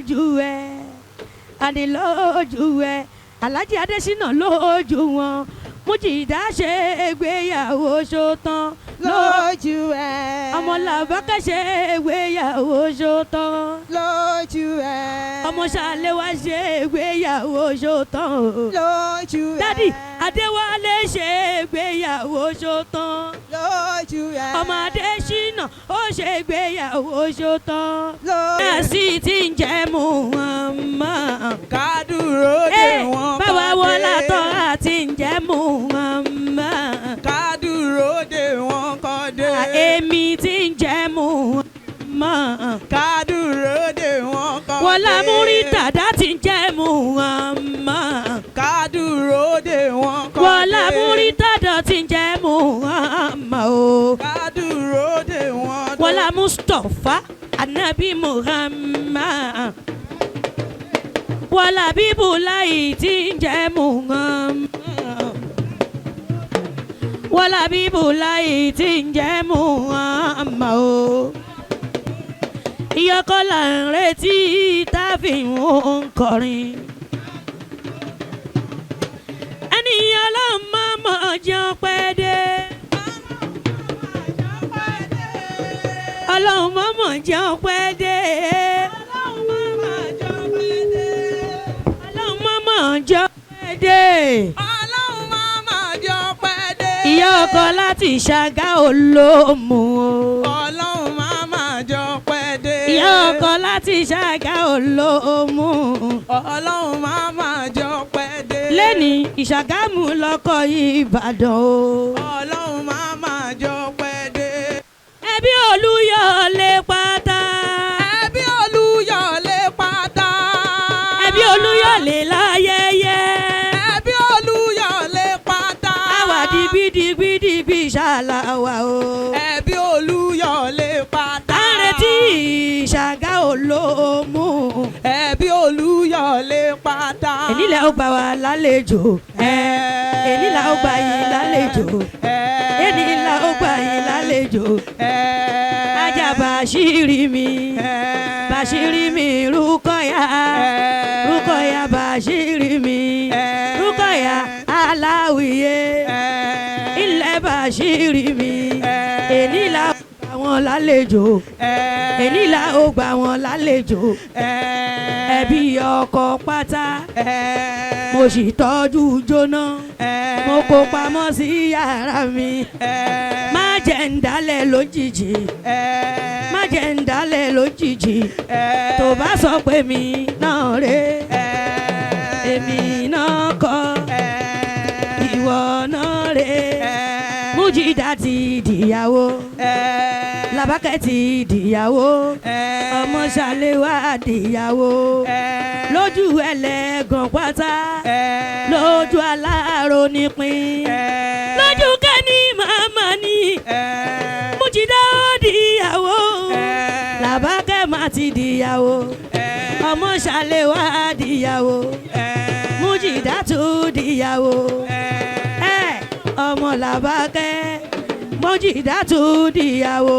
Lójú ẹ, àní lójú ẹ, Alhaji Adésínà lójú wọn, Mújìdá ṣe ìgbéyàwó ṣótán. Lójú ẹ. Ọmọ Làbákẹ́ ṣe ìgbéyàwó ṣótán. Lójú ẹ. Ọmọ Ṣàléwá ṣe ìgbéyàwó ṣótán o. Lójú ẹ. Dádì Adéwálé ṣe ìgbéyàwó ṣótán. Lójú ẹ. Ọmọ Adésínà ó ṣe ìgbéyàwó ṣótán. Lójú. Ẹ̀sì tí ń jẹ́ Muhammad. Ká dúró dè wọ́n Báwa kọ́ wọlá dé. tọ́ àti ń jẹ́ Muhammad. Ká dúró dè wọ́n kọ́ dé. Èmi tí ń jẹ́ Muhammad. Ká dúró dè wọ́n kọ́ dé. Wọlá múrí dàdá tí ń jẹ́ Muhammad. Ká dúró dè wọ́n kọ́ dé. Wọlá múrí dàdá tí ń jẹ́ Muhammad o. Ká dúró dè wọ́n dé. Wọlá Mustapha Anabi Muhammad. Wọlá bíbù láì tí ń jẹ́ Muhammad. Wọlá bíbù láì tí ń jẹ́ Muhammad o. Ìyọkọ́ là ń retí tá a fi ń kọrin. Ẹni ọlọ́run máa mọ̀ jẹun pẹ́ dé. Ọlọ́run máa mọ̀ jẹun pẹ́ dé. Ọlọ́run máa mọ̀ jẹun pẹ́ dé. Ọlọ́run máa ma jọ pẹ́ dé. Ìyá ọkọ láti Ṣàgá Olómù o. Ọlọ́run máa ma jọ pẹ́ dé. Ìyá ọkọ láti Ṣàgá Olómù. Ọlọ́run máa ma jọ pẹ́ dé. Lẹ́ni Ìṣàgámù lọ́kọ Ìbàdàn o. Ọlọ́run máa ma jọ pẹ́ dé. Ẹbí Olúyọ̀lé pátá. Ẹbí Olúyọ̀lé pátá. Ẹbí Olúyọ̀lé láyẹyẹ. Ẹbí Olúyọ̀lé pátá. Àwa dibidibidibi ṣàlàwà o. Ẹbí Olúyọ̀lé pátá. À ń retí Ìṣàgá Olómù. Ẹbí Olúyọ̀lé pátá. Èní là ó gbà wá lálejò. Èní là ó gbà yín lálejò. Èní là ó gbà yín lálejò. Ajá Bàṣírí mi. Bàṣírí mi Rúkọ̀yà. Rúkọ̀yà Bàṣírí mi. Rúkọ̀yà Aláwìyé. Ilẹ̀ Bàṣírí mi. Èní là ó gbà wọ́n lálejò. Èní là ó gbà wọ́n lálejò. Ẹbí ọkọ pátá. Mo sì tọ́jú jóná. Mo kó pamọ́ sí yàrá mi. Má jẹ́ ń dálẹ̀ lójijì. Má jẹ́ ń dálẹ̀ lójijì. Tó bá sọ pé mi náà rè é, èmi náà kọ́, ìwọ náà rè é. Mújìdá ti dìyàwó. Làbákẹ́ ti dìyàwó. Ọmọ Ṣàléwá dìyàwó. Lójú ẹlẹ́gàn pátá. Lójú aláàrò nípìn. Lójú kẹ́ni màmá ni. Mújìdá ó dìyàwó. Làbákẹ́ má ti dìyàwó. Ọmọ Ṣàléwá dìyàwó. Mújìdá tún dìyàwó. Ẹ ọmọ Làbákẹ́. Mújìdá tún dìyàwó.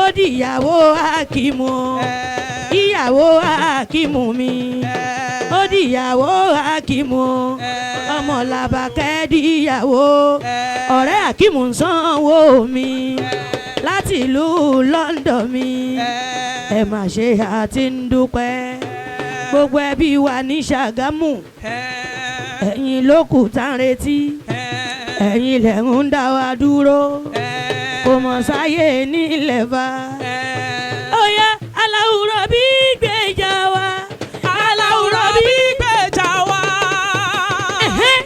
Ó dìyàwó Akímù. Ìyàwó Akímù mi. Ó dìyàwó Akímù. Ọmọ Làbákẹ́ dìyàwó. Ọ̀rẹ́ Akímù ń sanwó mi. Láti ìlú London mi. Ẹ má ṣe àti ń dúpẹ́. Gbogbo ẹbí wa ní Ṣàgámù. Ẹ̀yin ló kù tá ń retí. Ẹ̀yin lẹ̀ ń dá wa dúró. Kò mọ̀ sáyé nílẹ̀ bá. Ó yá aláwùrọ̀ bí gbèjà wa. Aláwùrọ̀ bí gbèjà wa. Ẹ̀hẹ́n,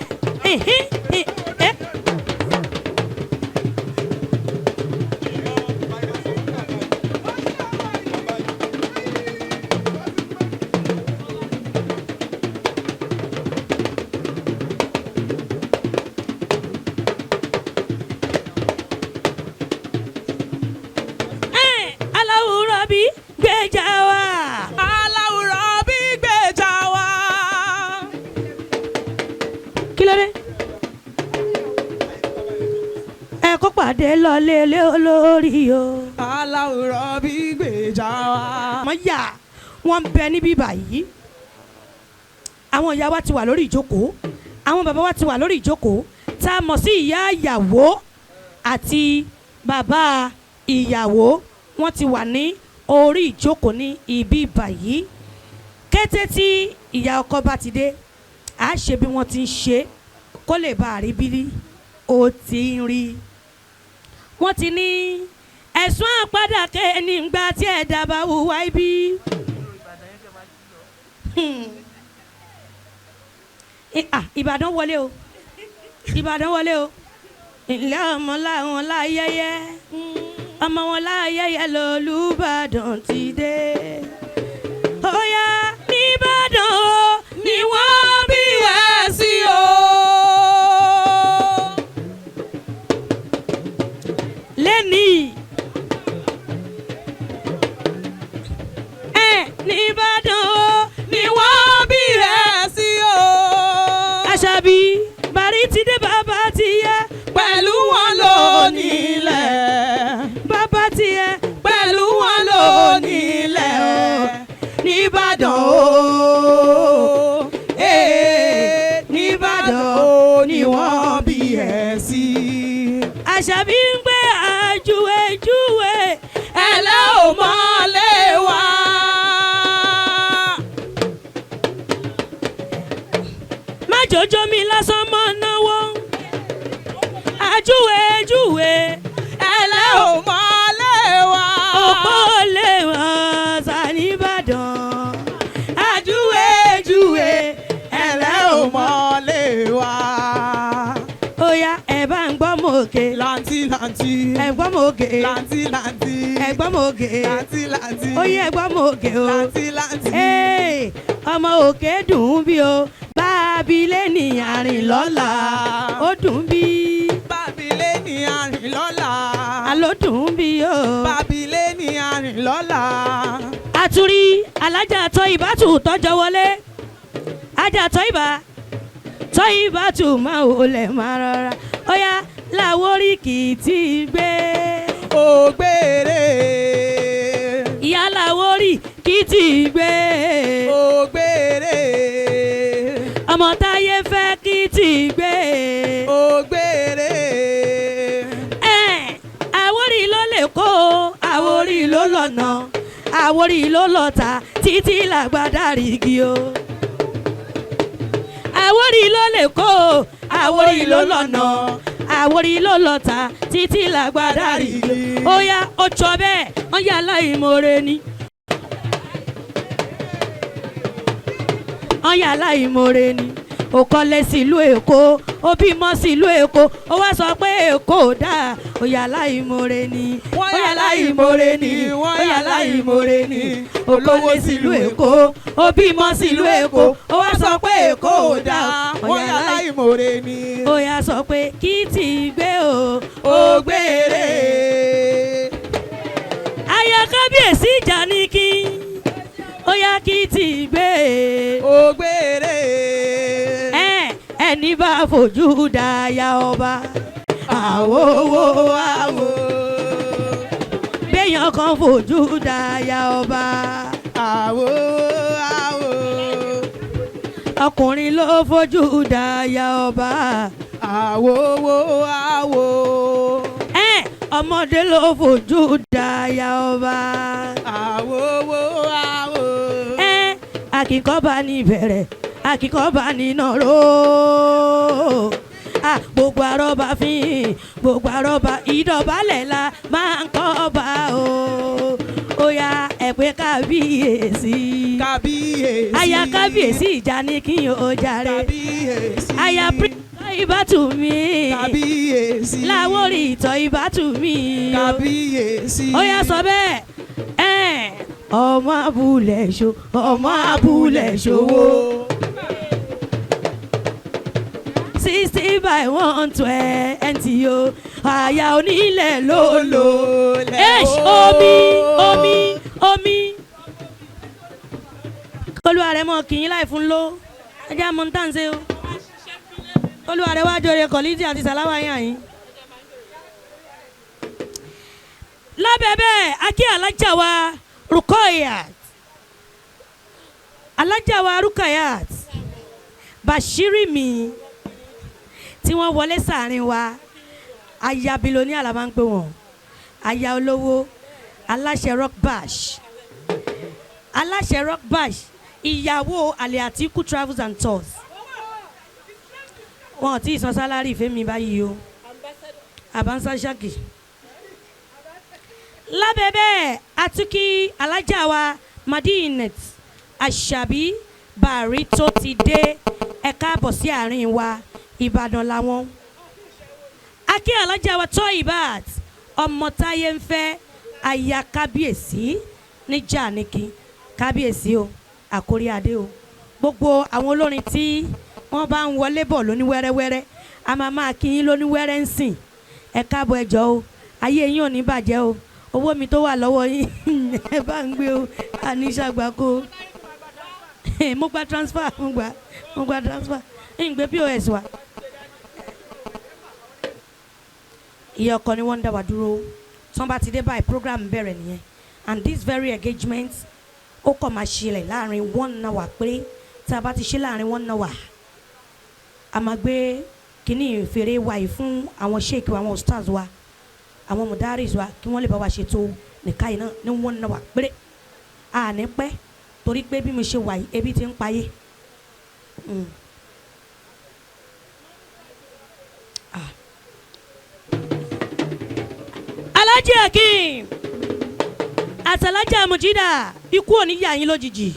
ẹ̀hẹ́n, ẹ̀. Ẹ̀, aláwùrọ̀ bí gbèjà wa. Aláwùrọ̀ bí gbèjà wa. Kí ló dé? Ẹ kó pàdé lọlé lé olórí o. Aláwùrọ̀ bí gbèjà wa. Mọ yà Wọ́n ń bẹ níbí báyìí. Àwọn ìyá wa ti wà lórí ìjókòó, àwọn bàbá wa ti wà lórí ìjókòó, tá a mọ̀ sí ìyá ìyàwó àti bàbá ìyàwó. Wọ́n ti wà ní orí ìjókòó ní ibi báyìí. Kété tí ìyá ọkọ bá ti dé, à á ṣe bí wọ́n ti ń ṣe kó lè bá a rí bí ó ti ń rí. Wọ́n ti ní ẹ̀sùn àpàdà kẹ́ni ńgbà tí ẹ̀dá bá hùwà ibi. Ìbàdàn wọlé o, Ìbàdàn wọlé o. Ilé ọmọ làwọn láyẹyẹ, ọmọ wọn láyẹyẹ lOlúbàdàn ti dé. Ó yá, nìbàdàn o ni wọ́n bí Ẹ sí o. Lẹ́nìí. Ẹ nìbàdàn o Ni wọ́n bí ẹ sí o. Àṣàbí bàrí ti dé, bàbá ti yẹ. Pẹ̀lú wọn lónílẹ̀. Bàbá ti yẹ. Pẹ̀lú wọn lónílẹ̀ o. Nìbàdàn o. Ee, nìbàdàn o ni wọ́n bí ẹ sí. Àṣàbí ń gbé àjúwèjúwe. Ẹlẹ́ ò mọ́lé wa. Má jòjó mi lásán mọ́ náwó. Àjúwèjúwe. Ẹlẹ́ ò mọ́lé wa. Òpó lè wọ́n sá nìbàdàn. Àjúwèjúwe. Ẹlẹ́ ò mọ́lé wa. Ó yá, ẹ bá ń gbọ́ mọ́ òkè. Làǹtí làǹtí. Ẹ gbọ́ mọ́ òkè. Làǹtí làǹtí. Ẹ gbọ́ mọ́ òkè. Làǹtí làǹtí. Ó yẹ, ẹ gbọ́ mọ́ òkè o. Làǹtí làǹtí. Ee, ọmọ òkè dùn ún bí o báabilé ní àrìn lọ́la, ó dùn bí. Bábílé ní àrìn lọ́la. Àló dùn ún bí o. Bábílé ní àrìn lọ́la. Àtúrí alájà tọ́ ìbátù tọ́jọ́ wọlé. Ajá tọ́ ìbá tọ́ ìbátù máa ò lẹ̀ máa rọra. Ó yá, làwórí kì í tí ì gbé. Ògbére. Ìyá làwórí kì í tí ì gbé. Ògbére. Ọmọ táyé fẹ́ kì í tí ì gbé. Ògbére. Ẹ̀, Àwórì ló lè kó o, Àwórì ló lọ́nà, Àwórì ló lọ́ta, títí làgbàdà rígi o. Àwórì ló lè kó o, Àwórì ló lọ́nà, Àwórì ló lọ́ta, títí làgbàdà rígi o. Ó yá, ó jọ bẹ́ẹ̀, wọ́n yà láìmoore ni. Wọ́n yà láìmoore ni. Ó kọ́lé sílùú Èkó, ó bímọ sílùú Èkó, ó wá sọ pé Èkó ò dáa. Ó yà láìmoore ni. Wọ́n yà láìmoore ni. Wọ́n yà láìmoore ni. Ó kọ́lé sílùú Èkó, ó bímọ sílùú Èkó, ó wá sọ pé Èkó ò dáa. Wọ́n yà láìmoore ni. Ó yà sọ pé kí tí ì gbé o. Ògbére. Aya kábíyèsí ìjà ní kí ó yá, kí tí ì gbé. Ògbére. Ẹ ẹni bá fojú da ya ọba. Àwo àwo. Béèyàn kan fojú da ya ọba. Àwo àwo. Ọkùnrin ló fojú da ya ọba. Àwo àwo. Ẹ ọmọdé ló fojú da ya ọba. Àwo àwo. Ẹ akíkọ́ba ní bẹ̀rẹ̀, akíkọ́ba ní nàró. Ah, gbogbo àrọ́bà fín, gbogbo àrọ́bà ìdọ̀bálẹ̀ la máa ń kọ́ba o. Ó yá, ẹ pé kábíyèsí. Kábíyèsí. Aya kábíyèsí ìjà ní kí n ò jàre. Kábíyèsí. Aya pírísọ̀ ìbátú mi. Kábíyèsí. Láwórí ìtọ̀ ìbátú mi o. Kábíyèsí. Ó yá, sọ bẹ́ẹ̀ ẹ̀, ọmọ abúlé ṣo, ọmọ abúlé ṣòwò. 60 by 120 o, àyà onílẹ̀ ló lò. Eish, omi omi omi. Olúwa rẹ̀ mọ̀ kì í láì fún ló ẹjẹ́ àmọ́ ń tà ń ṣe o. Olúwa rẹ̀ wá jọrẹ kọ̀lìtì àti sàláwà yín àyín. Lábẹ́ bẹ́ẹ̀, akí alájà wa Rukoyat. Alájà wa Rukayat Bashiri mi tí wọ́n wọlé sàárín wa, aya bilonia la máa ń pè wọ́n, aya olówó, aláṣẹ Rock Bash, aláṣẹ Rock Bash, ìyàwó Àlè Àtíkù Travels and Tours. Wọn ò tí ì san salary fẹ́mi báyìí o, àbánsá ṣáàkì. Lábẹ́ bẹ́ẹ̀, àtúkí alájà wa Madinet Àṣàbí Bàrí tó ti dé, ẹ káàbọ̀ sí àárín wa, Ìbàdàn làwọn. Akí alájà wa Toyibat ọmọ táyé ń fẹ́, aya kábíyèsí níjà nìkí, kábíyèsí o, àkórí adé o. Gbogbo àwọn olórin tí wọ́n bá ń wọlé bọ̀ lóní wẹ́rẹ́wẹ́rẹ́, a máa máa kí yín lóní wẹ́rẹ́ ń sìn. Ẹ káàbọ̀, ẹ jọ̀ọ́ o, ayé yín ò ní bàjẹ́ o. Owó mi tó wà lọ́wọ́ yín, ẹ bá ń gbé o, àníṣàgbàkó. Mo gba transfer, mo gba transfer, ń gbé POS wa. Ìyá ọkọ ni wọ́n ń dá wa dúró. Tí wọ́n bá ti dé báyìí, program bẹ̀rẹ̀ nìyẹn. And this very engagement, ó kàn máa ṣẹlẹ̀ láàrin one hour péré. Tá a bá ti ṣe láàrin one hour, a máa gbé kíní fèrè wa yìí fún àwọn sheik wa, àwọn stars wa, àwọn mudaris wa, kí wọ́n lè bá wa ṣètò nìka yìí náà ní one hour péré. A ní pẹ́ torí pé bí mo ṣe wà yìí, ebi ti ń payé. Ah. Alhaji Akeem àtàlájà Mujida, ikú ò ní yà yín lójijì.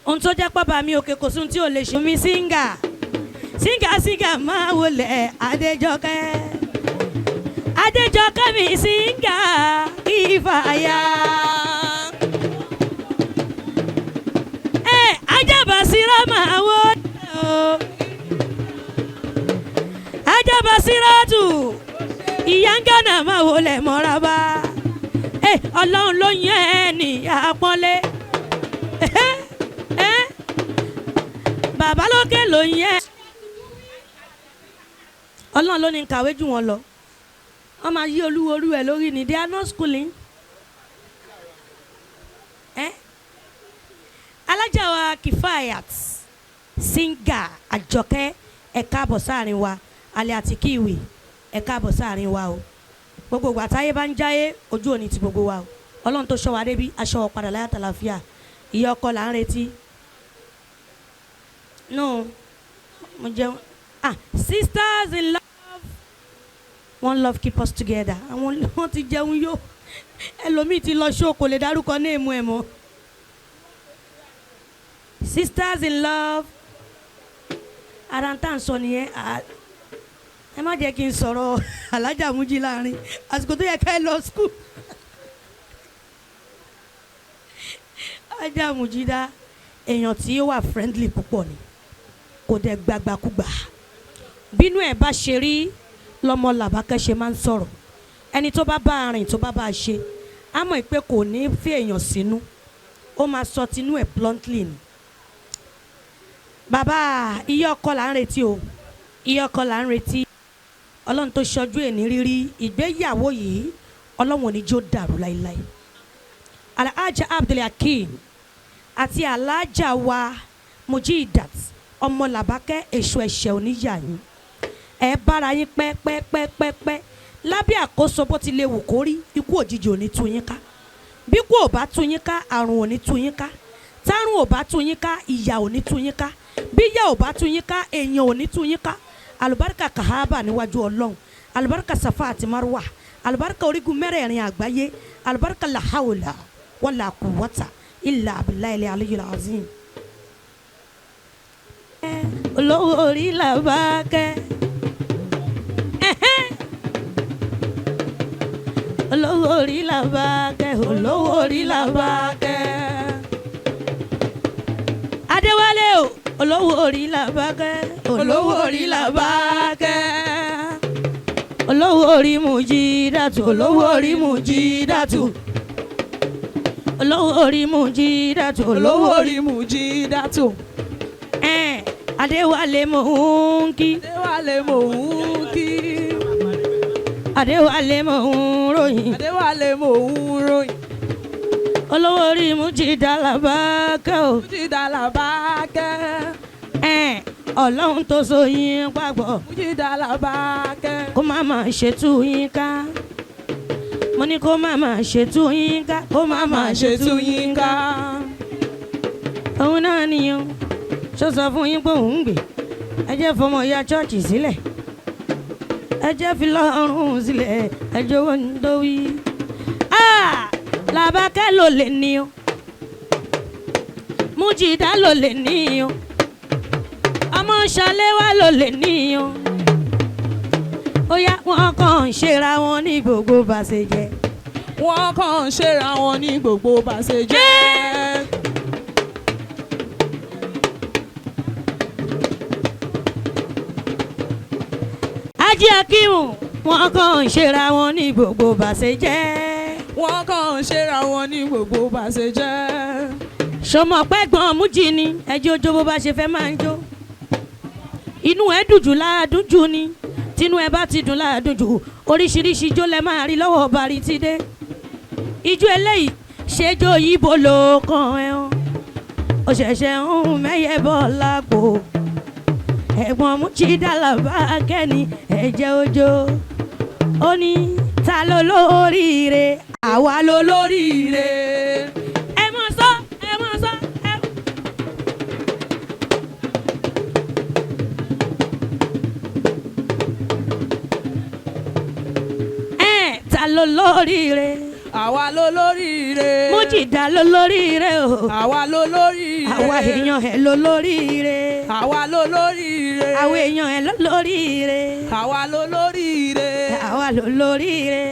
Ohun tó jẹ́ pápá mi òkè, kò sí ohun tí ò lè ṣe. Mi síngà síngà síngà máa wọlé. Adéjọkẹ́, Adéjọkẹ́ mi síngà ìfàyà. Ẹ Ajábàsírà máa wọlé o. Ajábàsírà tù ìyá ń gánà máa wọlé mọ́ra bá. Ẹ Ọlọ́run ló yẹn ẹ ní àpọ́nlé. Ẹ bàbá lókè ló yẹn. Ọlọ́run ló ní kàwé jù wọ́n lọ. Wọ́n máa yí olúwo orú ẹ̀ lórí ni. They are not schooling. Ẹ alájà wa Kifayat Singa Àjọkẹ́, ẹ káàbọ̀ sáàrin wa. Alẹ́ àti kíwì, ẹ káàbọ̀ sáàrin wa o. Gbogbo ìgbà táyé bá ń jáyé, ojú òní ti gbogbo wa o. Ọlọ́run tó ṣọ́ wa débi aṣọ wa padà láyà tàlàfíà. Ìyá ọkọ là ń retí. No, mo jẹun. Ah, sisters in love, one love keep us together. Àwọn wọn ti jẹun yó, ẹlòmíì ti lọ ṣó, kò lè dárúkọ ní èmu ẹ̀ mọ́. Sisters in love, ara ń tà ń sọ nìyẹn. Ẹ má jẹ́ kí n sọ̀rọ̀ alájà mújí láàrin àsìkò tó yẹ ká ẹ lọ school. Alájà Mújídá, èèyàn tí ó wà friendly púpọ̀ ni, kò dẹ̀ gbàgbàkúgbà. Bínú ẹ̀ bá ṣe rí lọ́mọ làbákẹ́ ṣe máa ń sọ̀rọ̀. Ẹni tó bá bá a rìn, tó bá bá a ṣe, á mọ̀ pé kò ní fi èèyàn sínú, ó máa sọ tinú ẹ̀ bluntly ni. Bàbá iye ọkọ là ń retí o, iye ọkọ là ń retí. Ọlọ́run tó ṣọjú ẹ̀ ní rírí ìgbéyàwó yìí, Ọlọ́run ò ní jó dàrú láéláé. Alhaja Abdulhakeem àti alájà wa Mujidat ọmọ làbákẹ́, èso ẹ̀ṣẹ̀ oníyà yín, ẹ bára yín pẹ́pẹ́pẹ́pẹ́ lábẹ́ àkóso. Bó ti lè wù kó rí, ikú òjijì ò ní tú yín ká. Bí kú ò bá tú yín ká, àrùn ò ní tú yín ká. Tárùn ò bá tú yín ká, ìyà ò ní tú yín ká. Bí ìyà ò bá tú yín ká, èèyàn ò ní tú yín ká. Àlùbáríkà kàhábà níwájú Ọlọ́run, àlùbáríkà Safa àti Marwa, àlùbáríkà orígun mẹ́rẹ̀ẹ̀rin àgbáyé, àlùbáríkà làhàwùlà wàlà kùwọ́tà ilà abiláyẹlẹ aliyul azim. Olówó orí làbákẹ́, olówó orí làbákẹ́, olówó orí làbákẹ́. Adéwálé o, olówó orí làbákẹ́, olówó orí làbákẹ́, olówó orí Mujidatu, olówó orí Mujidatu, olówó orí Mujidatu, Olówó orí Mujidatu. Ẹ̀ Adéwálé mò ń kí. Adéwálé mò ń kí. Adéwálé mò ń ròyìn. Adéwálé mò ń ròyìn. Olówó orí Mújídà Làbákẹ́ o. Mújídà Làbákẹ́. Ẹn, Ọlọ́run tó so yín papọ̀. Mújídà Làbákẹ́. Kó má má ṣe tú yín ká. Mo ní kó má má ṣe tú yín ká. Kó má má ṣe tú yín ká. Òun náà nìyẹn. Ṣó sọ fún yín pé òun ń gbè. Ẹ jẹ́ fọmọ ìyá chọ́ọ̀chì sílẹ̀. Ẹ jẹ́ fi lọ́rùn sílẹ̀. Ẹ jọ̀wọ́ ń dówí. Làbákẹ́ ló lè ní o. Mújídà ló lè ní o. Ọmọ Ṣaléwá ló lè ní o. Ó yá, wọn kàn ń ṣera wọn ní gbogbo bá ṣe jẹ. Wọ́n kàn ń ṣera wọn ní gbogbo bá ṣe jẹ́. Ájí Akíhùn, wọn kàn ń ṣera wọn ní gbogbo bá ṣe jẹ́. Wọ́n kàn ń ṣera wọn ní gbogbo bá ṣe jẹ́. Ṣọmọ pẹ́gbọ́n Mújì ni ẹjẹ́ ojó bó bá ṣe fẹ́ máa ń jó. Inú ẹ dùn jù láàdùn jù ni. Tínú ẹ bá ti dùn láàdùn jù, oríṣiríṣi ijó lẹ máa rí lọ́wọ́ Bàrí ti dé. Ijó eléyìí ṣèjó yíbo ló kàn ẹ́ o. Ó ṣẹ̀ṣẹ̀ ń mẹ́yẹ bọ́ lápò. Ẹ̀gbọ́n Mújídà Làbákẹ́ ni ẹ̀jẹ̀ ojó. Ó ní ta ló lóríire, àwa ló lóríire. Ẹ mọ̀ sọ, ẹ mọ̀ sọ, ẹ. Ẹ ta ló lóríire. Àwa ló lóríire. Mújídà ló lóríire o. Àwa ló lóríire. Àwa èèyàn ẹ ló lóríire. Àwa ló lóríire. Àwa èèyàn ẹ ló lóríire. Àwa ló lóríire. Àwa ló lóríire.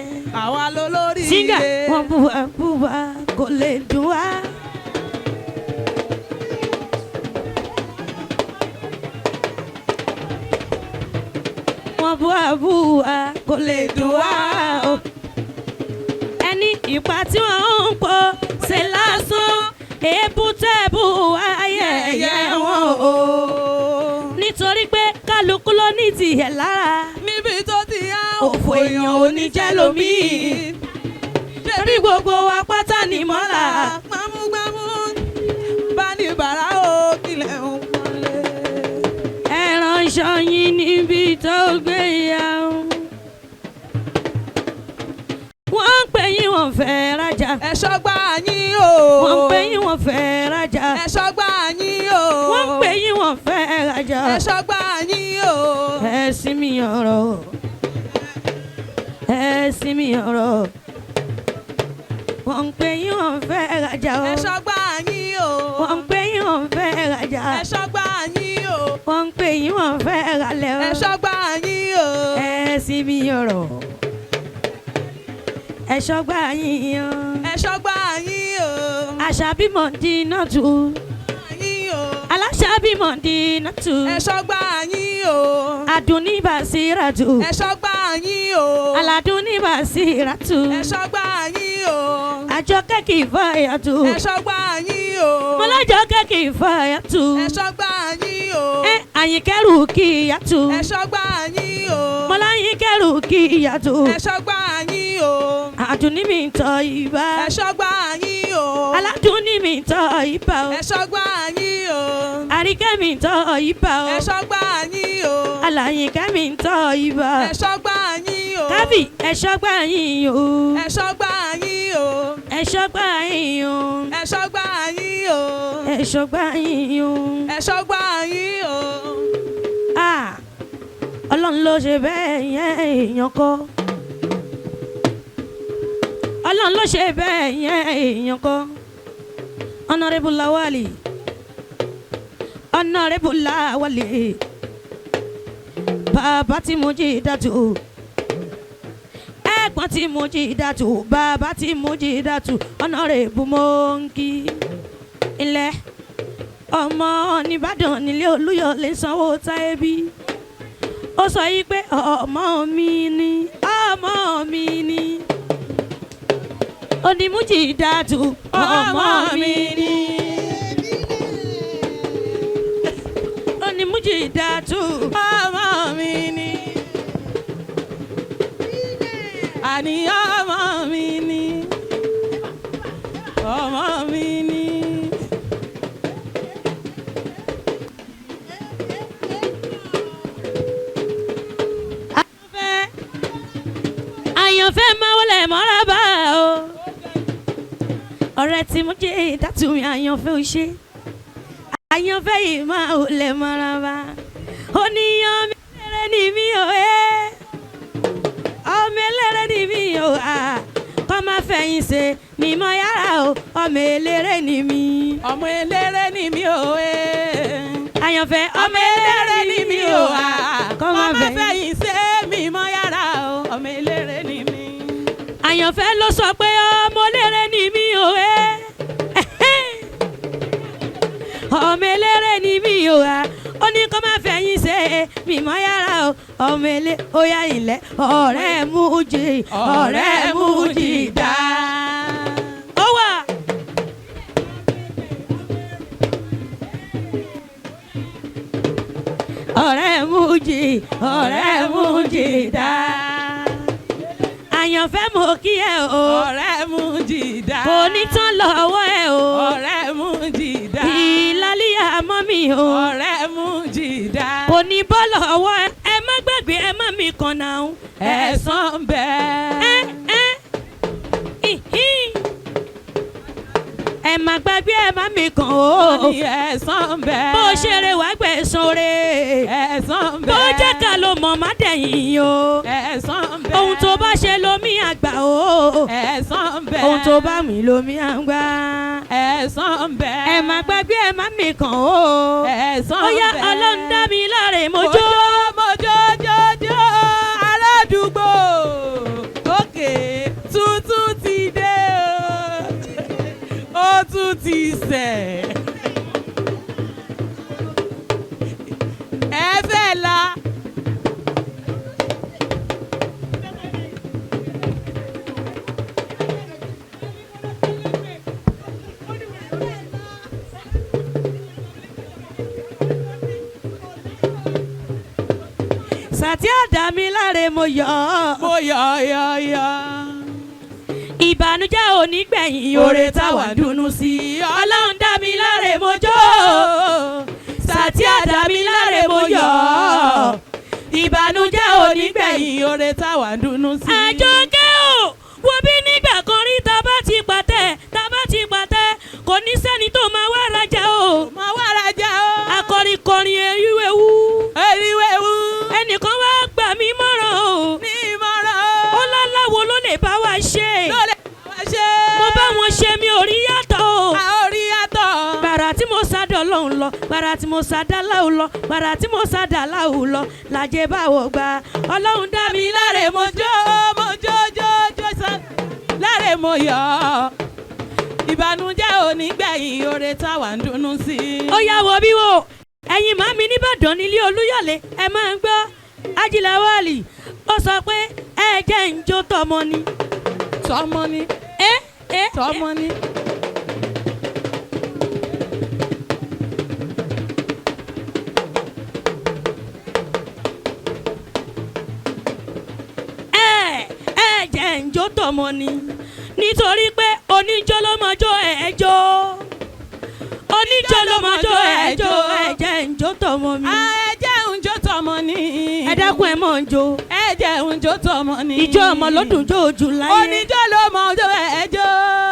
Àwa ló lóríire. Síngà wọn búwa búwa kò lè dùn wá. Wọ́n búwa búwa kò lè dùn wá o. Ẹni ìpa tí wọ́n ń pọ̀ ṣe lásán, èébú tẹ́ bú wá ayẹyẹ wọn o. Nítorí pé kálukú ló ní tiẹ̀ lára. Níbi tó ti yá Òfò èèyàn ò ní jẹ́ lómii. Torí gbogbo wa pátá ní mọ́là. Gbámúgbámú bá ní bàrà ó kílẹ̀ ń pọ́nlé. Ẹran ṣọyìn níbi tó gbé ya o. Wọ́n ń pè yín wọ́n fẹ́ rajà. Ẹ̀ṣọ́ gbà yín o. Wọ́n ń pè yín wọ́n fẹ́ rajà. Ẹ̀ṣọ́ gbà yín o. Wọ́n ń pè yín wọ́n fẹ́ rajà. Ẹ̀ṣọ́ gbà yín o. Ẹ sinmi ọ̀rọ̀. Ẹ sinmi ọ̀rọ̀. Wọ́n ń pè yín wọ́n fẹ́ rajà o. Ẹ̀ṣọ́ gbà yín o. Wọ́n ń pè yín wọ́n fẹ́ rajà. Ẹ̀ṣọ́ gbà yín o. Wọ́n ń pè yín wọ́n fẹ́ ralẹ̀ o. Ẹ̀ṣọ́ gbà yín o. Ẹ sinmi ọ̀rọ̀. Ẹ̀ṣọ́ gbà yín o. Ẹ̀ṣọ́ gbà yín o. Àṣàbí Mọ̀dínà tù. Yín o. Aláṣàbí Mọ̀dínà tù. Ẹ̀ṣọ́ gbà yín o. Àdùnní Bàṣírà tù. Ẹ̀ṣọ́ gbà yín o. Aládùnní Bàṣírà tù. Ẹ̀ṣọ́ gbà yín o. Àjọkẹ́ kì í fàyà tù. Ẹ̀ṣọ́ gbà yín o. Mọ́lájọkẹ́ kì í fàyà tù. Ẹ̀ṣọ́ gbà yín o. Ẹ Àyìnkẹ́rù kì í yà tù. Ẹ̀ṣọ́ gbà yín o. Mọ́láyìnkẹ́rù kì í yà tù. Ẹ̀ṣọ́ gbà yín o. Àdùnní mi tọ́ ibà. Ẹ̀ṣọ́ gbà yín o. Aládùnní mi tọ́ ibà o. Ẹ̀ṣọ́ gbà yín o. Àríkẹ́ mi tọ́ ibà o. Ẹ̀ṣọ́ gbà yín o. Alàyìnkẹ́ mi tọ́ ibà. Ẹ̀ṣọ́ gbà yín o. Kábì ẹ̀ṣọ́ gbà yín o. Ẹ̀ṣọ́ gbà yín o. Ẹ̀ṣọ́ gbà yín o. Ẹ̀ṣọ́ gbà yín o. Ẹ̀ṣọ́ gbà yín o. Ẹ̀ṣọ́ gbà yín o. Ah, Ọlọ́run ló ṣe bẹ́ẹ̀ yẹn èèyàn kọ́. Ọlọ́run ló ṣe bẹ́ẹ̀ yẹn èèyàn kọ́. Honorable Lawali, Honorable Lawali, bàbá tí mo jí dàtú, ẹ̀gbọ́n tí mo jí dàtú, bàbá tí mo jí dàtú, Honorable mo ń kí. Ilẹ̀ ọmọ Nìbàdàn nílé Olúyọ̀lé sanwó táyébí. Ó sọ yìí pé ọmọ mi ni, ọmọ mi ni. Onímújìdàtú ọmọ mi ni. Onímújì. Mújídàtú. Ọmọ mi ni. Àní ọmọ mi ni. Ọmọ mi ni. Àyànfẹ́ àyànfẹ́ máa wọlé mọ́ra bá o. Ọ̀rẹ́ tí Mújídàtú mi àyànfẹ́ ò ṣe. Àyànfẹ́ yìí máa wọlé mọ́ra bá. Oníyan mi lẹ́rẹ́ ni mi ò ẹ́. Ọmọ eléré ni mi ò à. Kọ́ máa fẹ̀yìn ṣe mímọ́ yàrá o. Ọmọ eléré ni mi. Ọmọ eléré ni mi ò ẹ́. Àyànfẹ́ Ọmọ eléré ni mi ò à. Kọ́ máa Ọmọ fẹ̀yìn. fẹ̀yìn ṣe mi mọ́ yàrá o. Ọmọ eléré ni mi. Àyànfẹ́ ló sọ pé ọmọ eléré ni mí o ẹ́ ọmọ eléré ni mí o à ó ní kó má fẹ̀yìn ṣe mímọ́ yàrá o ọmọ elé ó yá ilẹ̀ ọ̀rẹ́ Mújì ọ̀rẹ́ Mújídà ó wà. Ọ̀rẹ́ Mújì ọ̀rẹ́ Mújídà àyànfẹ́ mo kí ẹ o Ọ̀rẹ́ Mújídà. Kò ní tán lọ́wọ́ ẹ o Ọ̀rẹ́ Mújídà. Ìlàlíyà mọ́ mi o Ọ̀rẹ́ Mújídà. Kò ní bọ́ lọ́wọ́ ẹ ẹ má gbàgbé ẹ má mi kàn náà. Ẹ̀san Ẹ bẹ́ẹ̀. ẹ ìhín. Ẹ má gbàgbé ẹ má mi kàn o Ní ẹ̀san bẹ́ẹ̀. Bó ṣeré wàá gbẹ̀san re Ẹ̀san bẹ́ẹ̀. Bó jẹ́ ká ló mọ̀ má dẹ̀yìn o Ẹ̀san bẹ́ẹ̀. Ohun tó bá ṣe lomi àgbà o Ẹ̀san bẹ́ẹ̀. Ohun tó bá mi lomi àgbà. Ẹ̀san bẹ́ẹ̀. Ẹ má gbàgbé ẹ má mi kàn o. Ẹ̀san Ó yá bẹ́ẹ̀. Ọlọ́run dá mi láre mo jó. Mo jó jó jó aládùúgbò òkè tuntun ti dé o ó tún ti sẹ̀. Ẹ fẹ́ la. Sàtí àdá mi láre mo yọ̀ ọ́. Mo yọ̀ yọ̀ yọ̀. Ìbànújẹ́ ò ní gbẹ̀yìn oore táwa ń dunnú sí. Ọlọ́run dá mi láre mo jó. Sàtí àdá mi láre mo yọ̀ ọ́. Ìbànújẹ́ ò ní gbẹ̀yìn. Gbẹ̀yìn oore táwa ń dunnú sí. Àjọkẹ́ o, wo bí nígbà kan rí tá bá ti pàtẹ tá bá ti pàtẹ kò ní sẹ́ni tó máa wá rajà o. Mo wá rajà o. Akọrin kọrin eriwewu. Eriwewu. Ẹnìkan wá gbà mí mọ́ràn o. Ní ìmọ̀ràn Ó o. láláwo ló lè bá wa ṣe. Ló lè bá wa ṣe. Mo bá wọn ṣe mi ò rí yàtọ̀ o. A ò rí yàtọ̀. Gbàrà tí mo sá dọ̀lọ́hún lọ, gbàrà tí mo sá dáláhùn lọ, gbàrà tí mo sá dàláhùn lọ, làjẹ́ báwọ̀ gbà. Ọlọ́run dá mi láre mo Mo jó mo jó jó jó sá láre mo yọ̀. Ìbànújẹ́ ò ní gbẹ̀yìn oore táwa ń dunnú sí. Ó yá wo bí wo ẹ̀yin màmí nìbàdàn nílé Olúyọ̀lé ẹ máa ń gbọ́ Ajílàwálì ó sọ pé ẹ jẹ́ ń jó tọmọ ni. Tọmọ ni. Ẹ ẹ Tọmọ ni. Ẹ ẹ jẹ́ ń jó tọmọ ni nítorí pé oníjó ló mọjó ẹ jó oníjó ló mọjó ẹ jó ẹ jẹ́ ń jó tọmọ mi. Ẹ jẹ́ ń jó tọmọ ni. Ẹ dákun ẹ mọ̀ ń jó. Ẹ jẹ́ ń jó tọmọ ni. Ìjó ọmọ ló dùn jó jù láyé. Oníjó ló mọjó ẹ jó.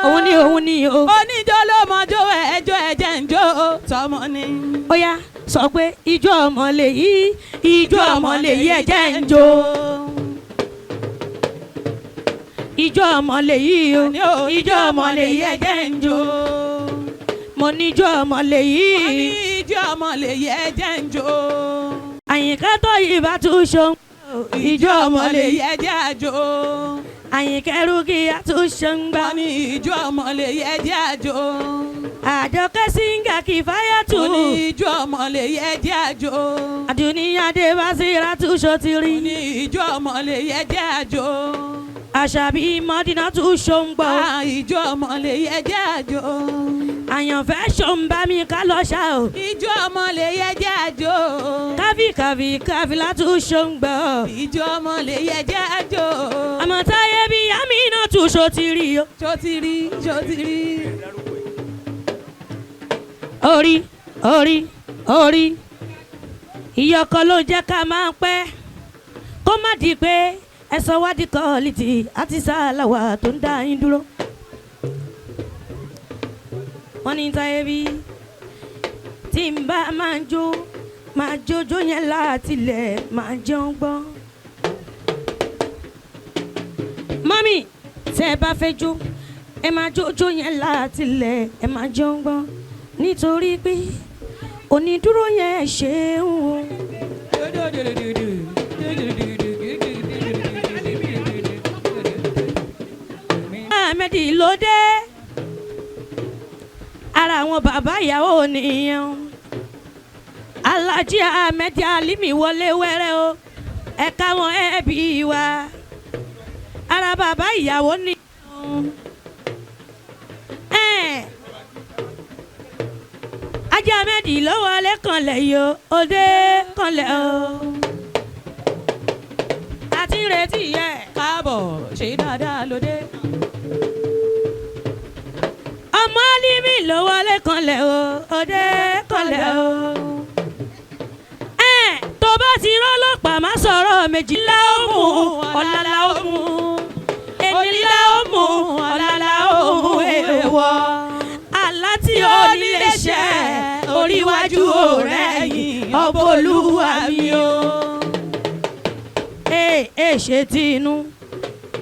Òun ni òun ni o. Oníjó ló mọjó ẹ jó ẹ jẹ́ ń jó tọmọ ni. Ó yá sọ pé ijó ọmọ lèyí ijó ọmọ lèyí ẹ jẹ́ ń jó ijó ọmọ lèyí o Àní o, ijó ọmọ lèyí ẹ jẹ́ ń jó mo ní ijó ọmọ lèyí. Wọ́n ní ijó ọmọ lèyí ẹ jẹ́ ń jó. Àyìnká tó yìí bá tún ṣohun ijó ọmọ lèyí. Ẹ jẹ́ àjò. Àyìnkẹ́ Rúkìá tún ṣohun gbà. Wọ́n ní ijó ọmọ lèyí ẹ jẹ́ àjò. Àjọkẹ́ síngà kìfáyà tù. Wọ́n ní ijó ọmọ lèyí ẹ jẹ́ àjò. Àdúníyàdé Básírà tún ṣo ti rí. Wọ́n ní ijó ọmọ lèyí ẹ jẹ́ àjò. Àṣàbí Mọ́dínà tún ṣohun gbọ́. Ijó ọmọ lèyí ẹ jẹ́ àjò. Àyànfẹ́ ṣò ń bá mi ká lọ ṣá o. Ijó ọmọ lè yẹ jẹ́ àjò. Káfí káfí káfí látún ṣó ń gbọ́. Ijó ọmọ lè yẹ jẹ́ àjò. Àmọ́ táyé bí Amina tún ṣó ti rí o. Ṣó ti rí, ṣó ti rí. Orí orí orí ìyọkọ ló jẹ́ ká máa pẹ́ kó má di pé ẹ̀sọ́ wádìí kọ́ọ̀lìtì àti sàlàwà tó ń dá yín dúró. Wọ́n ní táyé bí tí n bá máa jó máa jójó yẹn láti lẹ̀ máa jẹun gbọ́. Mọ́mì, tẹ́ ẹ bá fẹ́ jó, ẹ máa jójó yẹn láti lẹ̀, ẹ máa jẹun gbọ́, nítorí pé onídúró yẹn ṣeun o. Ahmed ló dé, ara àwọn bàbá ìyàwó nìyẹn o. Alhaji Ahmed Alimi wọlé wẹ́rẹ́ o, ẹ̀ka wọn ẹbí wa, ara bàbá ìyàwó nìyẹn o. Ẹ̀, Ajé Ahmed ló wọlé kanlẹ̀ yìí o, òde kanlẹ̀ o, àti ń retí yẹ. Káàbọ̀, ṣe dáadáa lóde. Ọmọ Alimi ló wọlé kanlẹ̀ o, òde kanlẹ̀ o. Ẹ̀, tó bá ti rọ́lọ́pàá má sọ̀rọ̀ méjì la ó mú, ọ̀la la ó mú, èmi la ó mú, ọ̀la la ó mú, èèwọ̀ àlá tí ó nílé ṣẹ oríwájú rẹ̀ yìí ọbọ̀lúwa mi o. Ee ee, ṣe tí inú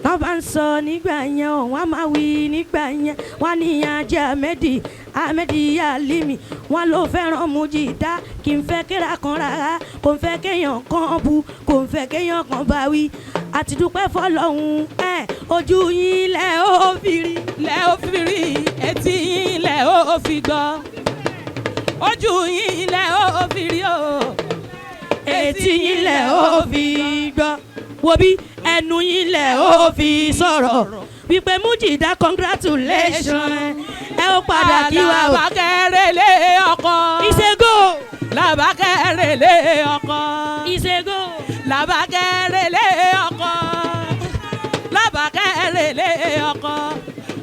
tọ́ bá ń sọ nígbà yẹn o, wọ́n á máa wí nígbà yẹn, wọ́n á ní ajé Ahmedi Ahmedi Alimi, wọ́n ló fẹ́ràn Mujida, kì í fẹ́ kéra kan rárá, kò ń fẹ́ kéèyàn kan bu, kò ń fẹ́ kéèyàn kan bá wí. Àti dúpẹ́ fọlọ́hún ẹ̀, ojú yín lẹ̀ ó fi rí. Lẹ ó fi rí, etí yín lẹ ó fi gbọ́, ojú yín lẹ ó fi rí o. Etí yín lẹ̀ ó fi gbọ́, wo bí ẹnu yín lẹ̀ ó fi sọ̀rọ̀ wípé Mujida, congratulation, ẹ ó padà kí wa o. Làbákẹ́rẹ́ lé ọkọ. Ìṣègò. Làbákẹ́rẹ́ lé ọkọ. Ìṣègò. Làbákẹ́rẹ́ lé ọkọ. Làbákẹ́rẹ́ lé ọkọ.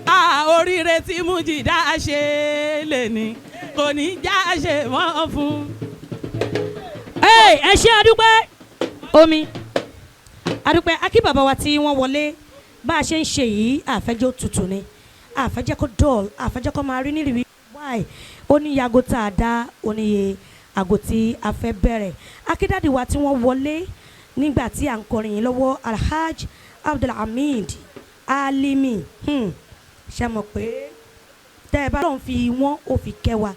A oríire tí Mujida ṣe lè ní kò ní já ṣe mọ́ fún. Ẹ ẹ ṣé, adúpẹ́ omi, adúpẹ́ akí bàbá wa tí wọ́n wọlé. Bá a ṣe ń ṣe yìí, àfẹ́jọ́ tutù ni, àfẹ́jẹ́ kó dull, àfẹ́jẹ́ kó máa rí nírìírí wáì. Ó ní yago tá a dá, ó níye àgò tí a fẹ́ bẹ̀rẹ̀. Akídádì wa tí wọ́n wọlé nígbà tí à ń kọrin yìí lọ́wọ́, Alhaj Abdulhamid Alimi, ṣe mọ̀ pé tẹ́ ẹ bá lọ́n fi wọ́n ó fi kẹ́ wa,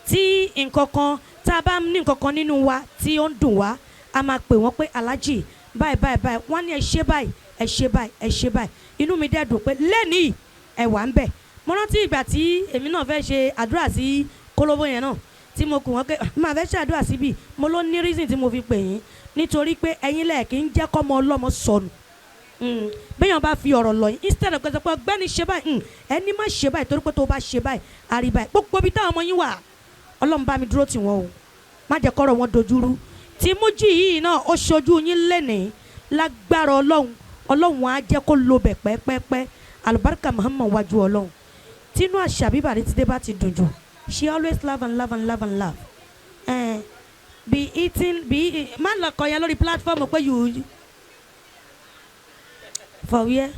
tí nǹkan kan tá a bá ní, nǹkan kan nínú wa tí ó ń dùn wá, a máa pè wọ́n pé alájì báyìí báyìí báyìí, wọ́n ní ẹ ṣe báyìí, ẹ ṣe báyìí, ẹ ṣe báyìí. Inú mi dẹ̀ dùn pé lẹ́nìí ẹ wà ń bẹ̀. Mo rántí ìgbà tí èmi náà fẹ́ ṣe àdúrà sí kólóbó yẹn náà tí mo kù wọ́n pé máa fẹ́ ṣàdúrà síbi, mo ló ní reason tí mo fi pè yín, nítorí pé ẹ̀yin lẹ̀ kí ń jẹ́ kọ́mọ ọlọ́mọ sọnù. Béèyàn bá fi ọ̀rọ̀ lọ yín, instead of kẹsàn-án pé ọgbẹ́ni ṣe báyìí, ẹni má ṣe báyìí, torí pé tó o bá ṣe báyìí àrí báyìí. Gbogbo ibi táwọn ọmọ yín wà, Ọlọ́run bá mi dúró tì wọ́n o, má jẹ́ kọ́rọ̀ wọn dojúrú. Tí Mújì yìí náà ó ṣojú yín lẹ́nìí, lágbára Ọlọ́run, Ọlọ́run á jẹ́ kó lo bẹ̀ pẹ́pẹ́pẹ́, alubarika Muhammad wájú Ọlọ́run. Tínú àṣà bíbàdí ti dé bá ti dùn jù, she always laugh and laugh and laugh and laugh. Be eating be má lọ kọ yẹn lórí platform pé you for where.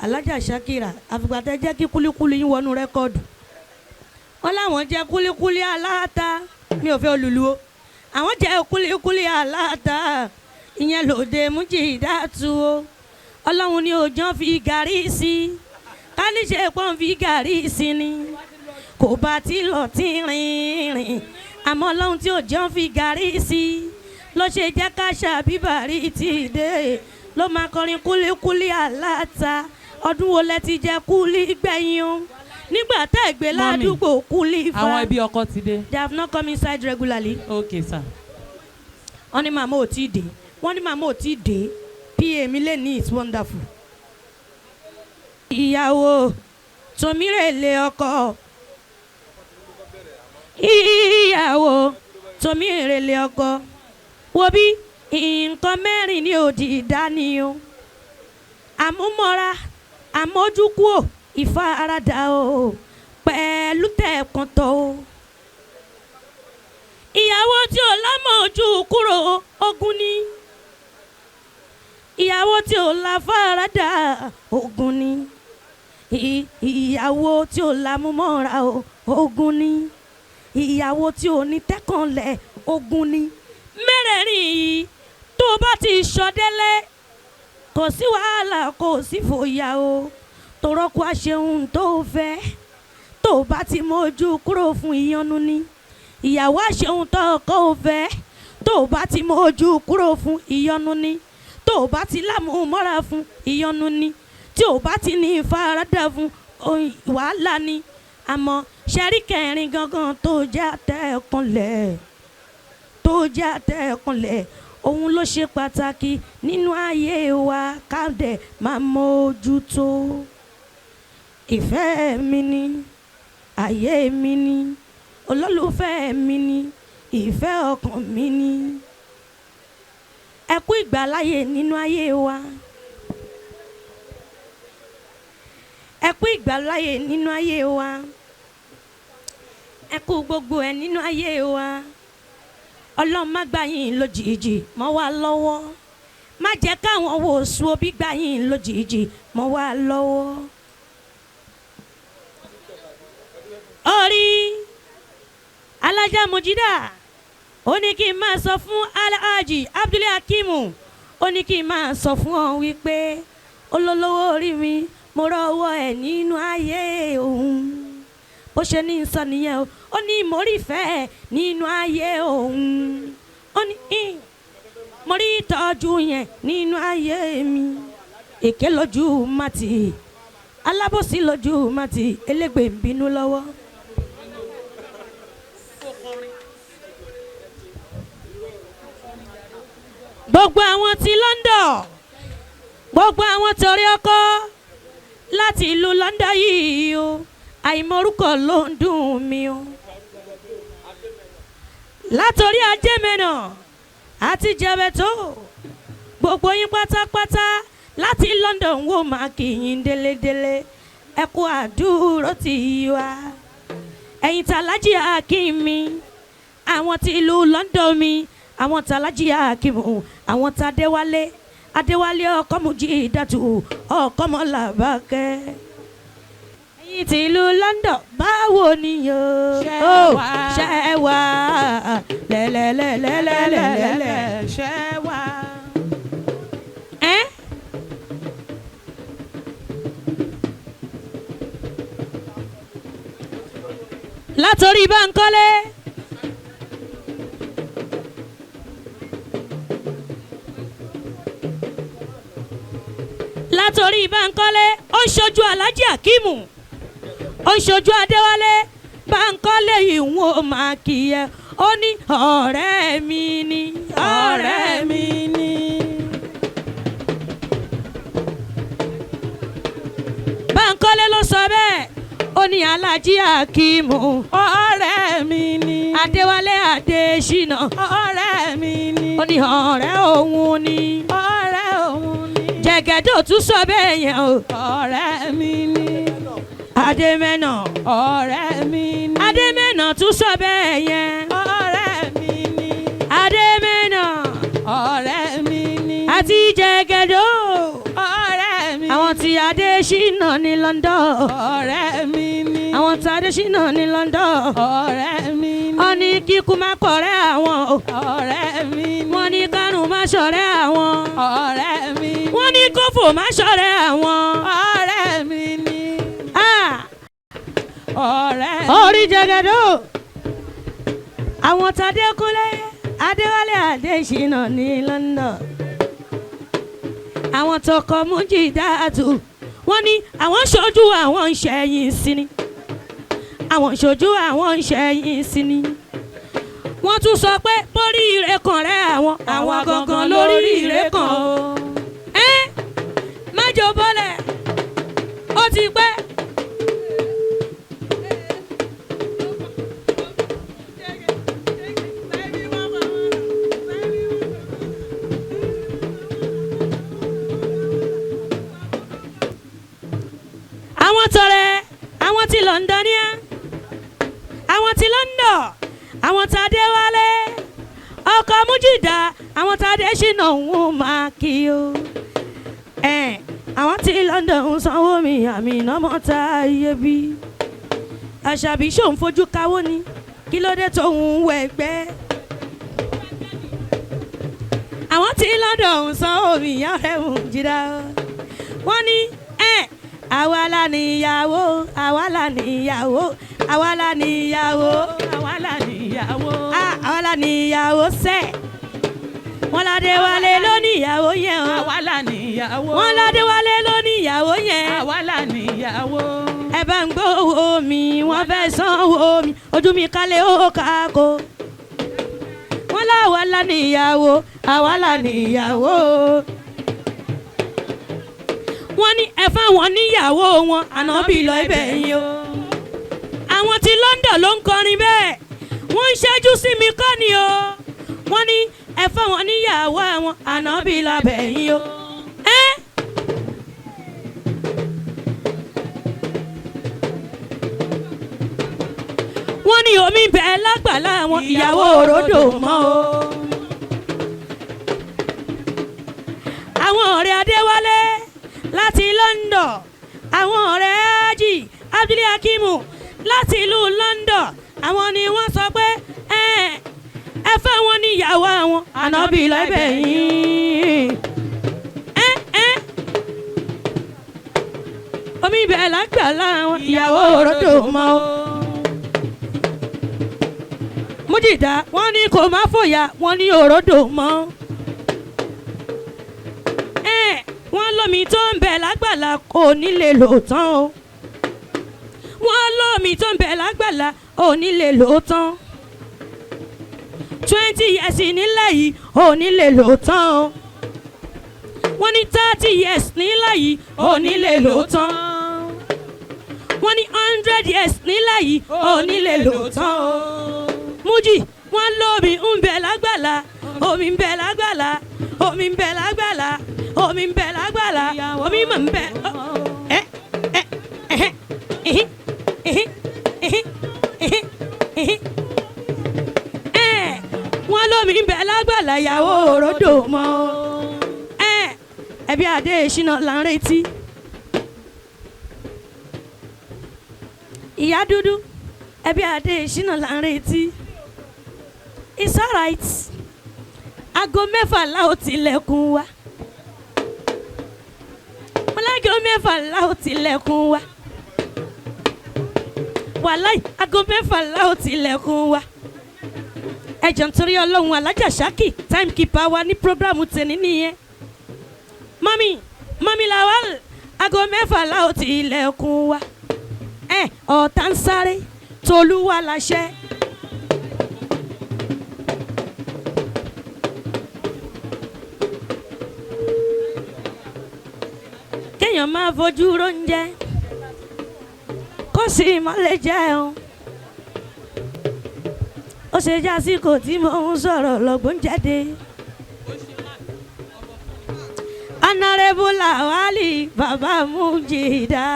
Alájà Shakira, àfìgbà tẹ jẹ́ kí kúlíkúlí yín wọnú record, wọ́n láwọn jẹ́ kúlíkúlí aláta, mi ò fẹ́ olùlù o, àwọn jẹ́ kúlíkúlí aláta, ìyẹn lòde Mujidatu o. Ọlọ́run ni òjò fi gàrí sí i, ká ní ṣe pọ́n fi gàrí sí ni kò bá ti lọ tí rìn rìn, àmọ́ Ọlọ́run tí òjò fi gàrí sí i ló ṣe jẹ́ ká ṣàbíbàrí ti dé, ló máa kọrin kúlíkúlí aláta. Ọdún wo lẹ ti jẹ kúlí gbẹ̀yìn o, nígbà tá ẹ gbé Mummy, ládùúgbò kúlí fa? Àwọn ẹbí ọkọ ti dé. They have not come inside regularly. Ok sir. Wọ́n ní màmá ò tí ì dé, wọ́n ní màmá ò tí ì dé. Pa mi lè ní, it's wonderful. Ìyàwó. Tòmírèlè ọkọ. Ìyàwó tòmírèlè ọkọ. Wo bí nǹkan mẹ́rin ni òdì ìdání o. Àmúmọ́ra, àmójúkúò, ìfaradà o, pẹ̀lú tẹ̀kàntọ̀ o. Ìyàwó tí ò lámọ̀ọ́jú kúrò ogun ni. Ìyàwó tí ò láfaradà ogun ni. Ìyàwó tí ò lámúmọ́ra o, ogun ni. Ìyàwó tí ò ní tẹ́kànlẹ̀ ogun ni. Mẹ́rẹ̀ẹ̀rin yìí tó bá ti ṣọdẹ́lẹ̀ kò sí wàhálà, kò sí fòyà o. Torọ́kọ àṣehun tó fẹ́ tó bá ti mójú kúrò fún ìyọnu ni. Ìyàwó àṣehun tó ọkọ ò fẹ́ tó bá ti mójú kúrò fún ìyọnu ni. Tó bá ti lámúmọ́ra fún ìyọnu ni. Tí ò bá ti ní ìfaradà fún wàhálà ni. Àmọ́ ṣẹ́rí kẹrin gangan tó jẹ́ àtẹ̀kànlẹ̀, tó jẹ́ àtẹ̀kànlẹ̀, òun ló ṣe pàtàkì nínú ayé wa ká dẹ̀ máa mójútó. Ìfẹ́ mi ni, ayé mi ni, olólùfẹ́ mi ni, ìfẹ́ ọkàn mi ni. Ẹ kú ìgbàláyè nínú ayé wa. Ẹ kú ìgbàláyè nínú ayé wa. Ẹ kú gbogbo ẹ nínú ayé wa. Ọlọ́run má gbà yín lójijì mọ́ wa lọ́wọ́. Má jẹ́ káwọn wo sùn òbí gbà yín lójijì mọ́ wa lọ́wọ́. Orí Alájà Mujida ó ní kí n máa sọ fún Alhaji Abdulhakeem, ó ní kí n máa sọ fún ọ wípé olólówó orí mi, mo rọ́wọ́ ẹ̀ nínú ayé òun. Bó ṣe ní sọ nìyẹn o. Ó ní mo rí ìfẹ́ ẹ̀ nínú ayé òun. Ó ní mo rí ìtọ́jú yẹn nínú ayé mi. Èké lójú màtì, alábòsí lójú màtì, elégbè ń bínú lọ́wọ́. Gbogbo àwọn ti London, gbogbo àwọn torí ọkọ láti ìlú London yìí o, àìmọ̀rúkọ ló ń dùn mí o. Látòrí Ajémẹ́nà àti Jẹ̀bẹ̀tò, gbogbo yín pátápátá láti London wò máa kí yín délédélé. Ẹ kú àdúró tì wá. Ẹ̀yin tàlájì Akeem mi, àwọn ti ìlú London mi, àwọn tàlájì Akeem, àwọn tàdéwálé, Adéwálé ọkọ Mujidatu, ọkọ Mọ́làbákẹ́. Ẹ̀yin ti ìlú London báwo ni o? Ṣé Ó, wà? ṣé wà? Lẹ́lẹ́lẹ́lẹ́lẹ́lẹ́lẹ́. Ṣé wà? Ẹ́ látòrí Bánkọ́lé. Látòrí Bánkọ́lé ó ń ṣojú Alhaji Akeem, ó ń ṣojú Adéwálé. Bánkọ́lé ìwọ̀n ó máa kì í ẹ. Ó ní ọ̀rẹ́ mi ni, Ọ̀rẹ́ mi ni. Bánkọ́lé ló sọ bẹ́ẹ̀. Ó ní Alhaji Akeem, Ọ̀rẹ́ mi ni. Adéwálé Adéṣínà, Ọ̀rẹ́ mi ni. ó ní ọ̀rẹ́ òun ni. Ọ̀rẹ́ òun ni. Jẹ̀gẹ̀dọ̀ tún sọ bẹ́ẹ̀ yẹn o. Ọ̀rẹ́ mi ni. Adémẹ́nà, Ọ̀rẹ́ mi ni. Adémẹ́nà tún sọ bẹ́ẹ̀ yẹn. Ọ̀rẹ́ mi ni. Adémẹ́nà Ọ̀rẹ́ mi ni. àti Jẹ̀gẹ̀dọ̀, Ọ̀rẹ́ mi ni. àwọn tí Adéṣínà ní London, Ọ̀rẹ́ mi ni. àwọn tí Adéṣínà ní London. Ọ̀rẹ́ mi ni. Ó ní kíkú má kọ̀rẹ́ àwọn o. Ọ̀rẹ́ mi ni. Wọ́n ní kárùn má ṣọ̀rẹ́ àwọn. Ọ̀rẹ́ mi ni. Wọ́n ní kófò má ṣọ̀rẹ́ àwọn. Ọ̀rẹ́ mi ni. Ah! Ọ̀rẹ́ mi. Orí Jẹ̀gẹ̀dọ̀, àwọn tàdékúnlé Adéwálé Adéṣínà ní London, àwọn tọkọ Mujidatu, wọ́n ní àwọn ṣojú àwọn ń ṣẹ̀yìn sí ni, àwọn ṣojú àwọn ń ṣẹ̀yìn sí ni. Wọ́n tún sọ pé bórí ire kan rẹ̀ àwọn, àwọn gangan lórí ire kan o. Ẹ́ májò bọ́lẹ̀ ó ti pẹ́. Londonia, àwọn ti London, àwọn tá a dé wálé ọkọ Mújìdá, àwọn tá a dé ṣìnà òun máa kí o. Àwọn tí London ń sanwó mi, àmì ìnáwó tá a yé bí. Àṣàbí ṣòun fojú káwó ni, kí ló dé tóun wọ ẹgbẹ́? Àwọn tí London ń sanwó mi, ìyá rẹ̀ ń jìdá. Wọ́n ní àwa la níyàwó, àwa la níyàwó, àwa la níyàwó, Àwa la níyàwó. Àwa la níyàwó sẹ́. Wọ́n ládé wálé ló níyàwó yẹn o. Àwa la níyàwó. Wọ́n ládé wálé ló níyàwó yẹn. Àwa la níyàwó. Ẹ bá ń gbówó mi, wọ́n fẹ́ sanwó mi, ojú mi kálẹ̀ ó kákó. Wọ́n láwa la níyàwó, àwa la níyàwó. Wọ́n ní ẹ fáwọn níyàwó wọn, ànábì lọ ibẹ̀ yín o. Àwọn tí London ló ń kọrin bẹ́ẹ̀, wọ́n ń ṣẹ́jú sí mi kọ́ ni o. Wọ́n ní ẹ fáwọn níyàwó àwọn, ànábì lọ ibẹ̀ yín o. Ẹ́ wọ́n ní omi ń bẹ lágbàlá àwọn, ìyàwó òrodò mọ́ o. Àwọn ọ̀rẹ́ Adéwálé láti London, àwọn ọ̀rẹ́ Haji Abdul Hakimu láti ìlú London, àwọn ni wọ́n sọ pé ẹ fáwọn níyàwó àwọn, ànábì lọ́bẹ̀ yín. Omi ń bẹ lágbàlá àwọn, ìyàwó òrodò mọ́ o. Mújìdá wọ́n ní kò má fòyà, wọ́n ní òrodò mọ́. Wọ́n lómi tó ń bẹ lágbàlá kò ní lè lò tán o. Wọ́n lómi tó ń bẹ lágbàlá ò ní lè lò tán. 20 years nílẹ̀ yìí ò ní lè lò tán o. Wọ́n ní 30 years nílẹ̀ yìí ò ní lè lò tán. Wọ́n ní 100 years nílẹ̀ yìí ò ní lè lò tán o. Mújì wọ́n lómi ń bẹ lágbàlá, omi ń bẹ lágbàlá, omi ń bẹ lágbàlá, omi ń bẹ lágbàlá, omi mà ń bẹ. Ẹ ẹ ẹhẹ ẹhẹ ẹhẹ ẹhẹ ẹhẹ ẹhẹ. Ẹ wọ́n lómi ń bẹ lágbàlá, ìyàwó òrodò mọ́. Ẹ ẹbí Adé Ṣínà là ń retí. Ìyá dúdú, ẹbí Adé Ṣínà là ń retí. It's alright. 6:00 la ó tilẹ̀kùn wa. 6:00 la ó tilẹ̀kùn wa. Wàláì, 6:00 la ó tilẹ̀kùn wa. Ẹ jọ̀ọ́ nítorí Ọlọ́run, Alájà Ṣákì timekeeper wa ní programu tèmi nìyẹn. Mọ́mí, mọ́mí Lawal, 6:00 la ó tilẹ̀kùn wa. Ẹ ọ̀tá ń sáré, Tolúwa láṣẹ. Kéèyàn máa fojú róúnjẹ kó sì má lè jẹun, ó ṣe jásíkò tí mò ń sọ̀rọ̀ lọ́gbọ́n jáde. Honorable Lawali bàbá Mújìdá.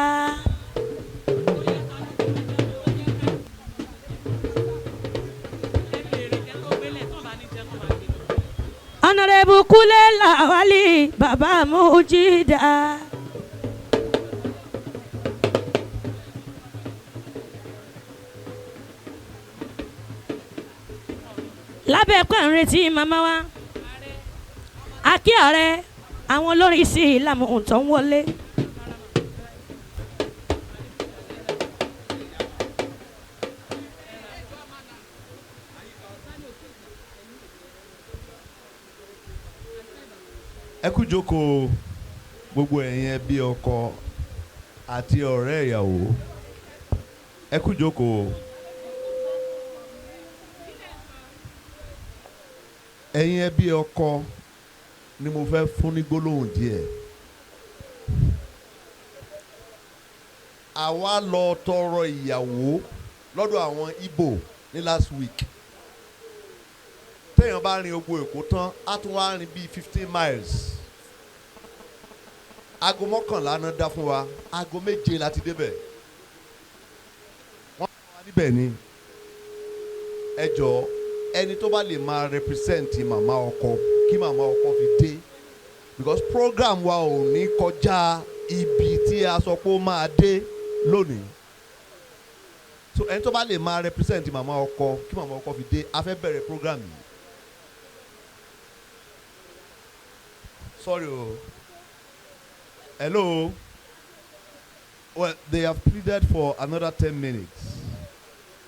Honorable Kúnlé Lawali bàbá Mújìdá. Lábẹ́ ẹ̀kọ́ à ń retí màmá wa, akí ààrẹ àwọn olórin sí ìlànà tó ń wọlé. Ẹ kú jókòó gbogbo ẹ̀yin ẹbí ọkọ àti ọ̀rẹ́ ìyàwó, ẹ kú jókòó. Ẹ̀yin ẹbí ọkọ ni mo fẹ́ fún ní gbólóhùn díẹ̀. Àwa lọ tọrọ ìyàwó lọ́dọ̀ àwọn Ìgbò ní last week. Téèyàn bá rin ogbó Èkó tán, á tún wá rin bíi 15 miles. 11:00 náà dá fún wa, 7:00 la ti débẹ̀. Níbẹ̀ ni ẹ jọ̀ọ́, ẹni tó bá lè máa represent màmá ọkọ kí màmá ọkọ fi dé, because program wa ò ní kọjá ibi tí a sọ pé ó máa dé lónìí. So ẹni tó bá lè máa represent màmá ọkọ kí màmá ọkọ fi dé, a fẹ́ bẹ̀rẹ̀ program yìí. Sorry o. Hello. Well, they have pleaded for another 10 minutes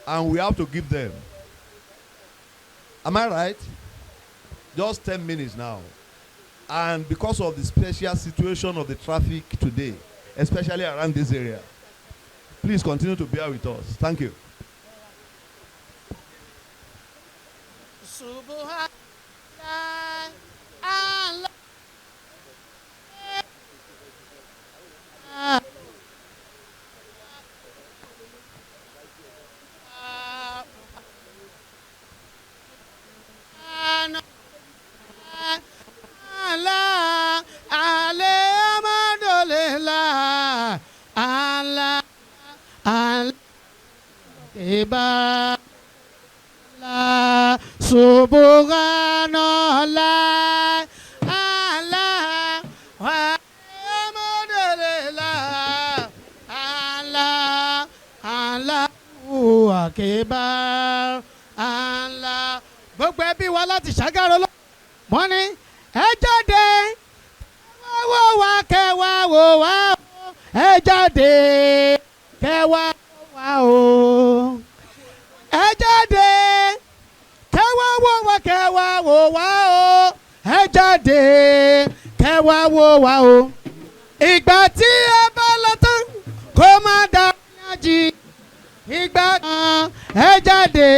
and we have to give them. Am I right? Just 10 minutes now. And because of the special situation of the traffic today, especially around this area, please continue to bear with us. Thank you. Subhanallah, Allah. Allah, alhamdulillah, Allah, Allah, Iba. Subhanallah, Allah, alhamdulillah, Allah, Allahu akbar, Allah. Gbogbo ẹbí wa láti Ṣàgárò lọ. Wọ́n ní ẹ jáde, wá wò wá, kẹwàá wò wá o. Ẹ jáde, kẹwàá wò wá o. Ẹ jáde, kẹwàá wò wá, kẹwàá wò wá o. Ẹ jáde, kẹwàá wò wá o. Ìgbà tí ẹ bá lọ tán, kó má dá yájí ìgbà kan. Ẹ jáde,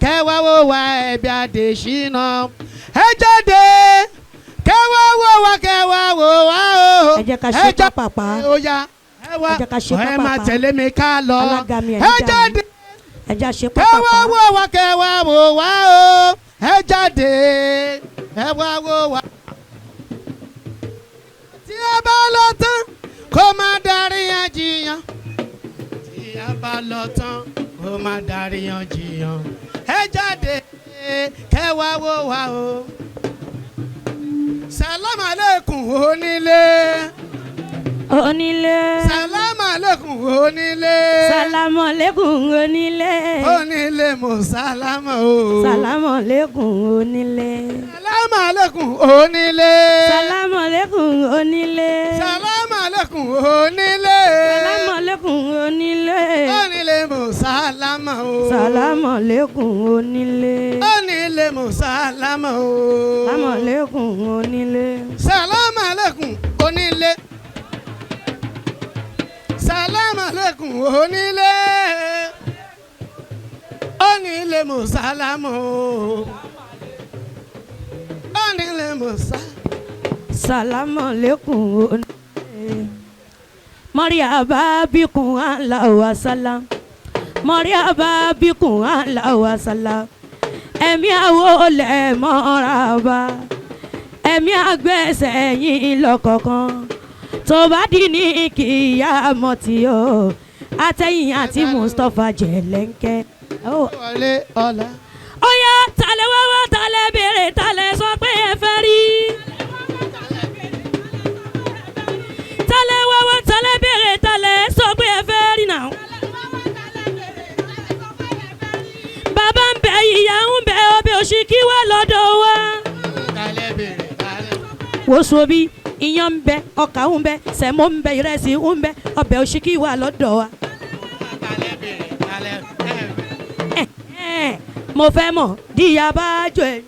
kẹwàá wò wá, ẹbí Adésínà. Ẹ jáde, kẹwàá wò wá, kẹwàá wò wá o. Ẹ jẹ́ ká ṣe pápápá. Ó yá, ẹ wá. Ẹ jẹ́ ká ṣe Ẹ máa pápápá. tẹ̀lé mi ká lọ. Alága mi, ẹ̀ Ẹ ní dààmú. jáde, Ẹ jẹ́ ṣe kẹwàá pápápá. wò wá, kẹwàá wò wá o. Ẹ jáde, ẹ wá wò wá. Tí ẹ bá lọ tán, kó má darí yẹn jiyàn. Tí ẹ bá lọ tán, kó má darí yẹn jiyàn. Ẹ jáde, kẹwàá wò wá o. Sàlámù aleikum onílé. Onílé. Sàlámù aleikum onílé. Sàlámù alẹ́kùn onílé. Onílé, mo sálámù o. Sàlámù alẹ́kùn onílé. Sàlámù aleikum onílé. Sàlámù alẹ́kùn onílé. Sàlámù aleikum onílé. Sàlámù alẹ́kùn onílé. Onílé, mo sálámù o. Sàlámù alẹ́kùn onílé. Onílé, mo sálámù o. Sàlámù alẹ́kùn onílé. Sàlámù aleikum onílé. Sàlámù aleikum onílé. Onílé, mo sálámù o. Onílé, mo sá. Sàlámù alẹ́kùn onílé. Mọ́ríàbá bíkun aláwọ̀ sálám. Mọ́ríàbá bíkun aláwọ̀ sálám. Ẹ̀mí àwọ̀ lẹ̀ mọ́ra ẹ̀mí àgbẹ̀sẹ̀ yín lọ́kọ̀ọ̀kan tó bá dì ní kíyà mọ́tì o, àtẹ̀yìn àti Mustapha Jẹ̀lẹ́ńkẹ́. Oh. Wọlé ọ̀la. Ó yá, talẹ̀ wá wá, talẹ̀ béèrè, talẹ̀ sọ pé ẹ fẹ́ rí. Talẹ̀ wá wá, talẹ̀ béèrè, talẹ̀ sọ pé ẹ fẹ́ rí náà. Bàbá ń bẹ, ìyá ń bẹ, ọbẹ̀ òṣìkí wà lọ́dọ̀ wa. Talẹ̀ bèrè talẹ̀. Wo sobi, iyán ń bẹ, ọkà ń bẹ, sẹ̀mó ń bẹ, ìrẹsì ń bẹ, ọbẹ̀ òṣìkí wà lọ́dọ̀ wa. Talẹ̀ bèrè talẹ̀. Ẹ̀ ẹ̀, mo fẹ́ mọ̀ díya bá jọ ẹ̀.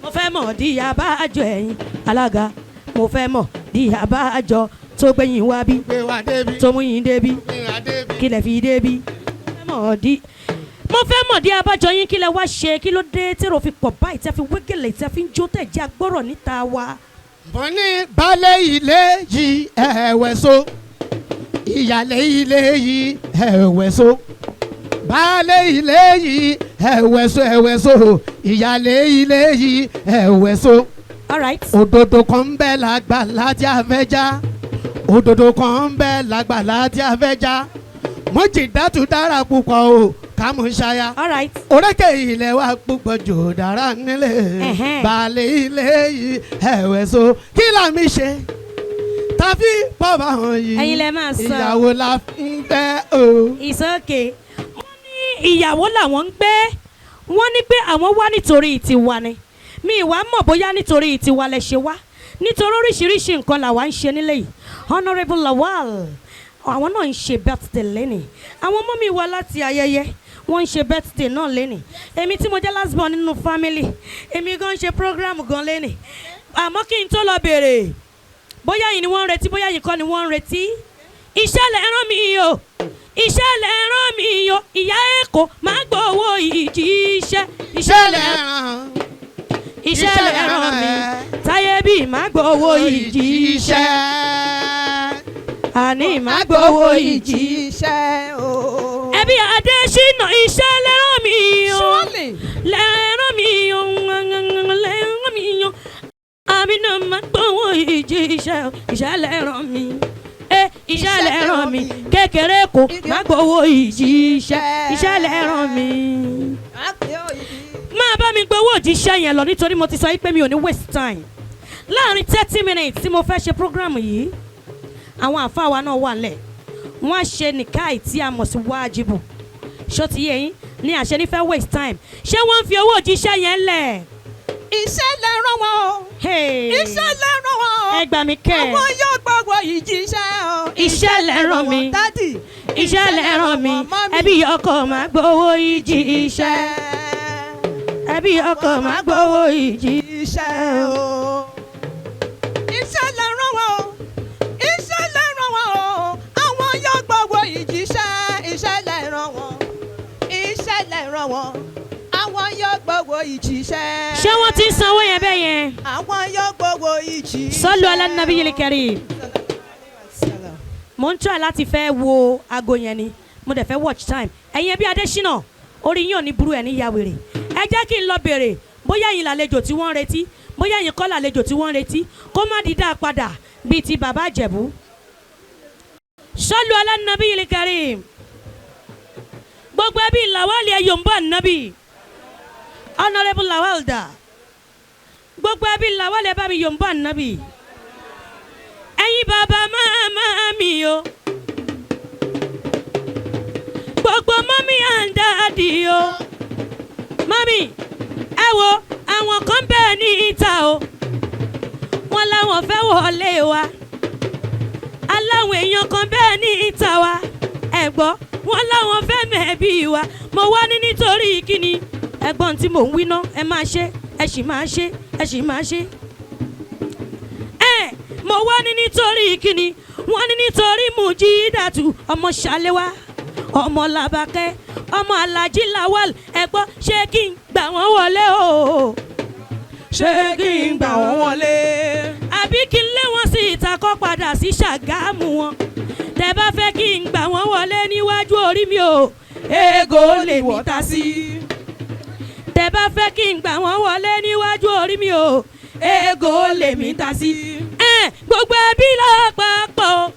Mo fẹ́ mọ̀ díya bá jọ ẹ̀yìn alága, mo fẹ́ mọ̀ díya bá jọ tó gbẹ̀yìn wá bí, Gbé wa débi. tó mú yín débi, Gbé wa débi. kí lẹ fi débi. Mo fẹ́ mọ̀ dí, mo fẹ́ mọ̀ dí abájọ yín, kí lẹ wá ṣe, kí ló dé tèrò fi pọ̀ báyìí, tẹ́ fi wégele, tẹ́ fi ń jó, tẹ̀ jẹ́ agbọ́rọ̀ níta wa. Mo ní baálé ilé yìí, ẹ̀wẹ̀ so. Ìyàlé ilé yìí, ẹ̀wẹ̀ so. Baálé ilé yìí, ẹ̀wẹ̀ so, ẹ̀wẹ̀ so. Ìyàlé ilé yìí, ẹ̀wẹ̀ so. All right. Òdòdó kan ń bẹ lágbàlá tí a fẹ́ já. Òdòdó kan ń bẹ lágbàlá tí a fẹ́ já. Mọ́jìdátù dára púpọ̀ o, kámú ṣaya. All right. Orékè ilẹ̀ wa púpọ̀ jò dára nílé. Ẹ̀hẹ́n. Balẹ̀ ilé yìí ẹ̀wẹ̀ so. Kí làmì ṣe? Tàbí bọ́ba hàn yìí. Ẹ̀yin lẹ máa sọ. Ìyàwó la fi ń fẹ́ o. It's okay. Wọ́n ní ìyàwó làwọn ń gbé. Wọ́n ní pé àwọn wá nítorí tiwa ni. Mi ìwà mọ̀ bóyá nítorí tiwa lẹ ṣe wá. Nítorí oríṣiríṣi nǹkan làwa ń ṣe nílé yìí. Honourable Lawal, àwọn náà ń ṣe birthday lẹ́nìí. Àwọn ọmọ mi wá láti ayẹyẹ. Wọ́n ń ṣe birthday náà lẹ́nìí. Èmi tí mo jẹ́ last born nínú family, èmi gan ń ṣe program gan lẹ́nìí. Àmọ́ kí n tó lọ béèrè, bóyá yìí ni wọ́n ń retí, bóyá yìí kọ́ ni wọ́n ń retí. Iṣẹ́ lẹ̀ rán mi o, iṣẹ́ lẹ̀ rán mi o, ìyá Èkó máa gbowó ìjíṣẹ́. Iṣẹ́ lẹ̀ ràn. Iṣẹ́ lẹ̀ rán mi, táyé bí máa gbowó ìjíṣẹ́. Àní máa gbowó ìjí. Ìjíṣẹ́ o. Ẹbí Adésínà, iṣẹ́ lẹ̀ rán mi o. Surely. Lẹ̀ rán mi o, lẹ̀ rán mi o. Àmì náà máa gbowó ìjíṣẹ́, iṣẹ́ lẹ̀ rán mi. Iṣẹ́ lẹ̀ rán mi, kékeré kò má gbowó ìjíṣẹ́, iṣẹ́ lẹ̀ rán mi. Máa bá mi gbowó òjíṣẹ́ yẹn lọ nítorí mo ti sọ pé mi ò ní waste time. Láàrin 30 minutes tí mo fẹ́ ṣe program yìí, àwọn àfáà wa náà wà lẹ̀, wọ́n á ṣe nìkáì tí a mọ̀ sí wájibù. Ṣó ti yé yín? Ní àṣẹ nífẹ̀ẹ́ waste time, ṣé wọ́n ń fi owó òjíṣẹ́ yẹn lẹ̀? Iṣẹ́ lẹ rán wọn o. Hey. Iṣẹ́ lẹ rán wọn o. Ẹ gbà mí kẹ́. Àwọn yóò gbọ́gbọ́ ìjíṣẹ́ o. Iṣẹ́ lẹ rán mi. Daddy. Iṣẹ́ lẹ rán mi. Mummy. Ẹbí ọkọ máa gbowó ìjíṣẹ́, ẹbí ọkọ máa gbowó ìjí. Iṣẹ́ o. Iṣẹ́ lẹ rán wọn o. Iṣẹ́ lẹ rán wọn o. Àwọn yóò gbọ́gbọ́ ìjíṣẹ́. Iṣẹ́ lẹ rán wọn. Iṣẹ́ lẹ rán wọn. Àwọn yóò gbọ́gbọ́ ìjíṣẹ́. Ṣé wọ́n ti ń sanwó yẹn bẹ́ẹ̀ yẹn? Àwọn yóò gbọ́gbọ́ ìjíṣẹ́. Sọ́lù alánàbí kẹrì. Mo ń try láti fẹ́ wo aago yẹn ni, mo dẹ̀ fẹ́ watch time. Ẹ̀yin ẹbí Adésínà, orí yín ò ní burú, ẹ̀ ní ya wèrè. Ẹ jẹ́ kí n lọ béèrè bóyá ẹ̀yin làlejò tí wọ́n ń retí, bóyá ẹ̀yin kọ́ làlejò tí wọ́n ń retí, kó má dídá padà bíi ti bàbá Ìjẹ̀bú. Sọ́lù alánàbí kẹrì. Gbogbo ẹbí Lawal, ẹ yòǹbó ànábì. Honourable Lawal dà? Gbogbo ẹbí Lawal, ẹ bá mi yòǹbó ànábì. Ẹ̀yin bàbá màmá mi o, gbogbo mummy and daddy o. Mummy, ẹ wo àwọn kan bẹ́ẹ̀ ní ìta o, wọ́n láwọn fẹ́ wọlé wa. Aláwọn èèyàn kan bẹ́ẹ̀ ní ìta wa, ẹ gbọ́, wọ́n láwọn fẹ́ mẹ́bí wa. Mo wá ní nítorí kíni? Ẹ̀gbọ́n tí mò ń wí ná, ẹ máa ṣe, ẹ sì máa ṣe, ẹ sì máa ṣe. Ẹ mo wá ní nítorí kíni? Wọ́n ní nítorí Mujidatu ọmọ Ṣàléwá, ọmọ Làbákẹ́, ọmọ Alhaji Lawal. Ẹ gbọ́, ṣé kí n gbà wọ́n wọlé o? Ṣé kí n gbà wọ́n wọlé? Àbí kí n lé wọn sí ìta kọ́ padà sí Ṣàgámù wọn? Tẹ bá fẹ́ kí n gbà wọ́n wọlé níwájú orí mi o, ego lè mi ta sí. Tẹ bá fẹ́ kí n gbà wọ́n wọlé níwájú orí mi o, ego lè mi ta sí. Ẹ gbogbo ẹbí lápapọ̀.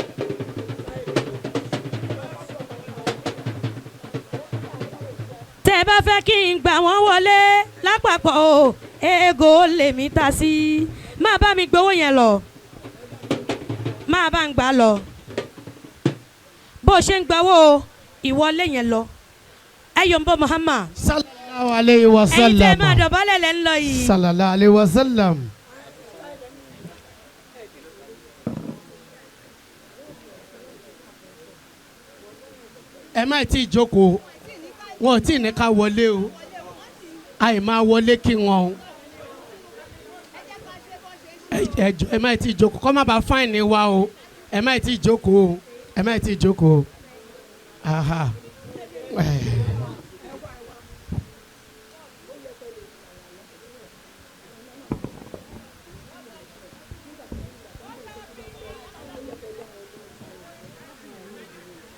Tẹ bá fẹ́ kí n gbà wọ́n wọlé lápapọ̀ o, ego lè mi ta sí. Máa bá mi gbowó yẹn lọ, máa bá ń gbà lọ. Bó o ṣe ń gbowó ìwọlé yẹn lọ, ẹ yọ̀ ń bọ́ Muhammad. Sallallahu alayhi wa Ẹ̀yin tẹ́ ẹ máa sallam. dọ̀bálẹ̀ lẹ́ ń lọ yìí. Sallallahu alayhi wa sallam. Ẹ má tí ì jókòó, wọn ò tí ì ní ká wọlé o, àì máa wọlé kí wọn o. Ẹ jọ̀ọ́, ẹ má tí ì jókòó, kọ́ má bàa fine wa o. Ẹ má tí ì jókòó o, ẹ má tí ì jókòó o. Aha.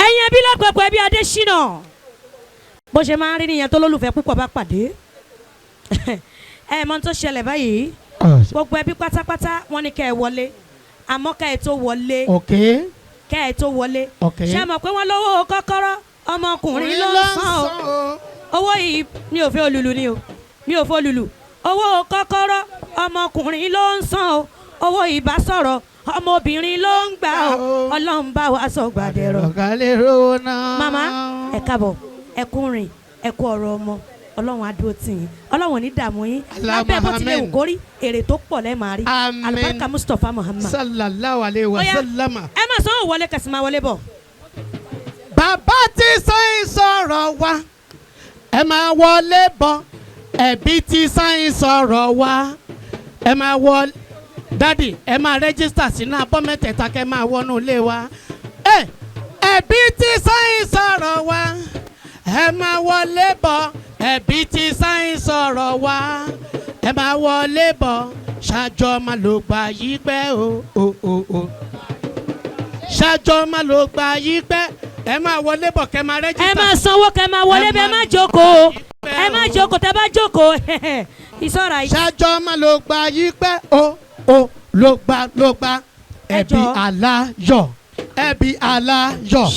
Ẹ̀yin ẹbí lápapọ̀, ẹbí Adésínà, bó ṣe máa ń rí nìyẹn tó lólùfẹ́ púpọ̀ bá pàdé. Ẹ mọ ohun tó ṣẹlẹ̀ báyìí, gbogbo ẹbí pátápátá, wọ́n ní kẹ́ ẹ wọlé. Àmọ́ ká ẹ tó wọlé, kẹ́ ẹ tó wọlé, ṣé mọ̀ pé wọ́n lówó kọ́kọ́rọ́ ọmọkùnrin ló ń san o? Owó yìí, mi ò fẹ́ olùlù ni o, mi ò fẹ́ olùlù. Owó kọ́kọ́rọ́ ọmọkùnrin ló ń san o, owó ìbásọ̀rọ̀ ọmọbìnrin ló ń gbà o. Ọlọ́run bá wa sọ gbàdẹ̀rọ̀. Ọ̀gálẹ̀ rówó náà. Màmá, ẹ káàbọ̀, ẹ kú rìn, ẹ kú ọ̀rọ̀ ọmọ. Ọlọ́run á dúró tì yín, Ọlọ́run ò ní dààmú yín. Allahumma Lábẹ́ bó tilẹ̀ wù amen. kó rí, èrè tó pọ̀ lẹ́ẹ̀ máa rí. Amen. Alibarika Mustapha Muhammad. Sallallahu alayhi wa Ó yá. sallama. Ẹ máa sanwó wọlé, kẹsì máa wọlé bọ̀. Bàbá tí sáyìn sọ̀rọ̀ wa, ẹ máa wọlé bọ̀. Ẹbí tí sáyìn sọ̀rọ̀ wa, ẹ máa wọlé. Daddy, ẹ máa register sínú abọ́ mẹ́tẹ̀ẹ̀ta kẹ́ máa wọnú ilé wa. Ẹ ẹbí tí sáyìn sọ̀rọ̀ wa, ẹ máa wọlé bọ̀. Ẹbí tí sáyìn sọ̀rọ̀ wa, ẹ máa wọlé bọ̀. Ṣáájọ́ máa ló gbà yí pẹ́ o o o o, ṣáájọ́ máa ló gbà yí pẹ́. Ẹ máa wọlé bọ̀, kẹ́ máa register. Ẹ máa sanwó, kẹ máa wọlé. Ẹ bẹ́ẹ̀ máa má jókòó, ẹ má jókòó. Tẹ bá jókòó, it's alright. Ṣáájọ́ máa ló gbà yí pẹ́ o o, ló gbà ló gbà. Ẹ Ẹbí jọ̀ọ́. aláyọ̀, ẹbí aláyọ̀,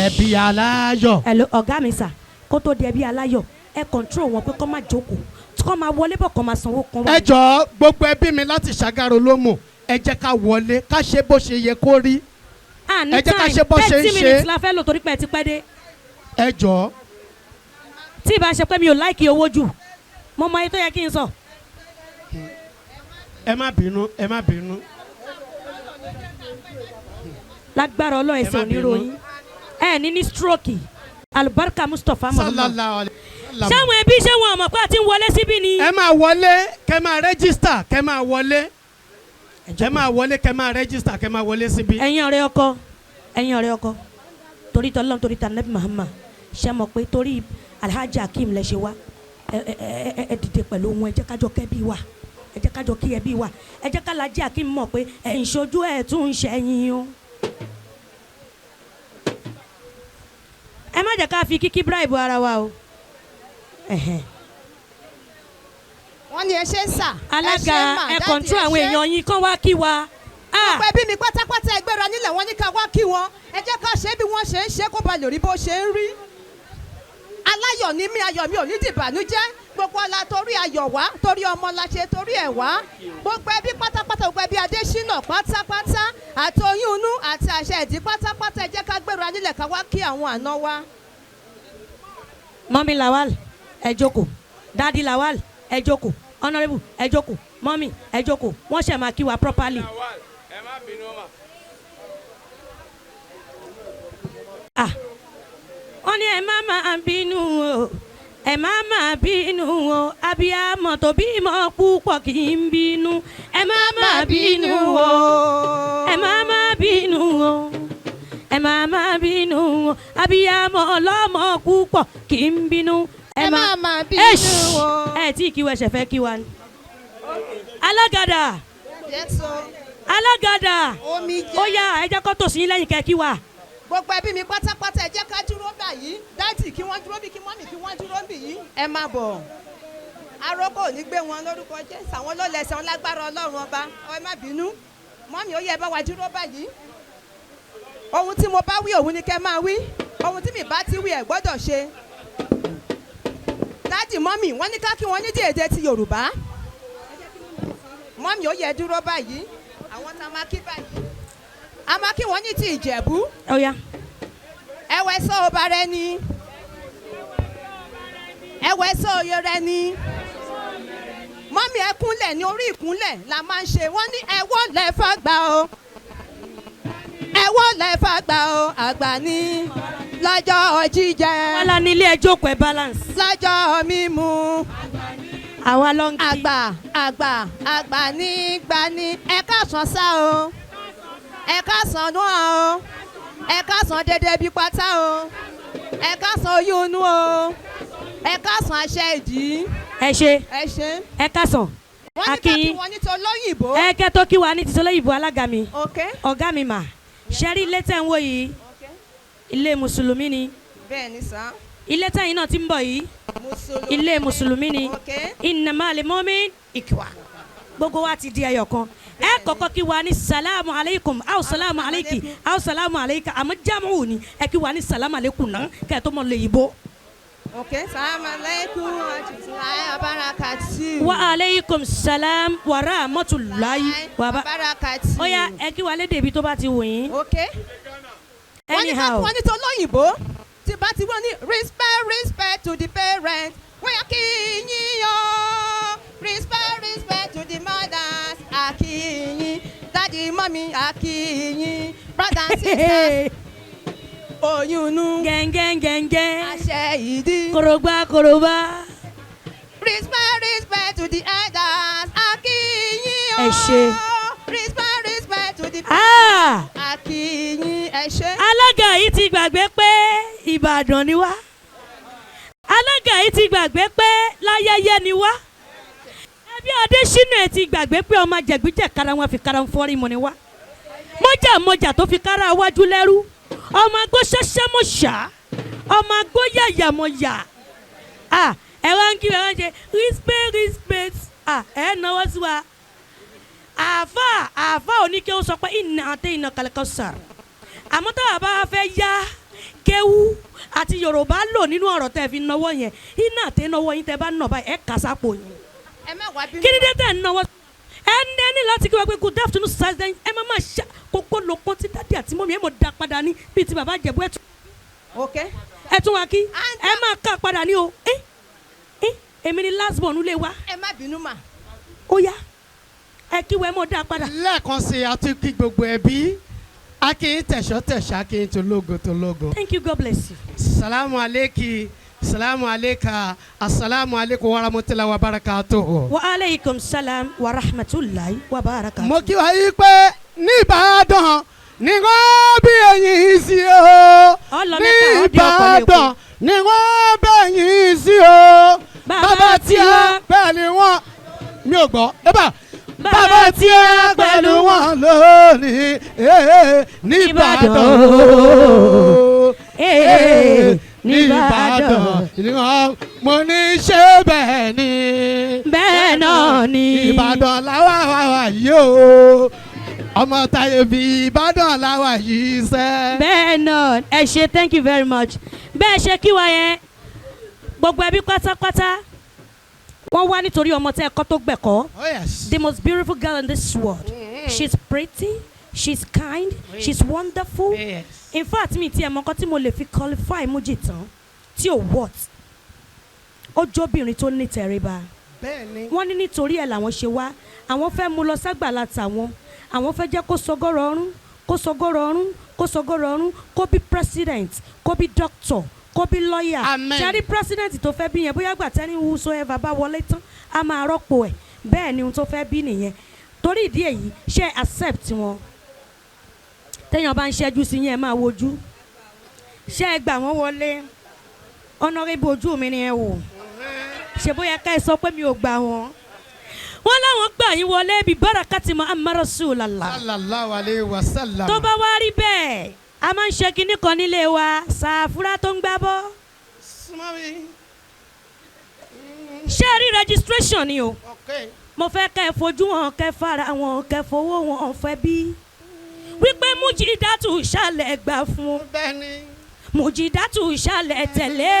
ẹbí aláyọ̀. Hello, ọ̀gá mi sà, kó tó di ẹbí aláyọ̀, ẹ control wọn pé kó má jókòó, kó máa wọlé bọ̀, kó máa sanwó kan Ẹ jọ̀ọ́, gbogbo ẹbí mi láti Ṣàgárò Lómù, ẹ jẹ́ ká wọlé, ká ṣe bó ṣe yẹ kó rí. Ah, ní Ẹ jẹ́ ká time ṣe bó ṣe ń 30 ṣe. minutes la fẹ́ lò torí pé ẹ ti pẹ́ dé. Ẹ jọ̀ọ́. Tí ì bá ṣe pé mi ò like owó jù, mo mọ iye tó yẹ kí n sọ. Ẹ má bínú, ẹ má bínú. Lágbára Ọlọ́run, Ẹ ẹsẹ̀ má bínú. oníròyìn ẹ ní stroke. Alubarika Mustapha Muhammad. Sallallahu alayhi wa sallam. Ṣáwọn ẹbí, ṣé wọn mọ̀ pé a ti ń wọlé síbí ni? Ẹ máa wọlé, kẹ́ máa register, kẹ́ máa wọlé. Ẹ máa wọlé, kẹ́ máa register, kẹ́ máa wọlé síbí. Ẹ̀yin ọ̀rẹ́ ọkọ, ẹ̀yin ọ̀rẹ́ ọkọ, torí tọ́lọ́n, torí tànàbí Muhammad, ṣe mọ̀ pé torí Alhaji Akeem lẹ ṣe wá? Ẹ ẹ ẹ ẹ dìde pẹ̀lú ohun. Ẹ jẹ́ kájọ kẹ́bí wa, ẹ jẹ́ kájọ kí ẹbí wa, ẹ jẹ́ kálájí Akeem mọ̀ pé ẹ̀ ń ṣojú ẹ̀ tún ń ṣẹ̀yìn o. Ẹ má jẹ́ ká fi kíkí bribe ara wa o. Ẹ̀hẹ̀n. Wọ́n ní ẹ ṣe sà. Alága, ẹ control àwọn èèyàn yín kán wá kí wa. Ah! Gbogbo ẹbí mi pátápátá, ẹ gbéra nílẹ̀. Wọ́n ní ká wá kí wọn. Ẹ jẹ́ ká ṣe bí wọ́n ṣe ń ṣe, kó ba lè rí bó ṣe ń rí. Aláyọ̀ ní mí, ayọ̀ mi ò ní dìbànújẹ́. Gbogbo ọlá torí ayọ̀ wá, torí ọmọ la ṣe torí ẹ̀ wá. Gbogbo ẹbí pátápátá, gbogbo ẹbí Adésínà pátápátá, àti oyún inú àti àṣẹ ìdí pátápátá, ẹ jẹ́ ká gbéra nílẹ̀, ká wá kí àwọn àna wa. Mummy Lawal, ẹ jókòó. Daddy Lawal, ẹ jókòó. Honourable, ẹ jókòó. Mummy, ẹ jókòó. Wọ́n ṣẹ̀ máa kí wa properly. Ẹ má bínú mà. Ah, wọ́n ní ẹ má máa bínú o, ẹ má máa bínú o. Abiyamọ tó bímọ púpọ̀ kì í bínú. Ẹ má máa bínú o, ẹ má máa bínú o, ẹ má máa bínú o. Abiyamọ ọlọ́mọ púpọ̀ kì í bínú. Ẹ má máa bínú Eish! o. Ẹ tí kí wọ́n ṣe fẹ́ kí wa ni. Alágàdà. Yes o. Alágàdà. Omi jẹ́. Ó yá, ẹ jẹ́ kó tòsí yín lẹ́yìn kẹ́ kí wa. Gbogbo ẹbí mi pátápátá, ẹ jẹ́ ká dúró báyìí. Daddy, kí wọ́n dúró bí, kí mummy kí wọ́n dúró bì yìí. Ẹ máa bọ̀. Arókò ò ní gbé wọn lórúkọ Jésù. Àwọn ló lẹsẹ̀ wọn lágbára Ọlọ́run Ọba. Ẹ má bínú. Mummy, ó yẹ, ẹ bá wa dúró báyìí. Ohun tí mo bá wí, òun ni kẹ́ máa wí. Ohun tí mi bá ti wí, ẹ gbọ́dọ̀ ṣe. Daddy, mummy, wọ́n ní ká kí wọ́n ní èdè ti Yorùbá. Mummy, ó yẹ, dúró báyìí. Àwọn tá a máa kí báyìí, a máa kí wọ́n ní ti Ìjẹ̀bú. Ó yá. Ẹwẹ sọ ọba rẹ ni, ẹwẹ sọ oyè rẹ ni. Mummy, ẹ kúnlẹ̀ ní orí ìkúnlẹ̀ la máa ń ṣe. Wọ́n ní ẹwọ́ lẹ fàgbà o, ẹwọ́ lẹ fàgbà o, àgbà ní lọ́jọ́ jíjẹ, Wọ́n lá ní ilé, ẹ jókòó, ẹ balance. lọ́jọ́ mímu. Àwa ló ń kí. Àgbà, àgbà, àgbà ní gbani. Ẹ káàsán sá o, ẹ káàsán nú o, ẹ káàsán dédé bí pátá o, ẹ káàsán oyún inú o, ẹ káàsán àṣẹ ìdí. Ẹ ṣe. Ẹ ṣe. Ẹ kásán. Wọ́n ní ká kí Akin. wọ́n ní tó lóyìnbó. Ẹ kẹ́ tó kí wa ní ti olóyìnbó, alága mi, Ok. ọ̀gá mi mà, ṣẹ́rí ilé tẹ̀ ń wò yìí, ilé mùsùlùmí ni. Bẹ́ẹ̀ ni sá. Ilé tẹ̀yìn náà ti ń bọ̀ yìí, Mùsùlùmí. ilé mùsùlùmí ni. Ok. Innamal mu'min ikhwa. Gbogbo wa ti di ẹyọ kan. Ẹ kọ́kọ́ kí wa ní salamu aleykum, aw salamu aleyki, aw salamu aleyka. Àmọ́ jamu ni ẹ kí wa ní salamu aleykum náà kẹ́ ẹ tó mọ̀ lóyìnbó. Ok, salamu alaikum wa rahmatulahi wa barakatuh. Wa aleykum salam wa rahmatulahi wa barakatuh. Ó yá, ẹ kí wa lédè ibi tó bá ti wù yín. Ok. Wọ́n ní ká Anyhow. wọ́n ní tó lóyìnbó tí bá ti wọ́n ní respect, respect to the parents, wọ́n yà kí yín o. Respect, respect to the mothers, a kí yín, daddy, mommy, a kí yín, brothers and sisters, oyún inú, Gẹ́ngẹ́ gẹ́ngẹ́. àṣẹ ìdí. Korogba korogba. Respect, respect to the elders, a kí yín o. Ẹ ṣé. Respect, respect to the Ah! a kí yín, ẹ ṣé. Alága yìí ti gbàgbé pé Ìbàdàn ni wá. Alága yìí ti gbàgbé pé láyẹyẹ ni wá. Ẹbí Adésínà ẹ ti gbàgbé pé ọmọ jẹ̀gbíjẹ̀ kára wọn fi kára wọn fọ́rí mu ni wá. Mọ́jà mọ́jà tó fi kára wájú lẹ́rú. Ọmọ agbó ṣẹ́ṣẹ́ mọ̀ ṣá. Ọmọ agbó yàyà mọ̀ yà. Ah, ẹ wá ń kí ẹ wá ń ṣe respect, respect. Ah, ẹ náwó sí wa. Àáfà àáfà oníkéwù sọ pé ìnà àti ìnà kàlẹ́kọ̀ sàrà, àmọ́ táwa bá fẹ́ yá kéwú àti Yorùbá lò nínú ọ̀rọ̀ tẹ́ fi náwó yẹn, iná àti náwó yín tẹ́ bá nà báyìí, ẹ kà sápò yín. Ẹ má wá bínú. Kí ni dé tẹ́ ń náwó? Ẹ ní ẹni láti kí wọ́n pé good afternoon sirs, ẹ má máa ṣá kókó lóko tí daddy àti mummy ẹ mọ̀ dá padà ní bíi ti bàbá Ìjẹ̀bú ẹ̀ tún. Ok. Ẹ tún wá kí ẹ máa ká padà ní o. Ẹ ẹ, èmi ni last born lé wa. Ẹ má bínú mà. Ó yá, ẹ kí wọ́n ẹ mọ̀ dá padà. Lẹ́ẹ̀kan sí i, a tún kí gbogbo ẹbí, a kì í tẹ̀sọ́ tẹ̀sọ́, a kì í tológo tológo. Thank you, God bless you. Salamu aleki, salamu aleka, asalamu aleykum wa rahmatulahi wa barakatuhu. Wa aleykum salam wa rahmatulahi wa barakatuh. Mo kí wa yí pé ní Ìbàdàn ní wọ́n bí ẹ̀yin sí o. Ọlọ Ní mẹ́ta, ó di ọkọ̀ lẹ́kọ̀ọ́. Ìbàdàn ní wọ́n bí ẹ̀yin sí o. Bàbá tí a pẹ̀lú wọn mi ò gbọ́ ẹ bá bàbá tí a pẹ̀lú wọn lónìí ní Ìbàdàn o. Ní Ìbàdàn ní wọ́n mo ní ṣé bẹ́ẹ̀ ni. Bẹ́ẹ̀ náà ni. Ìbàdàn làwà wà yìí o, ọmọ táyé fi Ìbàdàn làwà yìí sẹ́. Bẹ́ẹ̀ náà, ẹ ṣe, thank you very much. Bẹ́ẹ̀ ṣe kí wa yẹn, gbogbo ẹbí pátápátá wọ́n wá nítorí ọmọ tẹ́ ẹ kọ́ tó gbẹ̀kọ́. Oh yes. The most beautiful girl in this world. She's pretty, she's kind, she's wonderful. In fact, mi ti ẹ̀ mọ̀ nǹkan tí mo lè fi qualify Mújì tán tí ò what. Ó jóbìnrin tó ní tẹríba. Bẹ́ẹ̀ni. Wọ́n ní nítorí ẹ̀ làwọn ṣe wá. Àwọn fẹ́ mú lọ ságbàlá tàwọn. Àwọn fẹ́ jẹ́ kó sọgọ́rọ̀ ọ̀run, kó sọgọ́rọ̀ ọ̀run, kó sọgọ́rọ̀ ọ̀run, kó bí president, kó bí doctor, kó bí lawyer. Amen. Ṣé rí president tó fẹ́ bí yẹn, bóyá gbà tẹ́ni whosoever bá wọlé tán, a máa rọ́pò ẹ̀. Bẹ́ẹ̀ ni ohun tó fẹ́ bí nìyẹn. Torí ìdí èyí, ṣe accept wọn. Téèyàn bá ń ṣẹ́jú sí yẹn, ẹ máa wojú. Ṣé ẹ gbà wọ́n wọlé? Honourable, ojú mi ni ẹ wò. Ṣe bóyá ká ẹ sọ pé mi ò gbà wọ́n. Wọ́n láwọn gbà yín wọlé bí barakati Muhammad Rasulallah. Sallallahu alayhi wa sallam. Tó bá wá rí bẹ́ẹ̀, a máa ń ṣe kinní kan nílé wa, ṣàfúrá tó ń gbá bọ́. Súnmọ́ mi. Ṣé ẹ rí registration ni o? Okay. Mo fẹ́ kẹ́ ẹ fojú hàn, kẹ́ fara wọn, kẹ́ fowó wọn fẹ́ bí wípé Mújídátù ṣàlẹ̀ gbà fún. Bẹ́ẹ̀ni. Mújídátù ṣàlẹ̀ tẹ̀lé,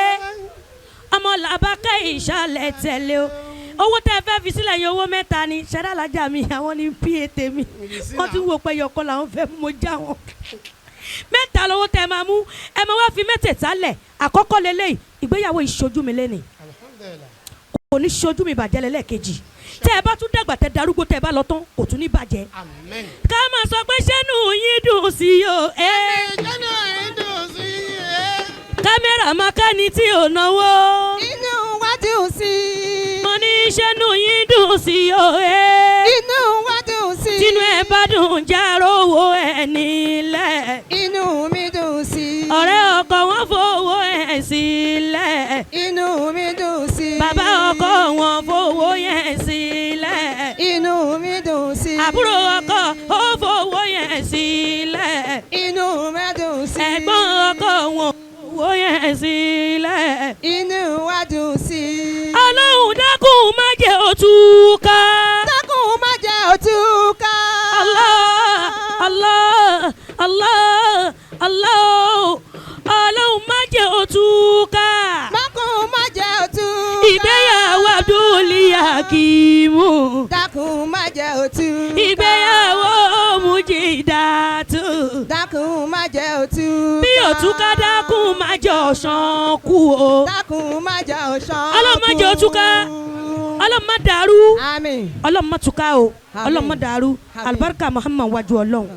ọmọ làbákẹ́ ìṣàlẹ̀ tẹ̀lé o. Owó tẹ́ ẹ fẹ́ fi sílẹ̀ yẹn, owó mẹ́ta ni. Ṣẹ́dá alájà mi, àwọn ní pa tèmi, wọ́n ti wò pé yọkọ làwọn fẹ́ mú, mo já wọn. Mẹ́ta lówó tẹ́ ẹ máa mú, ẹ máa wá fi mẹ́tẹ̀ẹ̀ta lẹ̀. Àkọ́kọ́ lélẹ́yìí, ìgbéyàwó ìṣojú mi lẹ́nìí Alhamdulillah. kò ní ṣojú mi bàjẹ́. Lẹ́lẹ́kejì, tẹ́ ẹ bá tún dàgbà, tẹ́ darúgbó, tẹ́ ẹ bá lọ tán, kò tún ní bàjẹ́. Amen. Ká máa sọ pé ṣẹ́nu yín dùn sí o ẹ́. Ìjọ́nà ìdùn sí ẹ. Kámẹ́rà mákàní tí ò náwó. Inú wa dùn sí i. Mo ní ṣẹ́nu yín dùn sí o ẹ́. Inú wa dùn sí i. Tínú ẹ bá dùn, járó owó ẹ nílẹ̀. Inú mi dùn sí i. Ọ̀rẹ́ ọkọ wọn fowó ẹ̀ sílẹ̀. Inú mi dùn sí i. Bàbá ọkọ wọn fowó yẹn sílẹ̀. Inú mi dùn sí i. Àbúrò ọkọ ó fowó yẹn sílẹ̀. Inú mi dùn sí i. Ẹ̀gbọ́n ọkọ wọn fowó yẹn sílẹ̀. Inú wa dùn sí i. Ọlọ́run dákun má jẹ́ òtúká. Dákun má túká. Dákun má jẹ́ ó túká. Ìgbéyàwó Abdulhakeemu. Dákun má jẹ́ ó túká. Ìgbéyàwó Mujidatu. Dákun má jẹ́ ó túká. Bí òtúká dákun má jẹ́ ọ̀sán kú o. Dákun má jẹ́ ọ̀sán kú. Ọlọ́run má jẹ́ ó túká. Ọlọ́run má dàrú. Àmín. Ọlọ́run má túká o. Àmín. Ọlọ́run má dàrú. Àmín. Alibarika Muhammad wájú Ọlọ́run.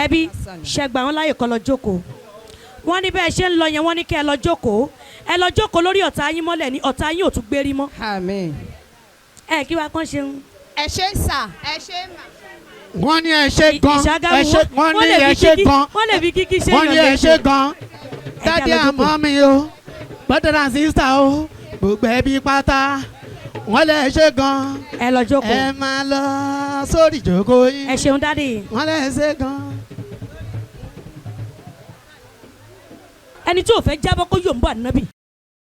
Ẹbí ṣẹgbà wọn láyè kọ́ lọ jókòó. Wọ́n ní bẹ́ẹ̀ ṣe ń lọ yẹn, wọ́n ní kẹ́ ẹ lọ jókòó. Ẹ lọ jókòó lórí ọ̀tá yín mọ́lẹ̀ ní ọ̀tá yín ò tún gbérí mọ́. Àmín. Ẹ kí wa kán ṣeun. Ẹ ṣé sà. Ẹ ṣé mà. Wọ́n ní ẹ ṣé gan. Ìṣàgámù Ẹ ṣé, wọ́n ní ẹ ṣé gan. wọ́n lè fi kíkí ṣe Wọ́n ní ẹ ṣé gan. Daddy lọ and jókòó. mommy o, brother and sister o, gbogbo ẹbí pátá, wọ́n lè ṣe gan. Ẹ lọ jókòó. Ẹ máa lọ sórí ìjókòó yín. Ẹ ṣeun daddy. Wọ́n lè ṣe gan. Ẹni tí ò fẹ́ jábọ́ kó yòǹbó ànábì.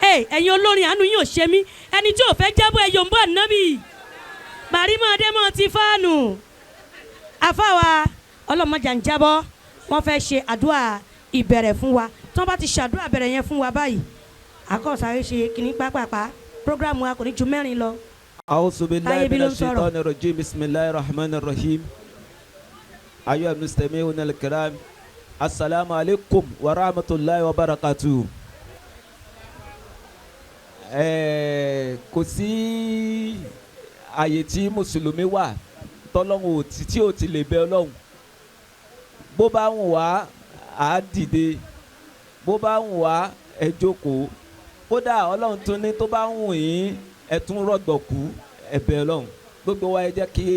Ẹ ẹ̀yin olórin àánú yín ò ṣe mí. Ẹni tí ò fẹ́ jábọ́ ẹ yòǹbó ànábì. Màrímọ́ Adémọ́ ti fáànù. Àfáwa ọlọ́mọjà ń jábọ́. Wọ́n fẹ́ ṣe àdúrà ìbẹ̀rẹ̀ fún wa. Tí wọ́n bá ti ṣàdúrà bẹ̀rẹ̀ yẹn fún wa báyìí, àkọ́sáré ṣe kìíní pápápá. Prógrámù wa kò ní ju 4 lọ. أعوذ بالله Táyé bí من ló ń sọ̀rọ̀. الشيطان الرجيم بسم الله الرحمن الرحيم أيها المستمعون الكرام السلام عليكم ورحمة الله وبركاته. Kò sí àyè tí mùsùlùmí wà tọ́lọ́hun ò tí tí ò ti lè bẹ Ọlọ́hun. Bó bá ń wá á dìde, bó bá ń wá ẹ jókòó, kódà Ọlọ́hun tún ní tó bá ń wù yín ẹ tún rọ̀gbọ̀kú ẹ bẹ Ọlọ́hun. Gbogbo wa ẹ jẹ́ kí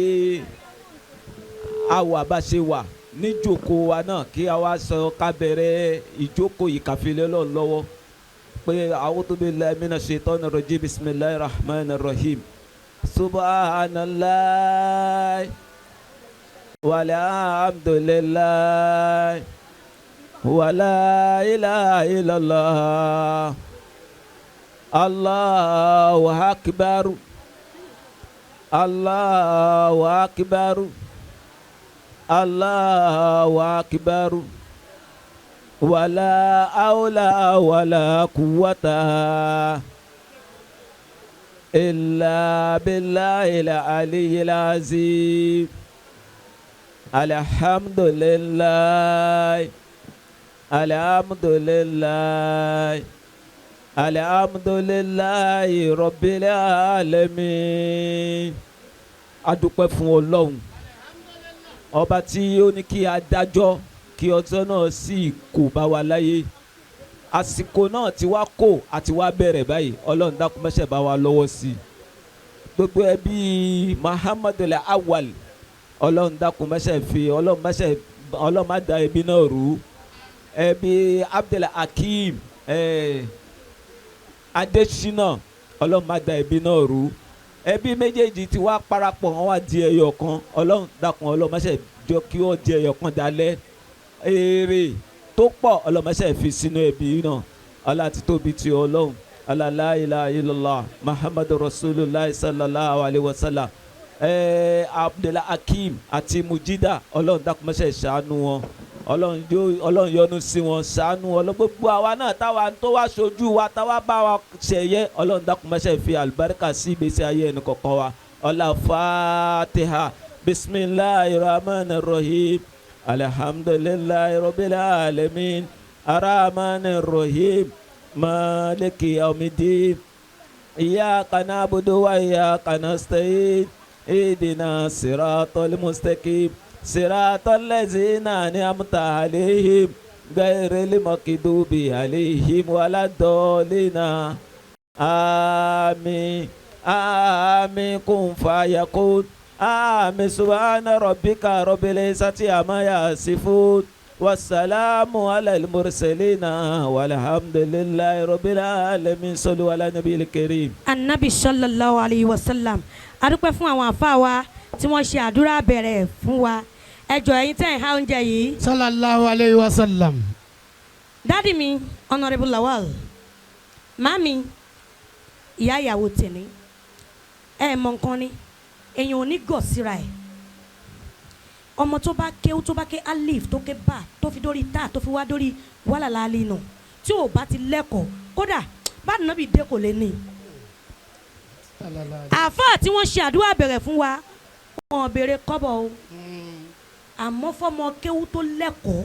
a wà bá ṣe wà níjókòó wa náà, kí a wá sọ ká bẹ̀rẹ̀ ìjókòó yìí ká fi lé Ọlọ́hun lọ́wọ́ pé a'udhu billahi minash shaitani rajim bismillahir rahmanir rahim subhanallah walhamdulillah wala ilaha illallah Allahu akbar Allahu akbar Allahu akbar wala hawla wala quwwata illa billahil aliyyil azim. Alhamdulillah alhamdulillah alhamdulillahi rabbil alamin. A dúpẹ́ fún Ọlọ́run ọba tí ó ní kí a dájọ́ kí ọjọ́ náà sì kò bá wa láyé. Àsìkò náà ti wá kò àti wá bẹ̀rẹ̀ báyìí. Ọlọ́run dákun mẹ́sẹ̀ bá wa lọ́wọ́ sí i. Gbogbo ẹbí Muhammadu Awal, Ọlọ́run dákun mẹ́sẹ̀ fi Ọlọ́run mẹ́sẹ̀ Ọlọ́run má da ẹbí náà rú. Ẹbí Abdul Hakeem Adésínà, Ọlọ́run má da ẹbí náà rú. Ẹbí méjèèjì ti wá parapọ̀, wọ́n wá di ẹyọ kan. Ọlọ́run dákun Ọlọ́run mẹ́sẹ̀ jọ kí wọ́n di ẹyọ kan dalẹ̀. Èrè tó pọ̀ Ọlọ́run mẹ́sẹ̀ fi sínú ẹbí náà. Ọlá ti tóbi ti Ọlọ́run. Ala la ilaha illallah Muhammadu Rasulullah sallallahu alayhi wa sallam. Abdul Hakeem àti Mujida, Ọlọ́run dákun mẹ́sẹ̀ ṣàánú wọn. Ọlọ́run yọ́nú sí wọn, ṣàánú Ọlọ́run. Gbogbo àwa náà táwa tó wá ṣojú wa táwa bá wa ṣẹ̀yẹ, Ọlọ́run dákun mẹ́sẹ̀ fi àlùbáríkà sí ìgbésí ayé ẹnì kọ̀ọ̀kan wa. Ọlá Fatiha bismillahir rahmanir rahim alhamdulillahi rabbil alamin arrahmanir rahim maliki yawmiddin iyyaka na'budu wa iyyaka nasta'in ihdina siratal mustaqim siratal ladzina an'amta alayhim ghayril maghdubi alayhim waladdallin. Àmín àmín kun fayakun àmín subhana rabbika rabbil izzati amma yasifun wassalamu alal mursalina walhamdulillahi rabbil alamin. Sallu ala nabiyil karim. Anabi sallallahu alayhi wa sallam. A dúpẹ́ fún àwọn àfáà wa tí wọ́n ṣe àdúrà bẹ̀rẹ̀ fún wa. Ẹ jọ̀ọ́ ẹ̀yin tẹ́ ẹ̀ há oúnjẹ yìí. Sallallahu alayhi wa sallam. Dádì mi Honourable Lawal, màmí ìyá ìyàwó tèmi, ẹ mọ nǹkan ni èèyàn ò ní gọ̀ síra ẹ̀. Ọmọ tó bá ké tó bá ké alif tó ké bá tó fi dórí tá tó fi wá dórí wàhálà nù tí ò bá ti lẹ́kọ̀ọ́ Kódà bá nàbì dé kò lè ní. Àáfàá tí wọ́n ṣe àdúrà bẹ̀rẹ̀ fún wa, wọn béèrè kọ́bọ̀ o, àmọ́ fọmọ kéwú tó lẹ́kọ̀ọ́,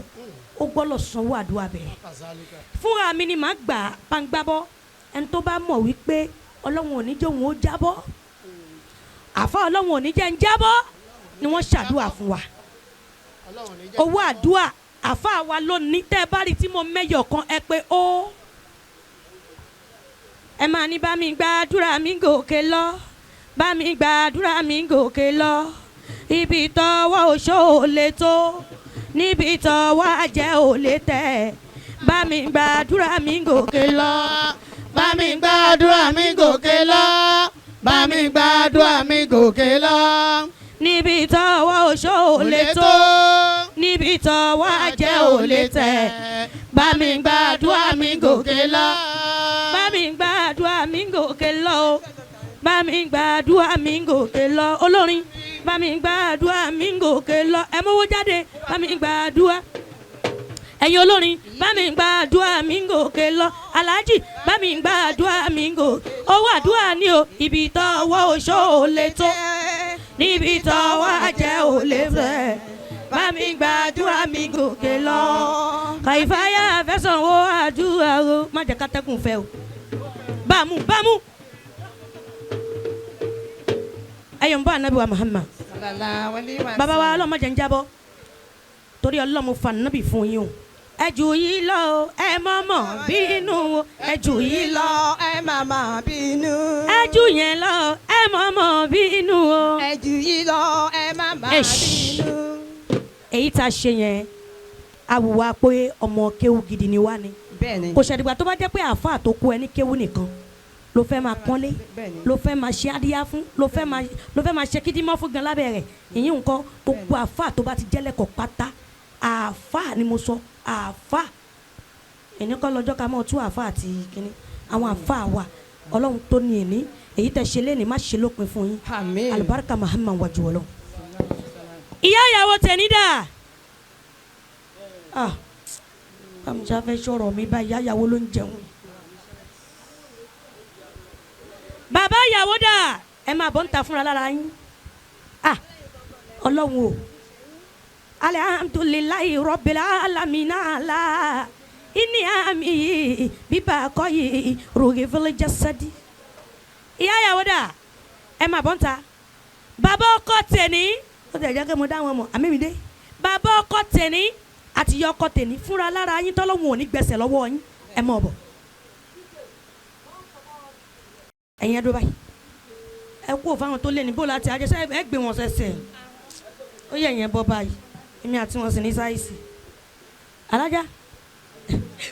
ó gbọ́dọ̀ sanwó àdúrà bẹ̀rẹ̀. Fúnra mi ni màá gbà pàǹgbábọ́. Ẹni tó bá mọ̀ wípé Ọlọ́run ò ní jẹ́ òun ó jábọ́, àfa Ọlọ́run ò ní jẹ́ ń jábọ́ ni wọ́n ṣàdúrà fún wa. Owó àdúrà àfa wa lónìí, tẹ́ ẹ bá rí tí mo mẹ́yọ̀ kan, ẹ pé ó ẹ máa ní bá mi gbàdúrà mi gòkè lọ, bá mi gbàdúrà mi gòkè lọ, ibi tọ́wọ́ oṣó ò lè tó, níbi tọ́wọ́ àjẹ́ ò lè tẹ̀, bá mi gbàdúrà mi gòkè lọ. Bá mi gbàdúrà mi gòkè lọ, bá mi gbàdúrà mi gòkè lọ. Níbi tọ́wọ́ oṣó ò lè tó, níbi tọ́wọ́ àjẹ́ ò lè tẹ̀, bá mi gbàdúrà mi gòkè lọ. Bá mi gbàdúrà mi gòkè lọ o, bá mi gbàdúrà mi gòkè lọ. Olórin, bá mi gbàdúrà mi gòkè lọ. Ẹ mówó jáde, bá mi gbàdúrà. Ẹ̀yin olórin, bá mi gbàdúrà mi gòkè lọ. Aláàjì, bá mi gbàdúrà mi gòkè. Owó àdúrà ni o. Ibi tọ́wọ́ oṣó ò lè tó, níbi tọ́wọ́ àjẹ́ ò lè fẹ́, bá mi gbàdúrà mi gòkè lọ. Kàìfáyà fẹsàn-án àdúrà o, má jẹ́ kátẹ́kùn fẹ́ o. Bámu bámu ẹ̀yọ̀ ń bọ́ anabi wa Muhammad. Bàbá wa, ọlọ́mọ jẹ́ ń jábọ́ torí ọlọ́mọ fa nàbì fún yín o. Ẹ jù yìí lọ o, ẹ mọ̀ mọ̀ bínú o. Ẹ jù yìí lọ, ẹ má má bínú. Ẹ jù yẹn lọ, ẹ mọ̀ mọ̀ bínú o. Ẹ jù yìí lọ, ẹ má má bínú. Èyí tá a ṣe yẹn, awùwà pé ọmọ kéwú gidi ni wá ni. Bẹ́ẹ̀ni. Kò ṣàdìgbà tó bá jẹ́ pé àáfàá tó kú ẹ ní kéwú nìkan ló fẹ́ máa pọ́nlé, ló fẹ́ máa ṣe adíyá fún, ló fẹ́ máa ṣe kídímọ́ fún gan lábẹ́ rẹ̀. Ìyín nǹkan gbogbo àáfàá tó bá ti jẹ́lẹ̀kọ̀ pátá, àáfàá ni mo sọ, àáfàá ẹni kọ́ lọ́jọ́ ká mọ́ tú àáfàá àti kínní àwọn àáfàá wa. Ọlọ́run tó ní ẹni èyí tẹ́ ṣe léni, má ṣe lópin fún yín. Àmín. Alibarika Muhammad wájú ọlọ́run. Ìyá ìyàwó tẹ̀ ní dà, ah, báwo fẹ́ sọ̀rọ̀ mi báyìí? Ìyá ìyàwó ló ń jẹun. Bàbá ìyàwó dà? Ẹ máa bọ́ ń ta fúnra lára yín. Ah, ọlọ́run o, alihamudulilayi rọ́bìlà alamina ala ini ami bíbá akọ yìí rògì fúnlẹ̀ jásádì. Ìyá ìyàwó dà? Ẹ máa bọ́ ń ta. Bàbá ọkọ tẹ̀ní, ó tẹ̀ jẹ́ kí mo dá wọn mọ̀ àmì mi dé. Bàbá ọkọ tẹ̀ní àti ìyá ọkọ tẹ̀ní, fúnra lára yín, tọ́lọ́hún ò ní gbẹ̀sẹ̀ lọ́wọ́ yín, ẹ mọ̀ bọ̀. Ẹ̀yin ẹ dúró báyìí, ẹ kú òfáwọn tó lé ní bóòlù àti àjẹsẹ́, ẹ gbé wọn sẹsẹ̀. Ó yẹ ìyẹn bọ́ báyìí, èmi àti wọn sì ní sáìsì. Alájà,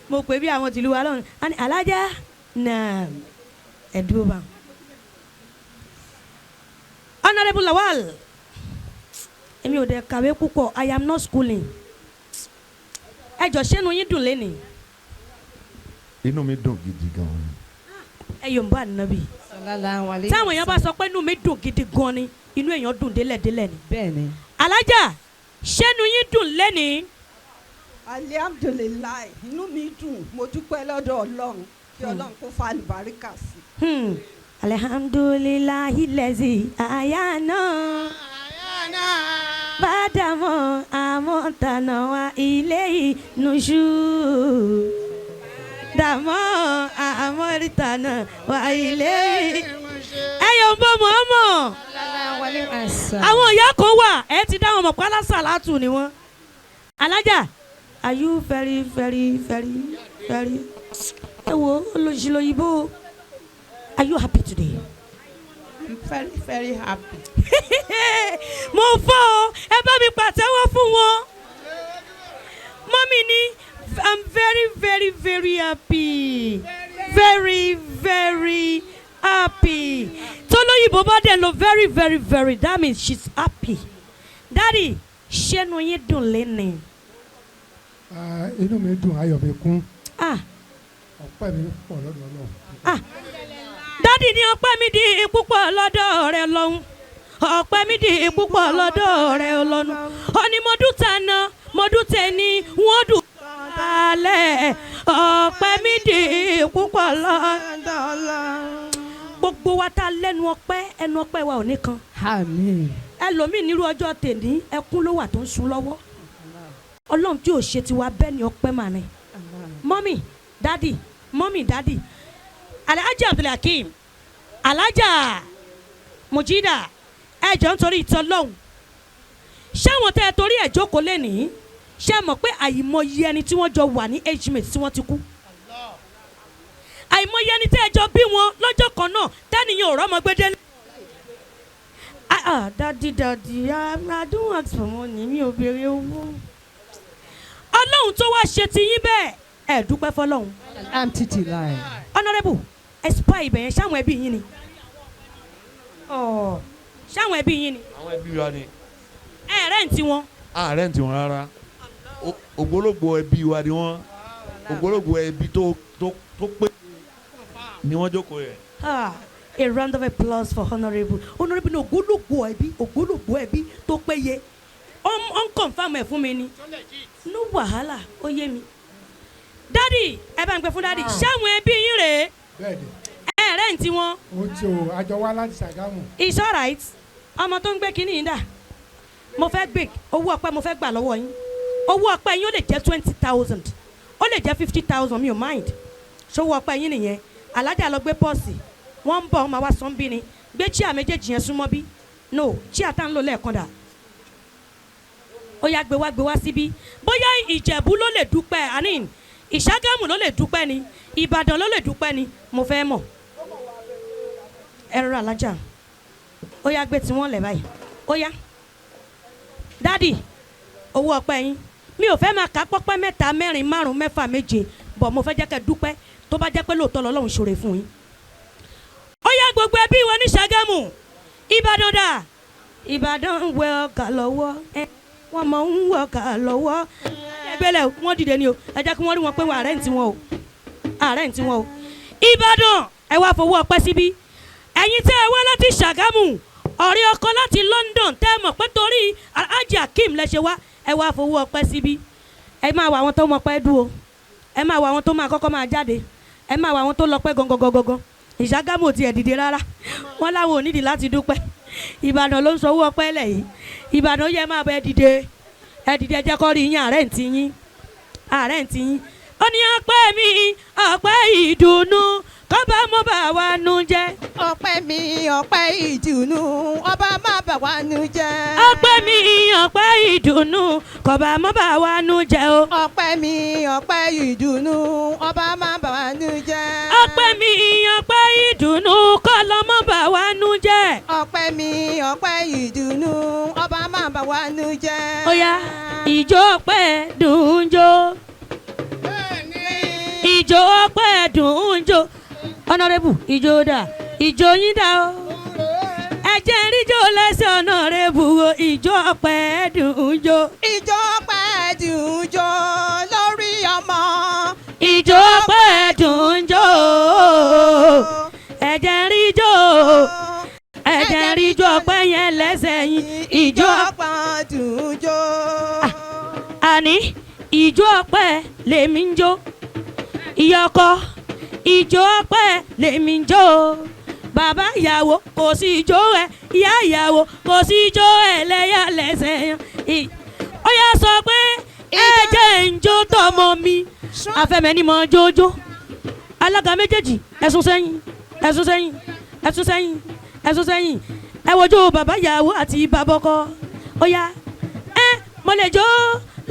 mo pè bí àwọn tìlú wa lọ́run á ní alájà náà, ẹ dúró bá wọn. Honourable Lawal, èmi ò dẹ̀ kàwé púpọ̀, I am not schooling. Ẹ jọ, ṣẹ́nu yín dùn lẹ́nìí? Inú mi dùn gidi gan-an. Ẹ yóò ń bá ànábì. Táwọn èèyàn bá sọ pé inú mi dùn gidi gan ni, inú èèyàn dùn délẹ̀délẹ̀ ni. Bẹ́ẹ̀ni. Alájà, ṣẹ́nu yín dùn lẹ́nìí? Alihamdulilayi, inú mi dùn, mo dúpẹ́ lọ́dọ̀ Ọlọ́run, kí Ọlọ́run kó fa àlùbáríkà sí. Alihamdulilayi lẹ́sì àyànà bàdàmọ́ àmọ́tànà wa ilé ìnùṣù dàmọ́ àmọ́rìtànà wa ilé. Ẹ yóò ń bọ́ mọ́ọ́mọ́. Àwọn ìyá kan wà, ẹ ti dá wọn mọ̀ pé alásàlátù ni wọ́n. Alájà, are you very very very very, ẹ wo olóṣèlóyìnbó, are you happy today? I'm very very happy. Mo fọ́ ọ, ẹ bá mi pàtẹ́wọ́ fún wọn. Mọ́mí ni I'm very very very happy, very very happy. Tolóyìnbó bá dẹ̀ lọ very very very, that means she's happy. Daddy, ṣẹ́nu yín dùn lẹ́nu? Ah, inú mi dùn, ayọ̀ mi kún. Ah. Ọpẹ́ mi pọ̀ lọ́dọ̀ Ọlọ́run. Ah, daddy ní ọpẹ́ mi di púpọ̀ lọ́dọ̀ rẹ lọ́hùn, ọpẹ́ mi di púpọ̀ lọ́dọ̀ rẹ ọlọ́nu. Ó ní mọ́dún tàná, mọ́dún tẹ̀ni, wọ́n dùn alẹ́. Ọpẹ́ mi di púpọ̀ lọ́dọ̀ Ọlọ́run. Gbogbo wa tá a lẹ́nu ọpẹ́, ẹnu ọpẹ́ wa ò ní kan. Àmín. Ẹlòmíì nírú ọjọ́ tèní, ẹkún ló wà tó ń sun lọ́wọ́. Ọlọ́run tí ò ṣe tiwa bẹ́ẹ̀ ni ọpẹ́ mà ní. Mummy, daddy, mummy, daddy, Alhaji Abdulhakeem, Alhaja Mujida, ẹ jọ̀ọ́, nítorí ìtọ́ lọ́hùn, ṣé àwọn tẹ́ ẹ torí ẹ̀ jókòó lẹ́nìí, ṣé ẹ mọ̀ pé àìmọye ẹni tí wọ́n jọ wà ní age mate tí wọ́n ti kú, àìmọye ẹni tẹ́ ẹ jọ bí wọn lọ́jọ́ kan náà tẹ́nìyàn ò rọ́mọ gbédé? Ah ah, daddy, daddy, I don't ask for money, mi ò béèrè owó. Ọlọ́run tó wá ṣe ti yín bẹ́ẹ̀, ẹ dúpẹ́ fọlọ́run. Alhamdulillah. Honourable, ẹ spy ibẹ̀ yẹn, ṣáwọn ẹbí yín ni? Ọ̀, ṣáwọn ẹbí yín ni? Àwọn ẹbí wa ni. Ẹ rent wọn? A rent wọn rárá. Ògbólógbò ẹbí wa ni wọ́n, ògbólógbò ẹbí tó pé ni wọ́n jókòó yẹn. Ah, a round of applause for honourable. Honourable ní ògbólógbò ẹbí, ògbólógbò ẹbí tó péye. Ó ń confirm ẹ̀ fún mi ni. No wàhálà, ó yé mi. Daddy, ẹ bá ń gbé fún daddy. Ṣáwọn ẹbí yín rèé? Bẹ́ẹ̀ni. Ẹ rent wọn? Ó ti o, àjọ wá láti Ṣàgámù. It's alright. Ọmọ tó ń gbé kínní yìí dà? Mo fẹ́ gbé owó ọpẹ́, mo fẹ́ gbà lọ́wọ́ yín. Owó ọpẹ́ yín, ó lè jẹ́ 20,000, ó lè jẹ́ 50,000, mi ò mind. Ṣówó ọpẹ́ yín nìyẹn. Alájà, lọ gbé pọ́ọ̀sì. Wọ́n ń bọ̀, wọ́n máa wá sọ́n bí ni. Gbé chair méjèèjì yẹn súnmọ́ bí. No, chair tá ń lò lẹ́ẹ̀kan dà? Ó yá, gbé wá, gbé wá síbí. Bóyá Ìjẹ̀bú ló lè dúpẹ́, àní Ìṣàgámù ló lè dúpẹ́ ni, Ìbàdàn ló lè dúpẹ́ ni, mo fẹ́ mọ̀. Ẹ rọra, alájà. Ó yá, gbé tiwọn lẹ̀ báyìí. Ó yá, daddy, owó ọpẹ́ yín, mi ò fẹ́ máa kà á pọ́pẹ́ mẹ́ta, mẹ́rin, márùn, mẹ́fà, méje bọ̀. Mo fẹ́ jẹ́ kẹ́ dúpẹ́, tó bá jẹ́ pé lóòótọ́ lọ́lọ́run ṣoore fún yín. Ó yá, gbogbo ẹbí wọn ní Ṣàgámù, Ìbàdàn dà? Ìbàdàn ń wẹ ọkà lọ́wọ́ ẹ, wọ́n mọ̀ ń wẹ ọkà lọ́wọ́. Ẹgbẹ́lẹ̀ wọ́n dìde ni o. Ẹ jẹ́ kí wọ́n rí wọn pé wọ́n àárẹ̀ ń tiwọn o, àárẹ̀ ń tiwọn o. Ìbàdàn, ẹ wá fowó ọpẹ́ síbí. Ẹ̀yin tẹ́ ẹ wá láti Ṣàgámù, ọ̀rẹ́ ọkọ láti London, tẹ́ ẹ mọ̀ pé torí Alhaji Akeem lẹ ṣe wá, ẹ wá fowó ọpẹ́ síbí. Ẹ máa wọ àwọn tó mọ̀ pẹ́ dúró, ẹ máa wọ àwọn tó máa kọ́kọ́ máa jáde, ẹ máa wọ àwọn tó lọ pẹ́ gangan gangan. Ìṣàgámù ò tiẹ̀ dìde rárá, wọ́n láwọn ò nídìí láti dúpẹ́. Ìbàdàn ló ń sọ owó ọpẹ́ lẹ̀ yìí. Ìbàdàn yẹ máa bọ, ẹ dìde, ẹ dìde, ẹ jẹ́ kó rí yín. Ààrẹ ń ti yín, ààrẹ ń ti yín. Ó ní ọpẹ́ mi, ọpẹ́ ìdùnnú, kọ́ba mo bá wa nu jẹ́. Ọpẹ́ mi, ọpẹ́ ìdùnnú, ọba má bà wá nú jẹ́. Ọpẹ́ mi, ọpẹ́ ìdùnnú, kọ́ba mo bá wa nu jẹ́ o. Ọpẹ́ mi, ọpẹ́ ìdùnnú, ọba má bà wá nú jẹ́. Ọpẹ́ mi, ọpẹ́ ìdùnnú, kọ́lọ́ mo bá wa nu jẹ́. Ọpẹ́ mi, ọpẹ́ ìdùnnú, ọba má bà wá nú jẹ́. Ó yá, ìjó ọpẹ́ dùn jó, ìjó ọpẹ́ dùn jó. Honourable, ìjó dà? Ìjó yín dà o? Ẹ jẹ́ ríjó lẹ́sẹ̀ honourable o. Ìjó ọpẹ́ dùn jó. Ìjó ọpẹ́ dùn jó lórí ọmọ. Ìjó ọpẹ́ dùn jó, ẹ jẹ́ ríjó, ẹ jẹ́ ríjó ọpẹ́ yẹn lẹ́sẹ̀ yín. Ìjó ọpẹ́ dùn jó. Àní ìjó ọpẹ́ lèmi ń jó. Ìyọkọ, ìjó ọpẹ́ lèmi ń jó. Bàbá ìyàwó, kò sí ìjó ẹ. Ìyá ìyàwó, kò sí ìjó ẹ lẹ́yà lẹ́sẹ̀ yẹn. Ó yá, sọ pé ẹ jẹ́ ń jó tọmọ mi. Afẹ́mẹ́ ni mo jójó. Alága méjèèjì, ẹ sún sẹ́yìn, ẹ sún sẹ́yìn, ẹ sún sẹ́yìn, ẹ sún sẹ́yìn. Ẹ wojú bàbá ìyàwó àti bàbá ọkọ. Ó yá, ẹ mo lè jó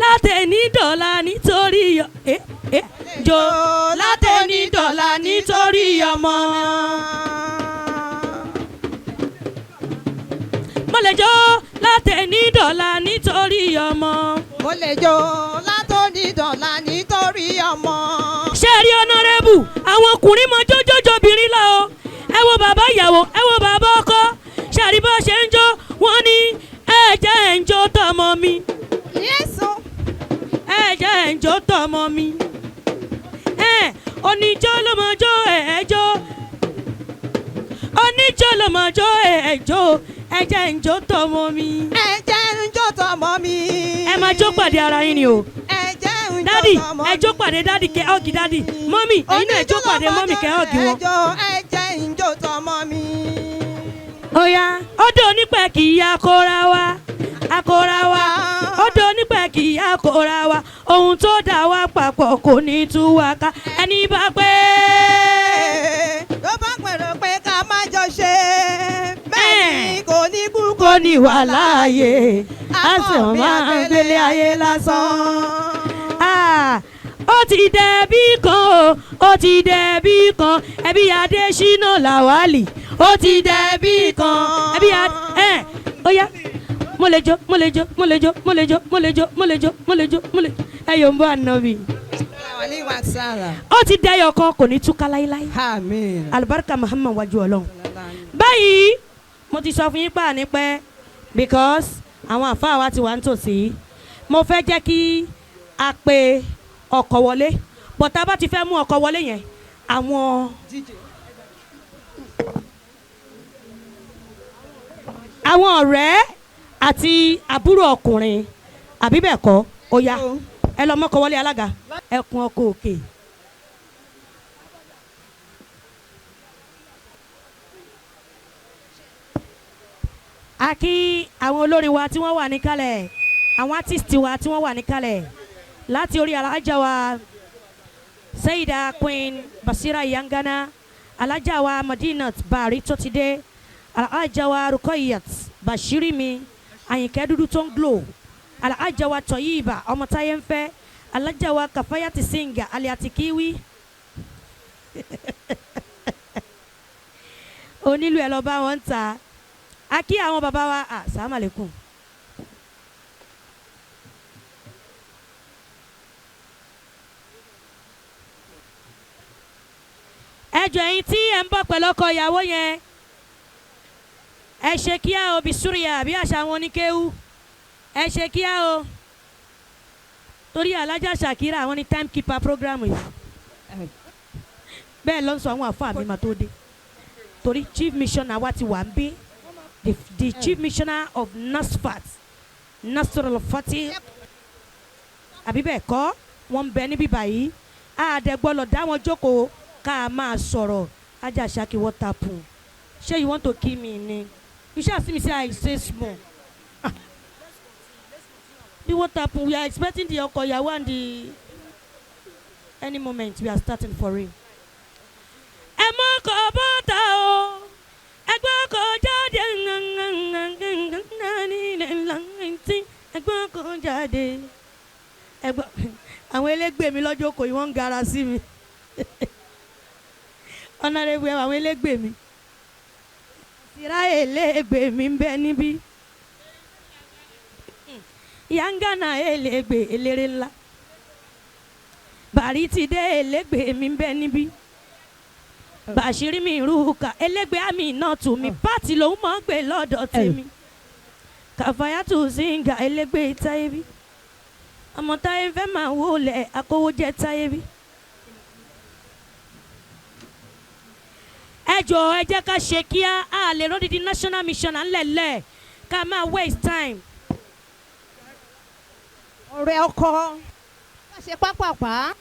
látẹ̀ní dọ̀la nítorí ẹ ẹ jó látẹ̀ní dọ̀la nítorí ọmọ. Mo lè jó látẹ̀ní dọ̀la nítorí ọmọ. Mo lè jó látòní dọ̀la nítorí ọmọ. Ṣé ẹ rí honourable, àwọn ọkùnrin mọ jójójó obìnrin lọ o. Ẹ wo bàbá ìyàwó, ẹ wo bàbá ọkọ, ṣàrí bó ṣe ń jó. Wọ́n ní ẹ jẹ́ ń jó tọmọ mi. Yẹ́sù. Ẹ jẹ́ ń jó tọmọ mi. Ẹ oníjó ló mọ jó, ẹ jó. Oníjó ló mọ jó, ẹ jó. Ẹ jẹ́ ń jó tọmọ mi. Ẹ jẹ́ ń jó tọmọ mi. Ẹ máa jó pàdé ara yín ni o. Ẹ jẹ́ ń ń jó Daddy, tọmọ ẹ jó pàdé daddy, kẹ́ hug daddy. Mummy, ẹ̀yin náà ẹ jó pàdé mummy, kẹ́ hug wọn. Ẹjọ́ ẹjẹ́ ń jó tọmọ mi. Oya, odò onípẹ̀ kì í akóra wa, akóra wa. Odò onípẹ̀ kì í akóra wa. Ohun tó dà wá papọ̀ kò ní tú wa ká. Ẹni bá pé. Tó bá pẹ̀rọ pé ká má jọ ṣe bẹ́ẹ̀ ni kò ní kú. Kò ní wà láàyè, á sì máa gbélé ayé lásán. Ah, ó ti dẹ̀bí kan o, ó ti dẹ̀bí kan, ẹbí Adésínà Làwálì. Ó ti dẹ̀bí kan, ẹbí Adé ẹ. Ó yá, mo lè jó, mo lè jó, mo lè jó, mo lè jó, mo lè jó, mo lè jó, mo lè jó, mo lè ẹ yóò ń bọ́ ànábì. Ó ti dẹyọ kan, kò ní túká láíláí. Àmín. Alibarika Muhammad wájú Ọlọ́run. Báyìí mo ti sọ fún yín pa ní pẹ́ because àwọn àfáà wa ti wà nítòsí. Mo fẹ́ jẹ́ kí a pe ọkọ̀ wọlé, bọ̀tá bá ti fẹ́ mú ọkọ̀ wọlé yẹn, àwọn ọ̀rẹ́ àti àbúrò ọkùnrin, àbí bẹ́ẹ̀ kọ́? Ó yá, ẹ lọ mọ́kọ̀ wọlé, alága ẹkùn ọkọ̀ òkè. A kí àwọn olórin wa tí wọ́n wà níkàlẹ̀, àwọn artist wa tí wọ́n wà níkàlẹ̀, láti orí alájà wa Sayida Queen Basira Yangana, alájà wa Madinat Bari tó ti dé, alájà wa Rukoyat Bashiri mi Àyìnkẹ́ dúdú tó ń glo, alájà wa Tọ̀yìnbá ọmọ táyé ń fẹ́, alájà wa Kafayati Singa aliati Kiwi onílù ẹ lọ bá wọn ta. A kí àwọn bàbá wa, asalaamualeykum. Ẹ jọ̀ọ́, ẹ̀yin tí ẹ ń bọ̀ pẹ̀lú ọkọ ìyàwó yẹn, ẹ ṣe kíá o, bí súrìyà bí àṣà àwọn oníkéwú, ẹ ṣe kíá o, torí alájà Shakira àwọn ní time keeper program yìí. Bẹ́ẹ̀ ló ń sọ àwọn àfọ àmì mà tó dé, torí chief missioner wa ti wà ń bí, the chief missioner of NASFAT, Nasrul Fati, àbí bẹ́ẹ̀ kọ́? Wọ́n ń bẹ níbí báyìí. Àdẹ̀gbọ́lọ̀ dá wọn jókòó ká a máa sọ̀rọ̀. Ajá Shaki, what happen? Ṣé you want to kill me ni? You ṣáà see me say I say small. Ah. Bí what happen? We are expecting the ọkọ ìyàwó and the any moment we are starting for real. Ẹ mọ́ kọ́ bọ́tà o, ẹgbẹ́ kọ́ jáde, ẹgbẹ́ kọ́ jáde, ẹgbẹ́. Àwọn elégbè mi lọ́jọ́ kò yí, wọ́n ń gara sí mi. Ọ̀nàrẹ́bù ẹ̀, àwọn elégbè mi síra, elégbè mi ń bẹ níbí, Yangana elégbè, eléré ńlá Bàrí ti dé, elégbè mi ń bẹ níbí, Bàṣírí mi rúkà, elégbè àmì náà tù mí pàtì lòún mọ̀ ń gbé lọ́dọ̀ tèmi, Kàfáyàtù Zinga, elégbè táyébí, ọmọ táyé fẹ́ máa wọlé akówójẹ táyébí. Ẹ jọ̀ọ́, ẹ jẹ́ ká ṣe kíá. A lè ródìdí national mission à ń lẹ̀lẹ̀ ká máa waste time. Ọ̀rẹ́ ọkọ ká ṣe pápápá.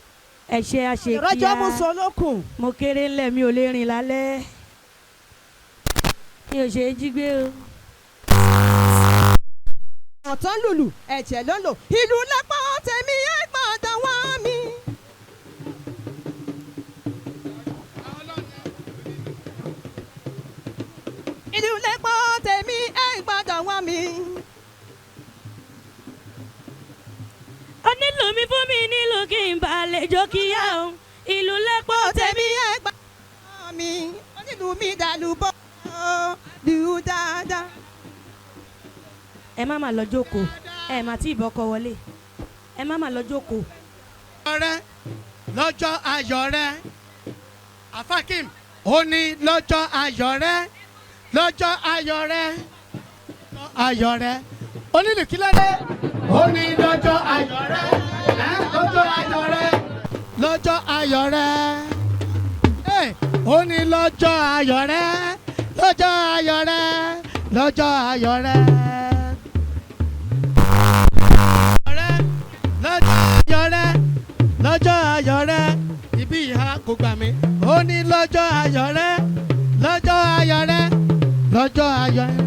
Ẹ ṣe àṣe Rọ́jọ́ kíá. Mú so lókun. Mo kéré ńlẹ̀, mi ò lè rìn lálẹ́, mi ò ṣe é jí gbé o. Ọ̀tán lùlù ẹ̀jẹ̀ ló ń lò ìlú lápá tèmi, ẹ̀ gbọ́dọ̀ wá mi. Ìlú lápá tèmi, ẹ̀ gbọ́dọ̀ wá mi. Onílù mi fún mi nílùú kí n bá lè jó kíyà o, ìlú lẹ́pọ̀ tèmi. Tèmi, ẹ̀ gbọ́dọ̀ wá mi. Onílù mi dàlú bọ́ lù dáadáa. Ẹ má má lọ jókòó, ẹ má tí ìbọkọ wọlé, ẹ má má lọ jókòó. Rẹ lọ́jọ́ ayọ̀ rẹ, afakim ó ní lọ́jọ́ ayọ̀ rẹ, lọ́jọ́ ayọ̀ rẹ, lọ́jọ́ ayọ̀ rẹ, onílù kí ló dé? Ó ní lọ́jọ́ ayọ̀ rẹ ẹ́, lọ́jọ́ ayọ̀ rẹ, lọ́jọ́ ayọ̀ rẹ ẹ́, ó ní lọ́jọ́ ayọ̀ rẹ, lọ́jọ́ ayọ̀ rẹ, lọ́jọ́ ayọ̀ rẹ, lọ́jọ́ ayọ̀ rẹ. Lọ́jọ́ ayọ̀ rẹ, ibi ìhà kò gbà mí. Ó ní lọ́jọ́ ayọ̀ rẹ, lọ́jọ́ ayọ̀ rẹ, lọ́jọ́ ayọ̀ rẹ.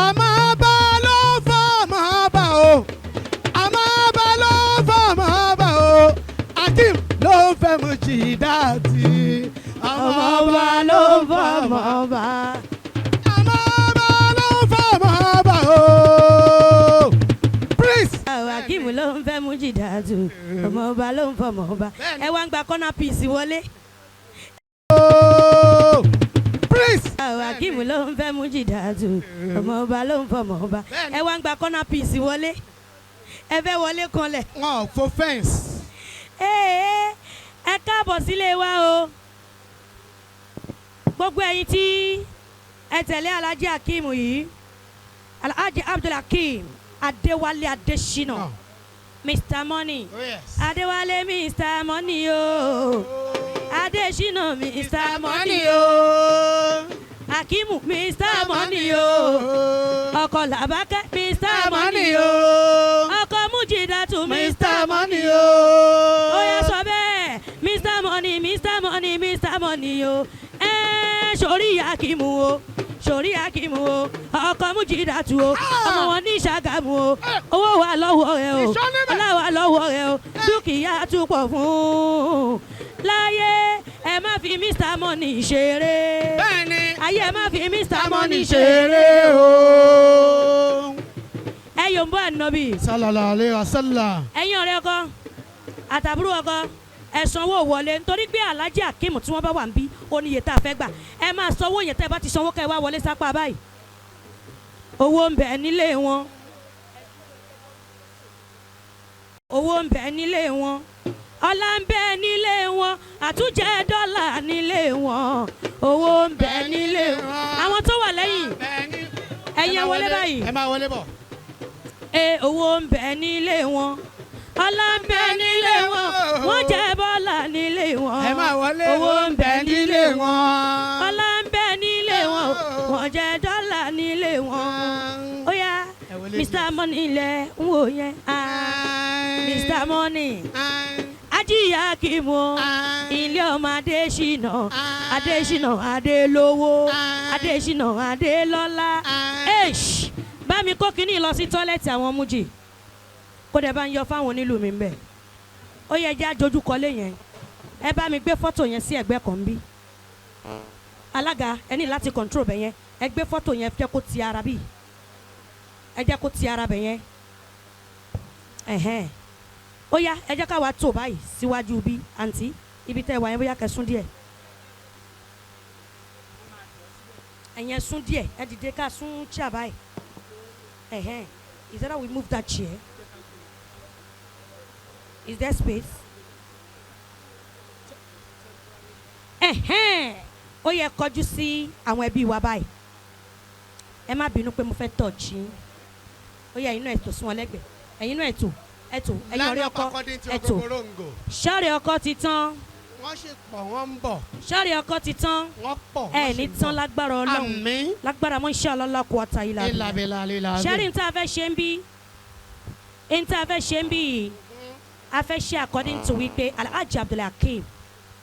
Ọmọ ọba ló fọ́ ọmọ ọba o, ọmọ ọba ló fọ́ ọmọ ọba o, Akeem ló ń fẹ́ mu jìdáàtì. Ọmọ ọba ló ń fọ ọmọ ọba. Ọmọ ọba ló ń fọ́ ọmọ ọba o. Prince. Akeem ló ń fẹ́ Mújídàtù, ọmọ ọba ló ń fọ ọmọ ọba. Ẹ wá ń gba corner piece wọlé. Oh, Prince. Akeem ló ń fẹ́ Mújídàtù, ọmọ ọba ló ń fọ ọmọ ọba. Ẹ wá ń gba corner piece wọlé. Ẹ fẹ́ wọlé kanlẹ̀. Wọn ò fo fence. Ee, ẹ káàbọ̀ sílé wa o. Gbogbo ẹ̀yin tí ẹ tẹ̀lé Alhaji Akeem yìí, Alhaji Abdulhakeem Adéwálé Adésínà, Oh. Mr Money. Oh, yes. Adéwálé Mr Money o, Adésínà Mr Money o, Akeem Mr Money o, ọkọ Làbákẹ́ Mr Money o, ọkọ Mújídàtù Mr Money o. Ó yá, sọ bẹ́ẹ̀, Mr Money, Mr Money, Mr Money o. Ẹ sórí Akeem o, sórí Akeem o, ọkọ Mújídàtù o, ọmọ wọn ní Ṣàgámù o. Owó wà lọ́wọ́ rẹ o, ọlá wà lọ́wọ́ rẹ o, dúkìá tún pọ̀ fún láyé. Ẹ má fi Mr Money ṣeré. Bẹ́ẹ̀ni. Ayé, ẹ má fi Mr Money Money ṣeré. ṣeré o. Ẹ yòǹbó ànábì. Sallallahu alayhi wa sallam. Ẹ̀yin ọ̀rẹ́ ọkọ àtàbúrò ọkọ, ẹ sanwó wọlé, nítorí pé Alhaji Akeem tí wọ́n bá wà ń bí, ó ní iye tá a fẹ́ gbà. Ẹ máa sanwó yẹn. Tẹ́ ẹ bá ti sanwó, kẹ́ ẹ wá wọlé sápá báyìí. Owó ń bẹ nílé wọn, owó ń bẹ nílé wọn, ọlá ń bẹ nílé wọn, àtúnjẹ dọ́là nílé wọn, owó ń bẹ nílé wọn. Àwọn tó wà lẹ́yìn, ẹ̀yin ẹ wọlé báyìí. Ẹ máa wọlé bọ̀. E owó ń bẹ nílé wọn, ọlá ń bẹ nílé wọn, wọ́n jẹ bọ́là nílé wọn. Ẹ máa wọlé. Owó ń bẹ nílé wọn, wọn. ọlá ń bẹ nílé wọn, wọ́n jẹ dọ́là nílé wọn. Ó yá, Ẹ wọlé. Mr Money lẹ ń wò yẹn. Ah, Mr Money, Ajíyá Akeem o, ilé ọmọ Adésínà, Adésínà Adélówó, Adésínà Adélọ́lá. Eish, bá mi kó kínní lọ sí toilet àwọn mújì, kó dẹ̀ bá ń yọ fáwọn onílù mi ń bẹ̀. Ó yẹ jẹ́ àjọjúkọlé yẹn. Ẹ bá mi gbé fọ́tò yẹn sí ẹ̀gbẹ́ kan bí. Alága, ẹ ní láti control bẹ̀ yẹn. Ẹ gbé fọ́tò yẹn, jẹ́ kó ti ara bí, ẹ jẹ́ kó ti ara bẹ̀ yẹn. Ẹ̀hẹ́n, ó yá, ẹ jẹ́ ká wá tó báyìí síwájú bí. Àǹtí, ibi tẹ́ ẹ wà yẹn, bóyá kẹ́ sún díẹ̀. Ẹ̀yẹn sún díẹ̀, ẹ dìde ká sún chair báyìí. Ẹ̀hẹ́n, is that how we move that chair? Is there space? Ẹ̀hẹ́n, ó yẹ kọjú sí àwọn ẹbí wa báyìí. Ẹ má bínú pé mo fẹ́ touch yín. Ó yẹ, ẹ̀yin náà ẹ tò sí wọn lẹ́gbẹ̀ẹ́. Ẹ̀yin náà ẹ tò, ẹ tò. Ẹ̀yin ọ̀rẹ́ ọkọ, ẹ tò. Ṣọ́ọ̀rẹ́ ọkọ ti tán. Wọ́n ṣe pọ̀, wọ́n ń bọ̀. Ṣọ́ọ̀rẹ́ ọkọ ti tán. Wọ́n pọ̀. Ẹ ní tán lágbára Ọlọ́run. Àmín. Lágbára mọ́ iṣẹ́ ọlọ́lá kó ọ̀tá yìí lábẹ́. Ìlàbílà lílà. Ṣẹ́rí ní tá a fẹ́ ṣe ń bí, ní tá a fẹ́ ṣe ń bí yìí, a fẹ́ ṣe according to wípé Alhaji Abdulhakeem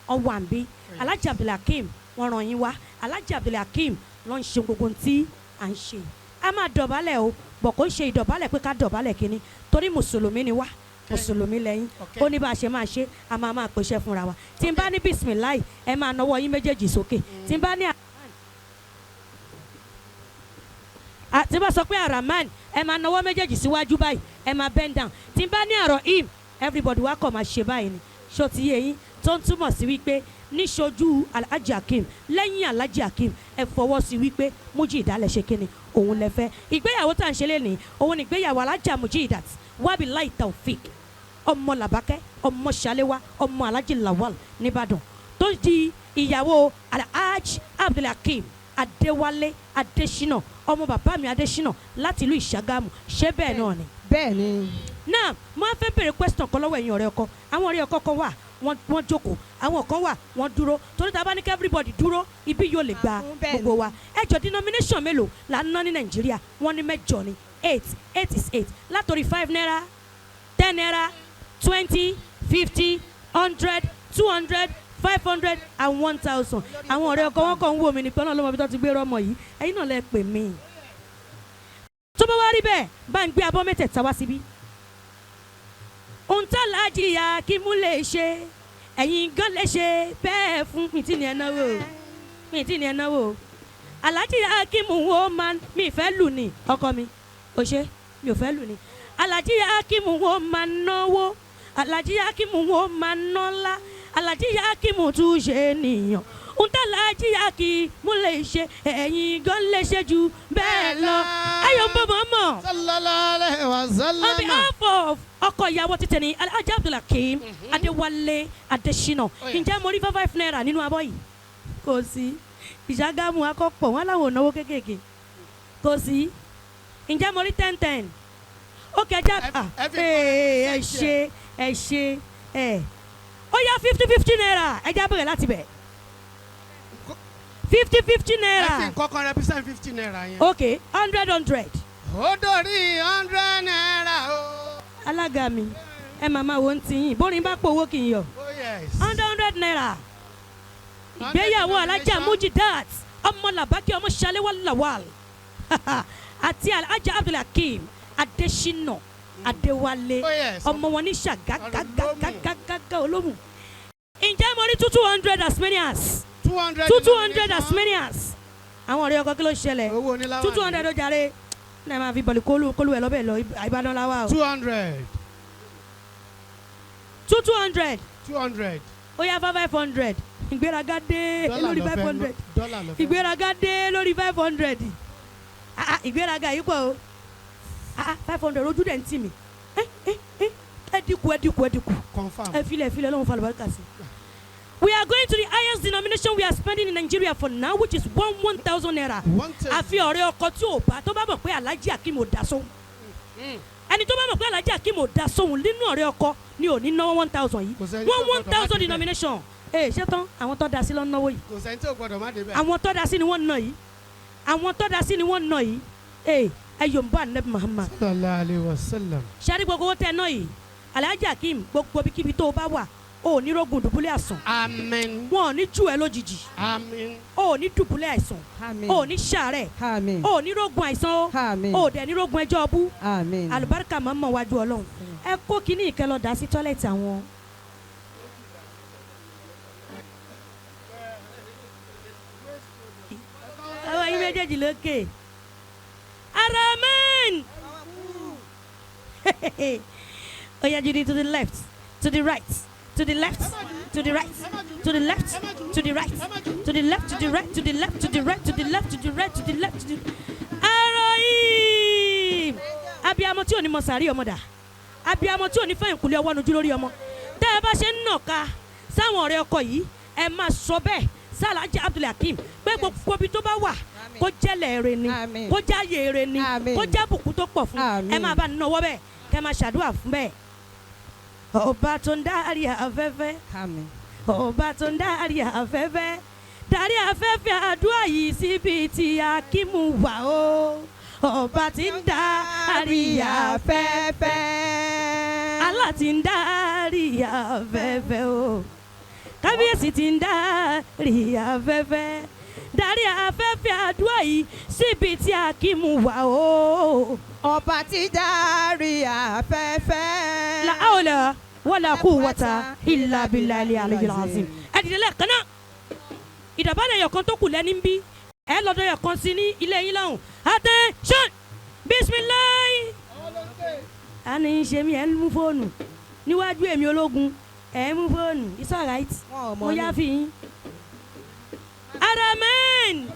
ọwọ́ àǹbí, Alhaji Abdulhakeem wọ́n ràn yín wá, Alhaji Abdulhakeem ló ń ṣe gbogbo ohun tí à ń ṣe. A máa dọ̀bálẹ̀ o, bọ̀ kó ń ṣe ìdọ̀bálẹ̀ pé ká dọ̀bálẹ̀ kínní, torí mùsùlùmí ni wá, mùsùlùmí lẹ́yìn. Ó ní bá a ṣe máa ṣe, a máa máa pèsè fúnra wa. Tí n bá ní bisimilayi, ẹ máa nawọ́ yín méjèèjì sókè. Tí n bá ní, tí n bá sọ pé Araman, ẹ máa nawọ́ méjèèjì síwájú báyìí, ẹ máa bend down. Tí n bá ní àrọ̀ im, everybody wá kọ̀ máa ṣe báyìí ni. Ṣó ti yé yín? Tó ń túmọ̀ sí wípé níṣojú Alhaji Akeem, lẹ́yìn Alhaji Akeem, ẹ fọwọ́ sí wípé Mujidat lẹ ṣe kíni, òun lẹ fẹ́. Ìgbéyàwó tá à ń ṣe lénìí, òun ní ìgbéyàwó Alhaja Mujidat Wabilahi Taofik, ọmọ Làbákẹ́, ọmọ Ṣaléwá, ọmọ Alhaji Lawal nìbàdàn, tó di ìyàwó Alhaji Abdulhakeem Adéwálé Adésínà, ọmọ bàbá mi Adésínà láti ìlú Ìṣàgámù. Ṣé bẹ́ẹ̀ náà ni? Bẹ́ẹ̀ ni. Náà mo á fẹ́ bèrè question kan lọ́wọ́ ẹ̀yin ọ̀rẹ́ ọkọ. Àwọn ọ̀rẹ́ ọkọ kan wà, wọ́n jókòó, àwọn kan wà, wọ́n dúró, torí tá a bá ní kí everybody dúró, ibi yóò lè gba Bẹ́ẹ̀ ni. gbogbo wa. Ẹ jọ, denomination mélòó là ń ná ní Nàìjíríà? Wọ́n ní mẹ́jọ ni, eight. Eight is eight, látòrí 5 naira, 10 naira, 20, 50, 100, 200, 500 and 1,000. Àwọn ọ̀rẹ́ ọkọ wọn kàn ń wò mí ní pé ọlọ́run ló mọ ibi tó ti gbé rọmọ yìí. Ẹ̀yin náà lẹ pè mí. Tó bá wá rí bẹ́ẹ̀, bá ń gbé abọ́ mẹ́tẹ̀ẹ̀ta wá síbí. Ohun tá Alhaji Akimu lè ṣe, ẹ̀yin gan lè ṣe bẹ́ẹ̀ fún mi tí ni ẹ náwó o. Mi tí ni ẹ náwó o. Alhaji Akimu wo máa mi fẹ́ lù ní ọkọ mi. O ṣe mi ò fẹ́ lù ní. Alhaji Akimu wo máa náwó. Alhaji Akimu wo máa nọ́lá. Alhaji Akimu tún ṣe nìyàn. Ohun tá Alhaji Akimu lè ṣe, ẹ̀yin gan lè ṣe jù bẹ́ẹ̀ lọ. Ayọ̀ ń bọ̀ mọ́ mọ́. Sallallahu alaihi wa On sallam. behalf of ọkọ ìyàwó títẹ̀ ní Alhaji Abdulhakeem Adéwálé Adésínà, ǹjẹ́ mo rí 5 5 naira nínú abọ́ yìí? Kò sí. Ìṣàgámù akọ́pọ̀ wọn láwọn ònáwó kéékèèké. Kò sí. Ǹjẹ́ mo rí 10 10? Ó kẹjá ẹ ṣe ẹ ṣe ẹ. Ó yá, 50 50 naira, ẹ já bẹ̀rẹ̀ láti bẹ̀. 50 50 Ẹ fi naira. nǹkan kan represent 50 naira yẹn. Ok, 100 100. Ó dórí 100 naira o. Alága mi, ẹ màmá wo ń tiyín bórin bá pò owó kì í yọ. Oh yes. 100 100 naira. Ìgbéyàwó Alájà Mujidat ọmọ Làbákẹ́ ọmọ Ṣaléwá Lawal àti Alhaja Abdulhakeem Adésínà Adéwálé, Oh yes. ọmọ wọn ní ṣàgágágágágágá olómù. Ǹjẹ́ mo rí 2 200, as many as 200. 2 200, as many as. Àwọn ọ̀rẹ́ ọkọ, kí ló ṣẹlẹ̀? Owó oníláwà. 2 200 ó jàre ní ẹ máa fi bọ̀lì kólú kólú ẹ lọ́bẹ̀ lọ. Ìbàdàn la wà o. 200. 2 200. 200. Ó yá, 5 500. Ìgbéraga dé Dọ́là lórí ló five fẹ́ hundred. Dọ́là ló fẹ́. Ìgbéraga dé lórí 500. Ah, ah, ìgbéraga yìí pọ̀ o. Ah, 500, ojú dẹ̀ ń tì mí. Ẹ ẹ ẹ, ẹ dínkù, ẹ dínkù, ẹ dínkù. Confirm. Ẹ filẹ̀, ẹ filẹ̀, lọ́wọ́ falùbáríkà sí. We are going to the highest denomination we are spending in Nigeria for now, which is 1 1,000 naira. 1,000. Àfi ọ̀rẹ́ ọkọ tí ò bá tó bá mọ̀ pé Alhaji Akeem ò dá sóhun. Ẹni tó bá mọ̀ pé Alhaji Akeem ò dá sóhun nínú ọ̀rẹ́ ọkọ ni ò ní náwó 1,000 yìí. Kò sẹ́ni tó One one gbọdọ̀ má thousand débẹ̀. denomination. Ee, ṣé tán, àwọn tó da sí ló ń náwó yìí. Kò sẹ́ni tí ò gbọdọ̀ má débẹ̀. Àwọn tó da sí ni wọ́n ń ná yìí. Àwọn tó da sí ni wọ́n ń ná yìí. Ee, ẹ yóò ń bá Anabi Muhammad. Sallallahu alayhi wa sallam. Sari gbogbo owó tẹ náà yìí, Alhaji Akeem, gbogbo ibikíbi tó o bá wà, o ò ní rógun dùbúlẹ̀ àsàn. Amen. Wọn ò ní jù ẹ́ lójijì. Amen. O ò ní dùbúlẹ̀ àìsàn. Àmín. O ò ní ṣàárẹ̀. Àmín. O ò ní rógun àìsàn o. Àmín. O ò dẹ̀ ní rógun ẹjọ́ ọbú. Àmín. Àlùbáríkà máa ń mọ̀ wájú Ọlọ́run. Ẹ kó kínní ìkẹ́ lọ dà sí toilet àwọn. Àwọn yín méjèèjì lókè. Aramen. Oya, Judy, to the left, to the right, to the left, to the right, to the left, to the right, to the left, to the right, to the left, to the right, to the left, to the right, to the left, to the. Arohim! Abiyamọ tí ò ní mọ sàárì ọmọ dà. Abiyamọ tí ò ní fẹ́yìn kúlẹ̀ ọwọ́ nujú lórí ọmọ. Tẹ́ ẹ bá ṣe ń nàka sáwọn ọ̀rẹ́ ọkọ yìí, ẹ máa sọ bẹ́ẹ̀ sálàjì Abdulhakeem pé gbogbo ibi tó bá wà, kó jẹ́lẹ̀ èrè ni, Àmín. kó jáyé èrè ni, Àmín. kó jábùkún tó pọ̀ fún. Àmín. Ẹ máa bá nọwọ́ bẹ́ẹ̀, kẹ́ máa ṣàdúrà fún bẹ́ẹ̀. Ọba tó ń dárí afẹ́fẹ́, Àmín. ọba tó ń dárí afẹ́fẹ́, darí afẹ́fẹ́ àdúrà yìí síbi tí Akímù wà o. Ọba tí ń darí afẹ́fẹ́, Allah tí ń darí afẹ́fẹ́ o, kábíyèsí tí ń darí afẹ́fẹ́, darí afẹ́fẹ́ àdúrà yìí síbi tí Akímù wà o. Ọba tí dárí afẹ́fẹ́. La hawla wala quwwata illa billahi aliyyil azim. Ẹ dìde lẹ́ẹ̀kan náà. Ìdàbálẹ̀ ẹ̀yọ̀kan tó kù lẹ́ni ń bí ẹ lọ́dọ̀ ẹ̀yọ̀kan sí ní ilé yín lọ́hùn. Attention, bisimilayi. A ní í ṣe mí, ẹ ń mú fóònù níwájú èmi ológun, ẹ ń mú fóònù. It's alright. Wọn ò mọ Mo ní. yá fi yín. Aramen.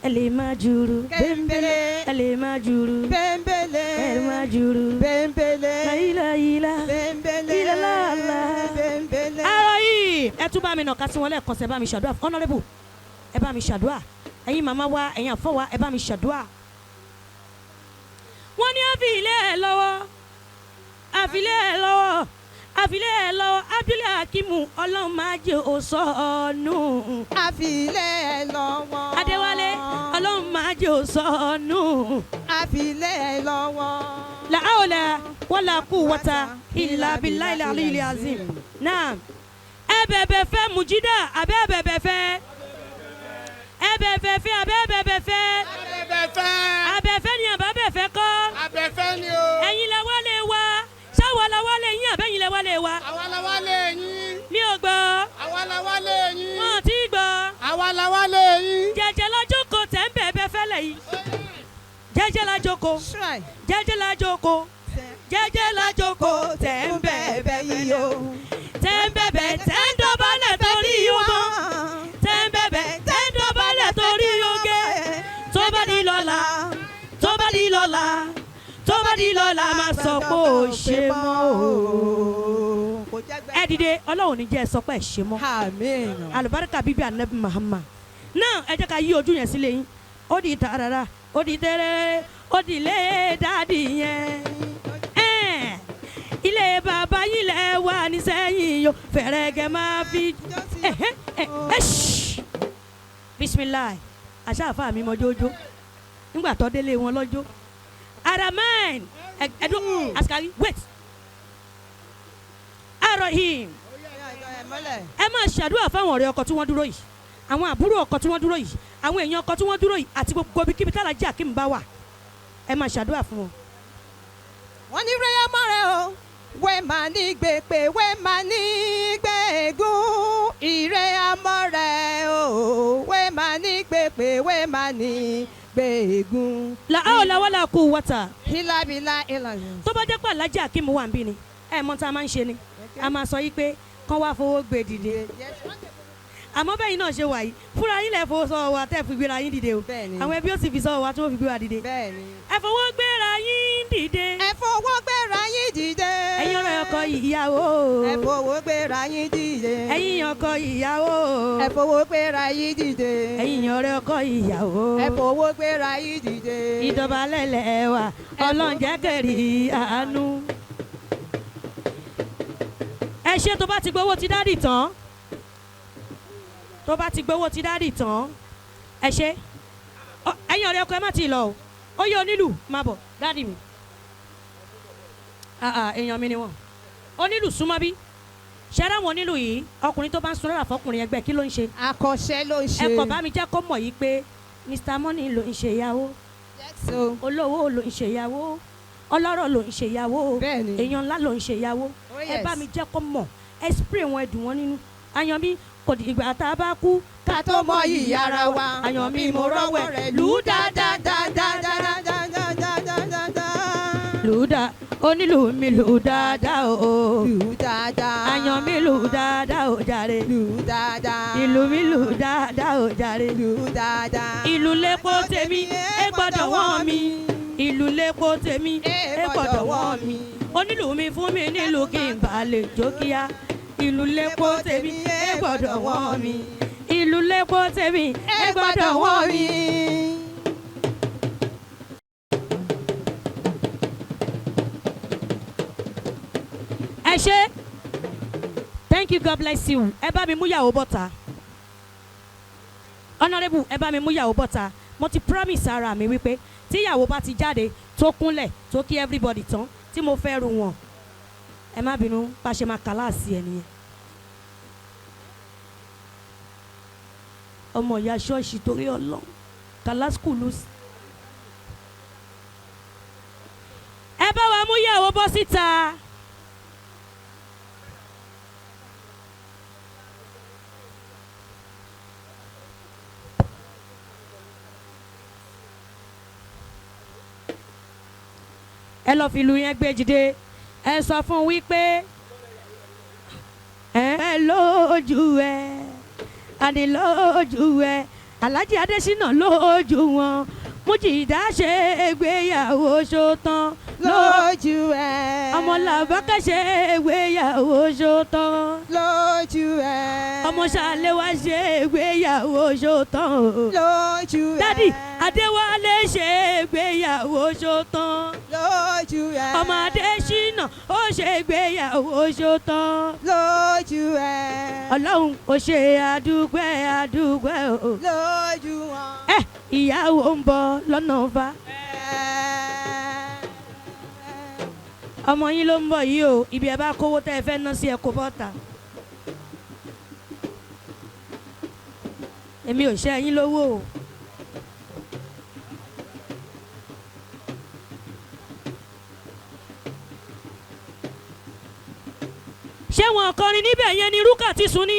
Ẹ lè má juru. Kẹ́ńbélé. Ẹ lè má juru. Bẹ́ńbélé. Ẹ lè má juru. Bẹ́ńbélé. Láyíláyílá. Bẹ́ńbélé. Ìlàlá. Bẹ́ńbélé. Ara yìí, ẹ tún bá mi nàka sí wọn lẹ́ẹ̀kan sí. Ẹ bá mi ṣàdúrà, honourable, ẹ bá mi ṣàdúrà. Ẹ̀yin màmá wa, ẹ̀yin àfọ wa, ẹ bá mi ṣàdúrà. Wọ́n ní àfi ilé ẹ̀ lọ́wọ́, àfi ilé ẹ̀ lọ́wọ́, àfi ilé ẹ̀ lọ́wọ́. Abdul Hakimu, Ọlọ́run máa jẹ́ òsọ̀nù. Àfilẹ̀ ẹ̀ lọ́wọ́. Adéwálé, Ọlọ́run máa jẹ́ òsọ̀nù. Àfilẹ̀ ẹ̀ lọ́wọ́. La hawla wala quwwata illa billahi al-aliyyil azim. Naam. Ẹ bẹ̀bẹ̀ fẹ́ Mujida àbẹ́ ẹ bẹ̀bẹ̀ fẹ́. Ẹ bẹ̀bẹ̀ fẹ́ àbẹ́ ẹ bẹ̀bẹ̀ fẹ́. Abẹ́fẹ́. Abẹ́fẹ́ ni àbá bẹ̀fẹ́ kọ́. Abẹ́fẹ́ ni o. Ẹ̀yin lẹ wá lé wa. Ṣáwa la wá lé yín àbẹ́yìn lẹ wá lé wa. Àwa la wá lé yín. Mi ò gbọ́. Àwa la wá lé yín. Wọn ò tí ì gbọ́. Àwa la wá lé yín. Jẹ́jẹ́ la jókòó tẹ̀ ń bẹ̀bẹ̀ fẹ́lẹ̀ yìí. Jẹ́jẹ́ la jókòó. Shrine. Jẹ́jẹ́ la jókòó. Jẹ́jẹ́ la jókòó tẹ̀ ń bẹ̀bẹ̀ yìí o. Tẹ̀ ń bẹ̀bẹ̀ tẹ̀ ń dọ̀bálẹ̀ torí ọmọ. Tẹ̀ ń bẹ̀bẹ̀ tẹ̀ ń dọ̀bálẹ̀ torí oge. Tó bá di lọ́la, tó bá di lọ́la, tó bá di lọ́la máa sọ pé ó ṣe mọ́ o. Kò jẹ́ gbẹ́. Ẹ dìde, Ọlọ́run ní jẹ́ ẹ sọ pé ẹ ṣe mọ́. Àmín. Àlùbáríkà bíbí Anabi Muhammad. Náà ẹ jẹ́ ká yí ojú yẹn sílé yín. Ó di tàràrà, ó di tẹ́rẹ́rẹ́, ó di ilé dáàdì yẹn. Ẹ̀ẹ́n, ilé bàbá yín lẹ wà ní sẹ́yìn yo, fẹ̀rẹ̀gẹ̀ máa fi. Ẹ̀hẹ́, ẹ̀ ẹ̀ ṣì. Bisimilayi, àṣà àfa mi mọ jójó. Nígbà tó délé wọn lọ́jọ́. Aramain, ẹ̀dùn, asikari, wait. Arohim ẹ máa ṣàdúrà fáwọn ọ̀rẹ́ ọkọ tí wọ́n dúró yìí, àwọn àbúrò ọkọ tí wọ́n dúró yìí, àwọn èèyàn ọkọ tí wọ́n dúró yìí, àti gbogbo ibikíbi tálájà kí n bá wà, ẹ máa ṣàdúrà fún wọn. Wọ́n ní rẹ́yà mọ́rẹ́ o, wẹ́ máa ní gbèpè, wẹ́ máa ní gbẹ̀gùn. Ìrẹ́ amọ́rẹ́ o, wẹ́ máa ní gbèpè, wẹ́ máa ní gbẹ̀gùn. La hawla wala quwwata. Hílábílá ìlànà. Tó bá jẹ́ pé Alhaji Akeem wà ń bí ni, ẹ mọ tá a máa ń ṣe ni, a máa sọ yìí pé kán wá fowó gbé dìde. Àmọ́ bẹ́yìn náà ṣe wà yìí, fúnra yín lẹ̀ fowó sọ́wọ́ wa tẹ́ fi gbéra yín dìde o. Bẹ́ẹ̀ni. Àwọn ẹbí ó sì fi sọ́wọ́ wa tí wọ́n fi gbéra dìde. Bẹ́ẹ̀ni. Ẹ fowó gbéra yín dìde. Ẹ fowó gbéra yín dìde. Ẹ̀yin ọ̀rẹ́ ọkọ ìyàwó. Ẹ fowó gbéra yín dìde. Ẹ̀yin ọkọ ìyàwó. Ẹ fowó gbéra yín dìde. Ẹ̀yin ọ̀rẹ́ ọkọ ìyàwó. Ẹ fowó gbéra yín dìde. Ìdọ̀bálẹ̀ lẹ̀ wà, Ọlọ́run jẹ́ kẹ́rì àánú. Ẹ ṣe tó bá ti gbowó ti dádì tán. Tó bá ti gbowó ti dádì tán. Ẹ ṣe. Ẹ̀yin ọ̀rẹ́ ọkọ ẹ má ti lọ o. Ó yẹ onílù má bọ̀ dádì mi. Èèyàn mi ni wọ́n. Onílù súnmọ́ bí. Ṣẹ́rẹ́ àwọn onílù yìí, ọkùnrin tó bá ń sun lọ́ra fọkùnrin ẹgbẹ́ kí ló ń ṣe? Akọ́ṣẹ́ ló ń ṣe. Ẹ kàn bá mi jẹ́ kó mọ̀ yìí pé Mr. Money ló ń ṣe ìyàwó, So, olówó ló ń ṣe ìyàwó, ọlọ́rọ̀ ló ń ṣe ìyàwó, Bẹ́ẹ̀ni. èèyàn ńlá ló ń ṣe ìyàwó. Oh, Ẹ bá yes. mi jẹ́ kó mọ̀, ẹ spray wọn, ẹ dùn wọn nínú. Àyànmí kò di ìgbà tá a bá kú ká tó mọ iyì ara wa. Àyànmí mo rọ́wọ́ ẹ̀ lù ú dáadáa dáadáa dáadáa. lù ú dá onílù mi lù ú dáadáa o. Lù ú dáadáa. Àyànmí lù ú dáadáa o jàre. Lù ú dáadáa. Ìlú mi lù ú dáadáa o jàre. Lù ú dáadáa. Ìlú lépo tèmi ẹ gbọ́dọ̀ wọ́n mi. Ìlú lépo tèmi ẹ gbọ́dọ̀ wọ́n mi. Onílù mi fún mi nílùú kí n bá lè jó kíá. Ìlú lépo tèmi ẹ gbọ́dọ̀ wọ́n mi. Ìlú lépo tèmi ẹ gbọ́dọ̀ wọ́n mi. Ẹ ṣé, thank you, God bless you. Ẹ bá mi mú yàwó bọ́ta. Honourable, ẹ bá mi mú yàwó bọ́ta. Mo ti promise ara mi wípé tí ìyàwó bá ti jáde tó kúnlẹ̀ tó kí everybody tán tí mo fẹ́ ru wọn, ẹ má bínú, bá ṣe máa kàláàsì ẹ nìyẹn. Ọmọ ìyá ṣọ́ọ̀ṣì torí Ọlọ́run kàlásìkùlù. Ẹ bá wa mú yàwó bọ́ síta. Ẹ lọ fi ìlú yẹn gbé jìde, ẹ sọ fún wípé ẹ lójú ẹ àní lójú ẹ Alhaji Adésínà lójú wọn, Mújìdá ṣe ìgbéyàwó ṣótán Lójú ẹ. ọmọ Làbákẹ́ ṣe ìgbéyàwó ṣótán Lójú ẹ. ọmọ Ṣàléwá ṣe ìgbéyàwó ṣótán o. Lójú ẹ. Dádì Adéwálé ṣe ìgbéyàwó ṣótán Lójú ẹ. ọmọ Adésínà ó ṣe ìgbéyàwó ṣótán Lójú ẹ. Ọlọ́run ó ṣe àdúpẹ́ àdúpẹ́ o. Lójú wọn. Ẹ ìyàwó ń bọ̀ lọ́nà fa. Ọmọ yín ló ń bọ̀ yìí o, ibi ẹ bá kówó tẹ́ ẹ fẹ́ ná sí ẹ kó bọ́ta. Èmi ò ṣe yín lówó o. Ṣé wọn kọrin níbẹ̀ yẹn ni rúkà ti sùn ni?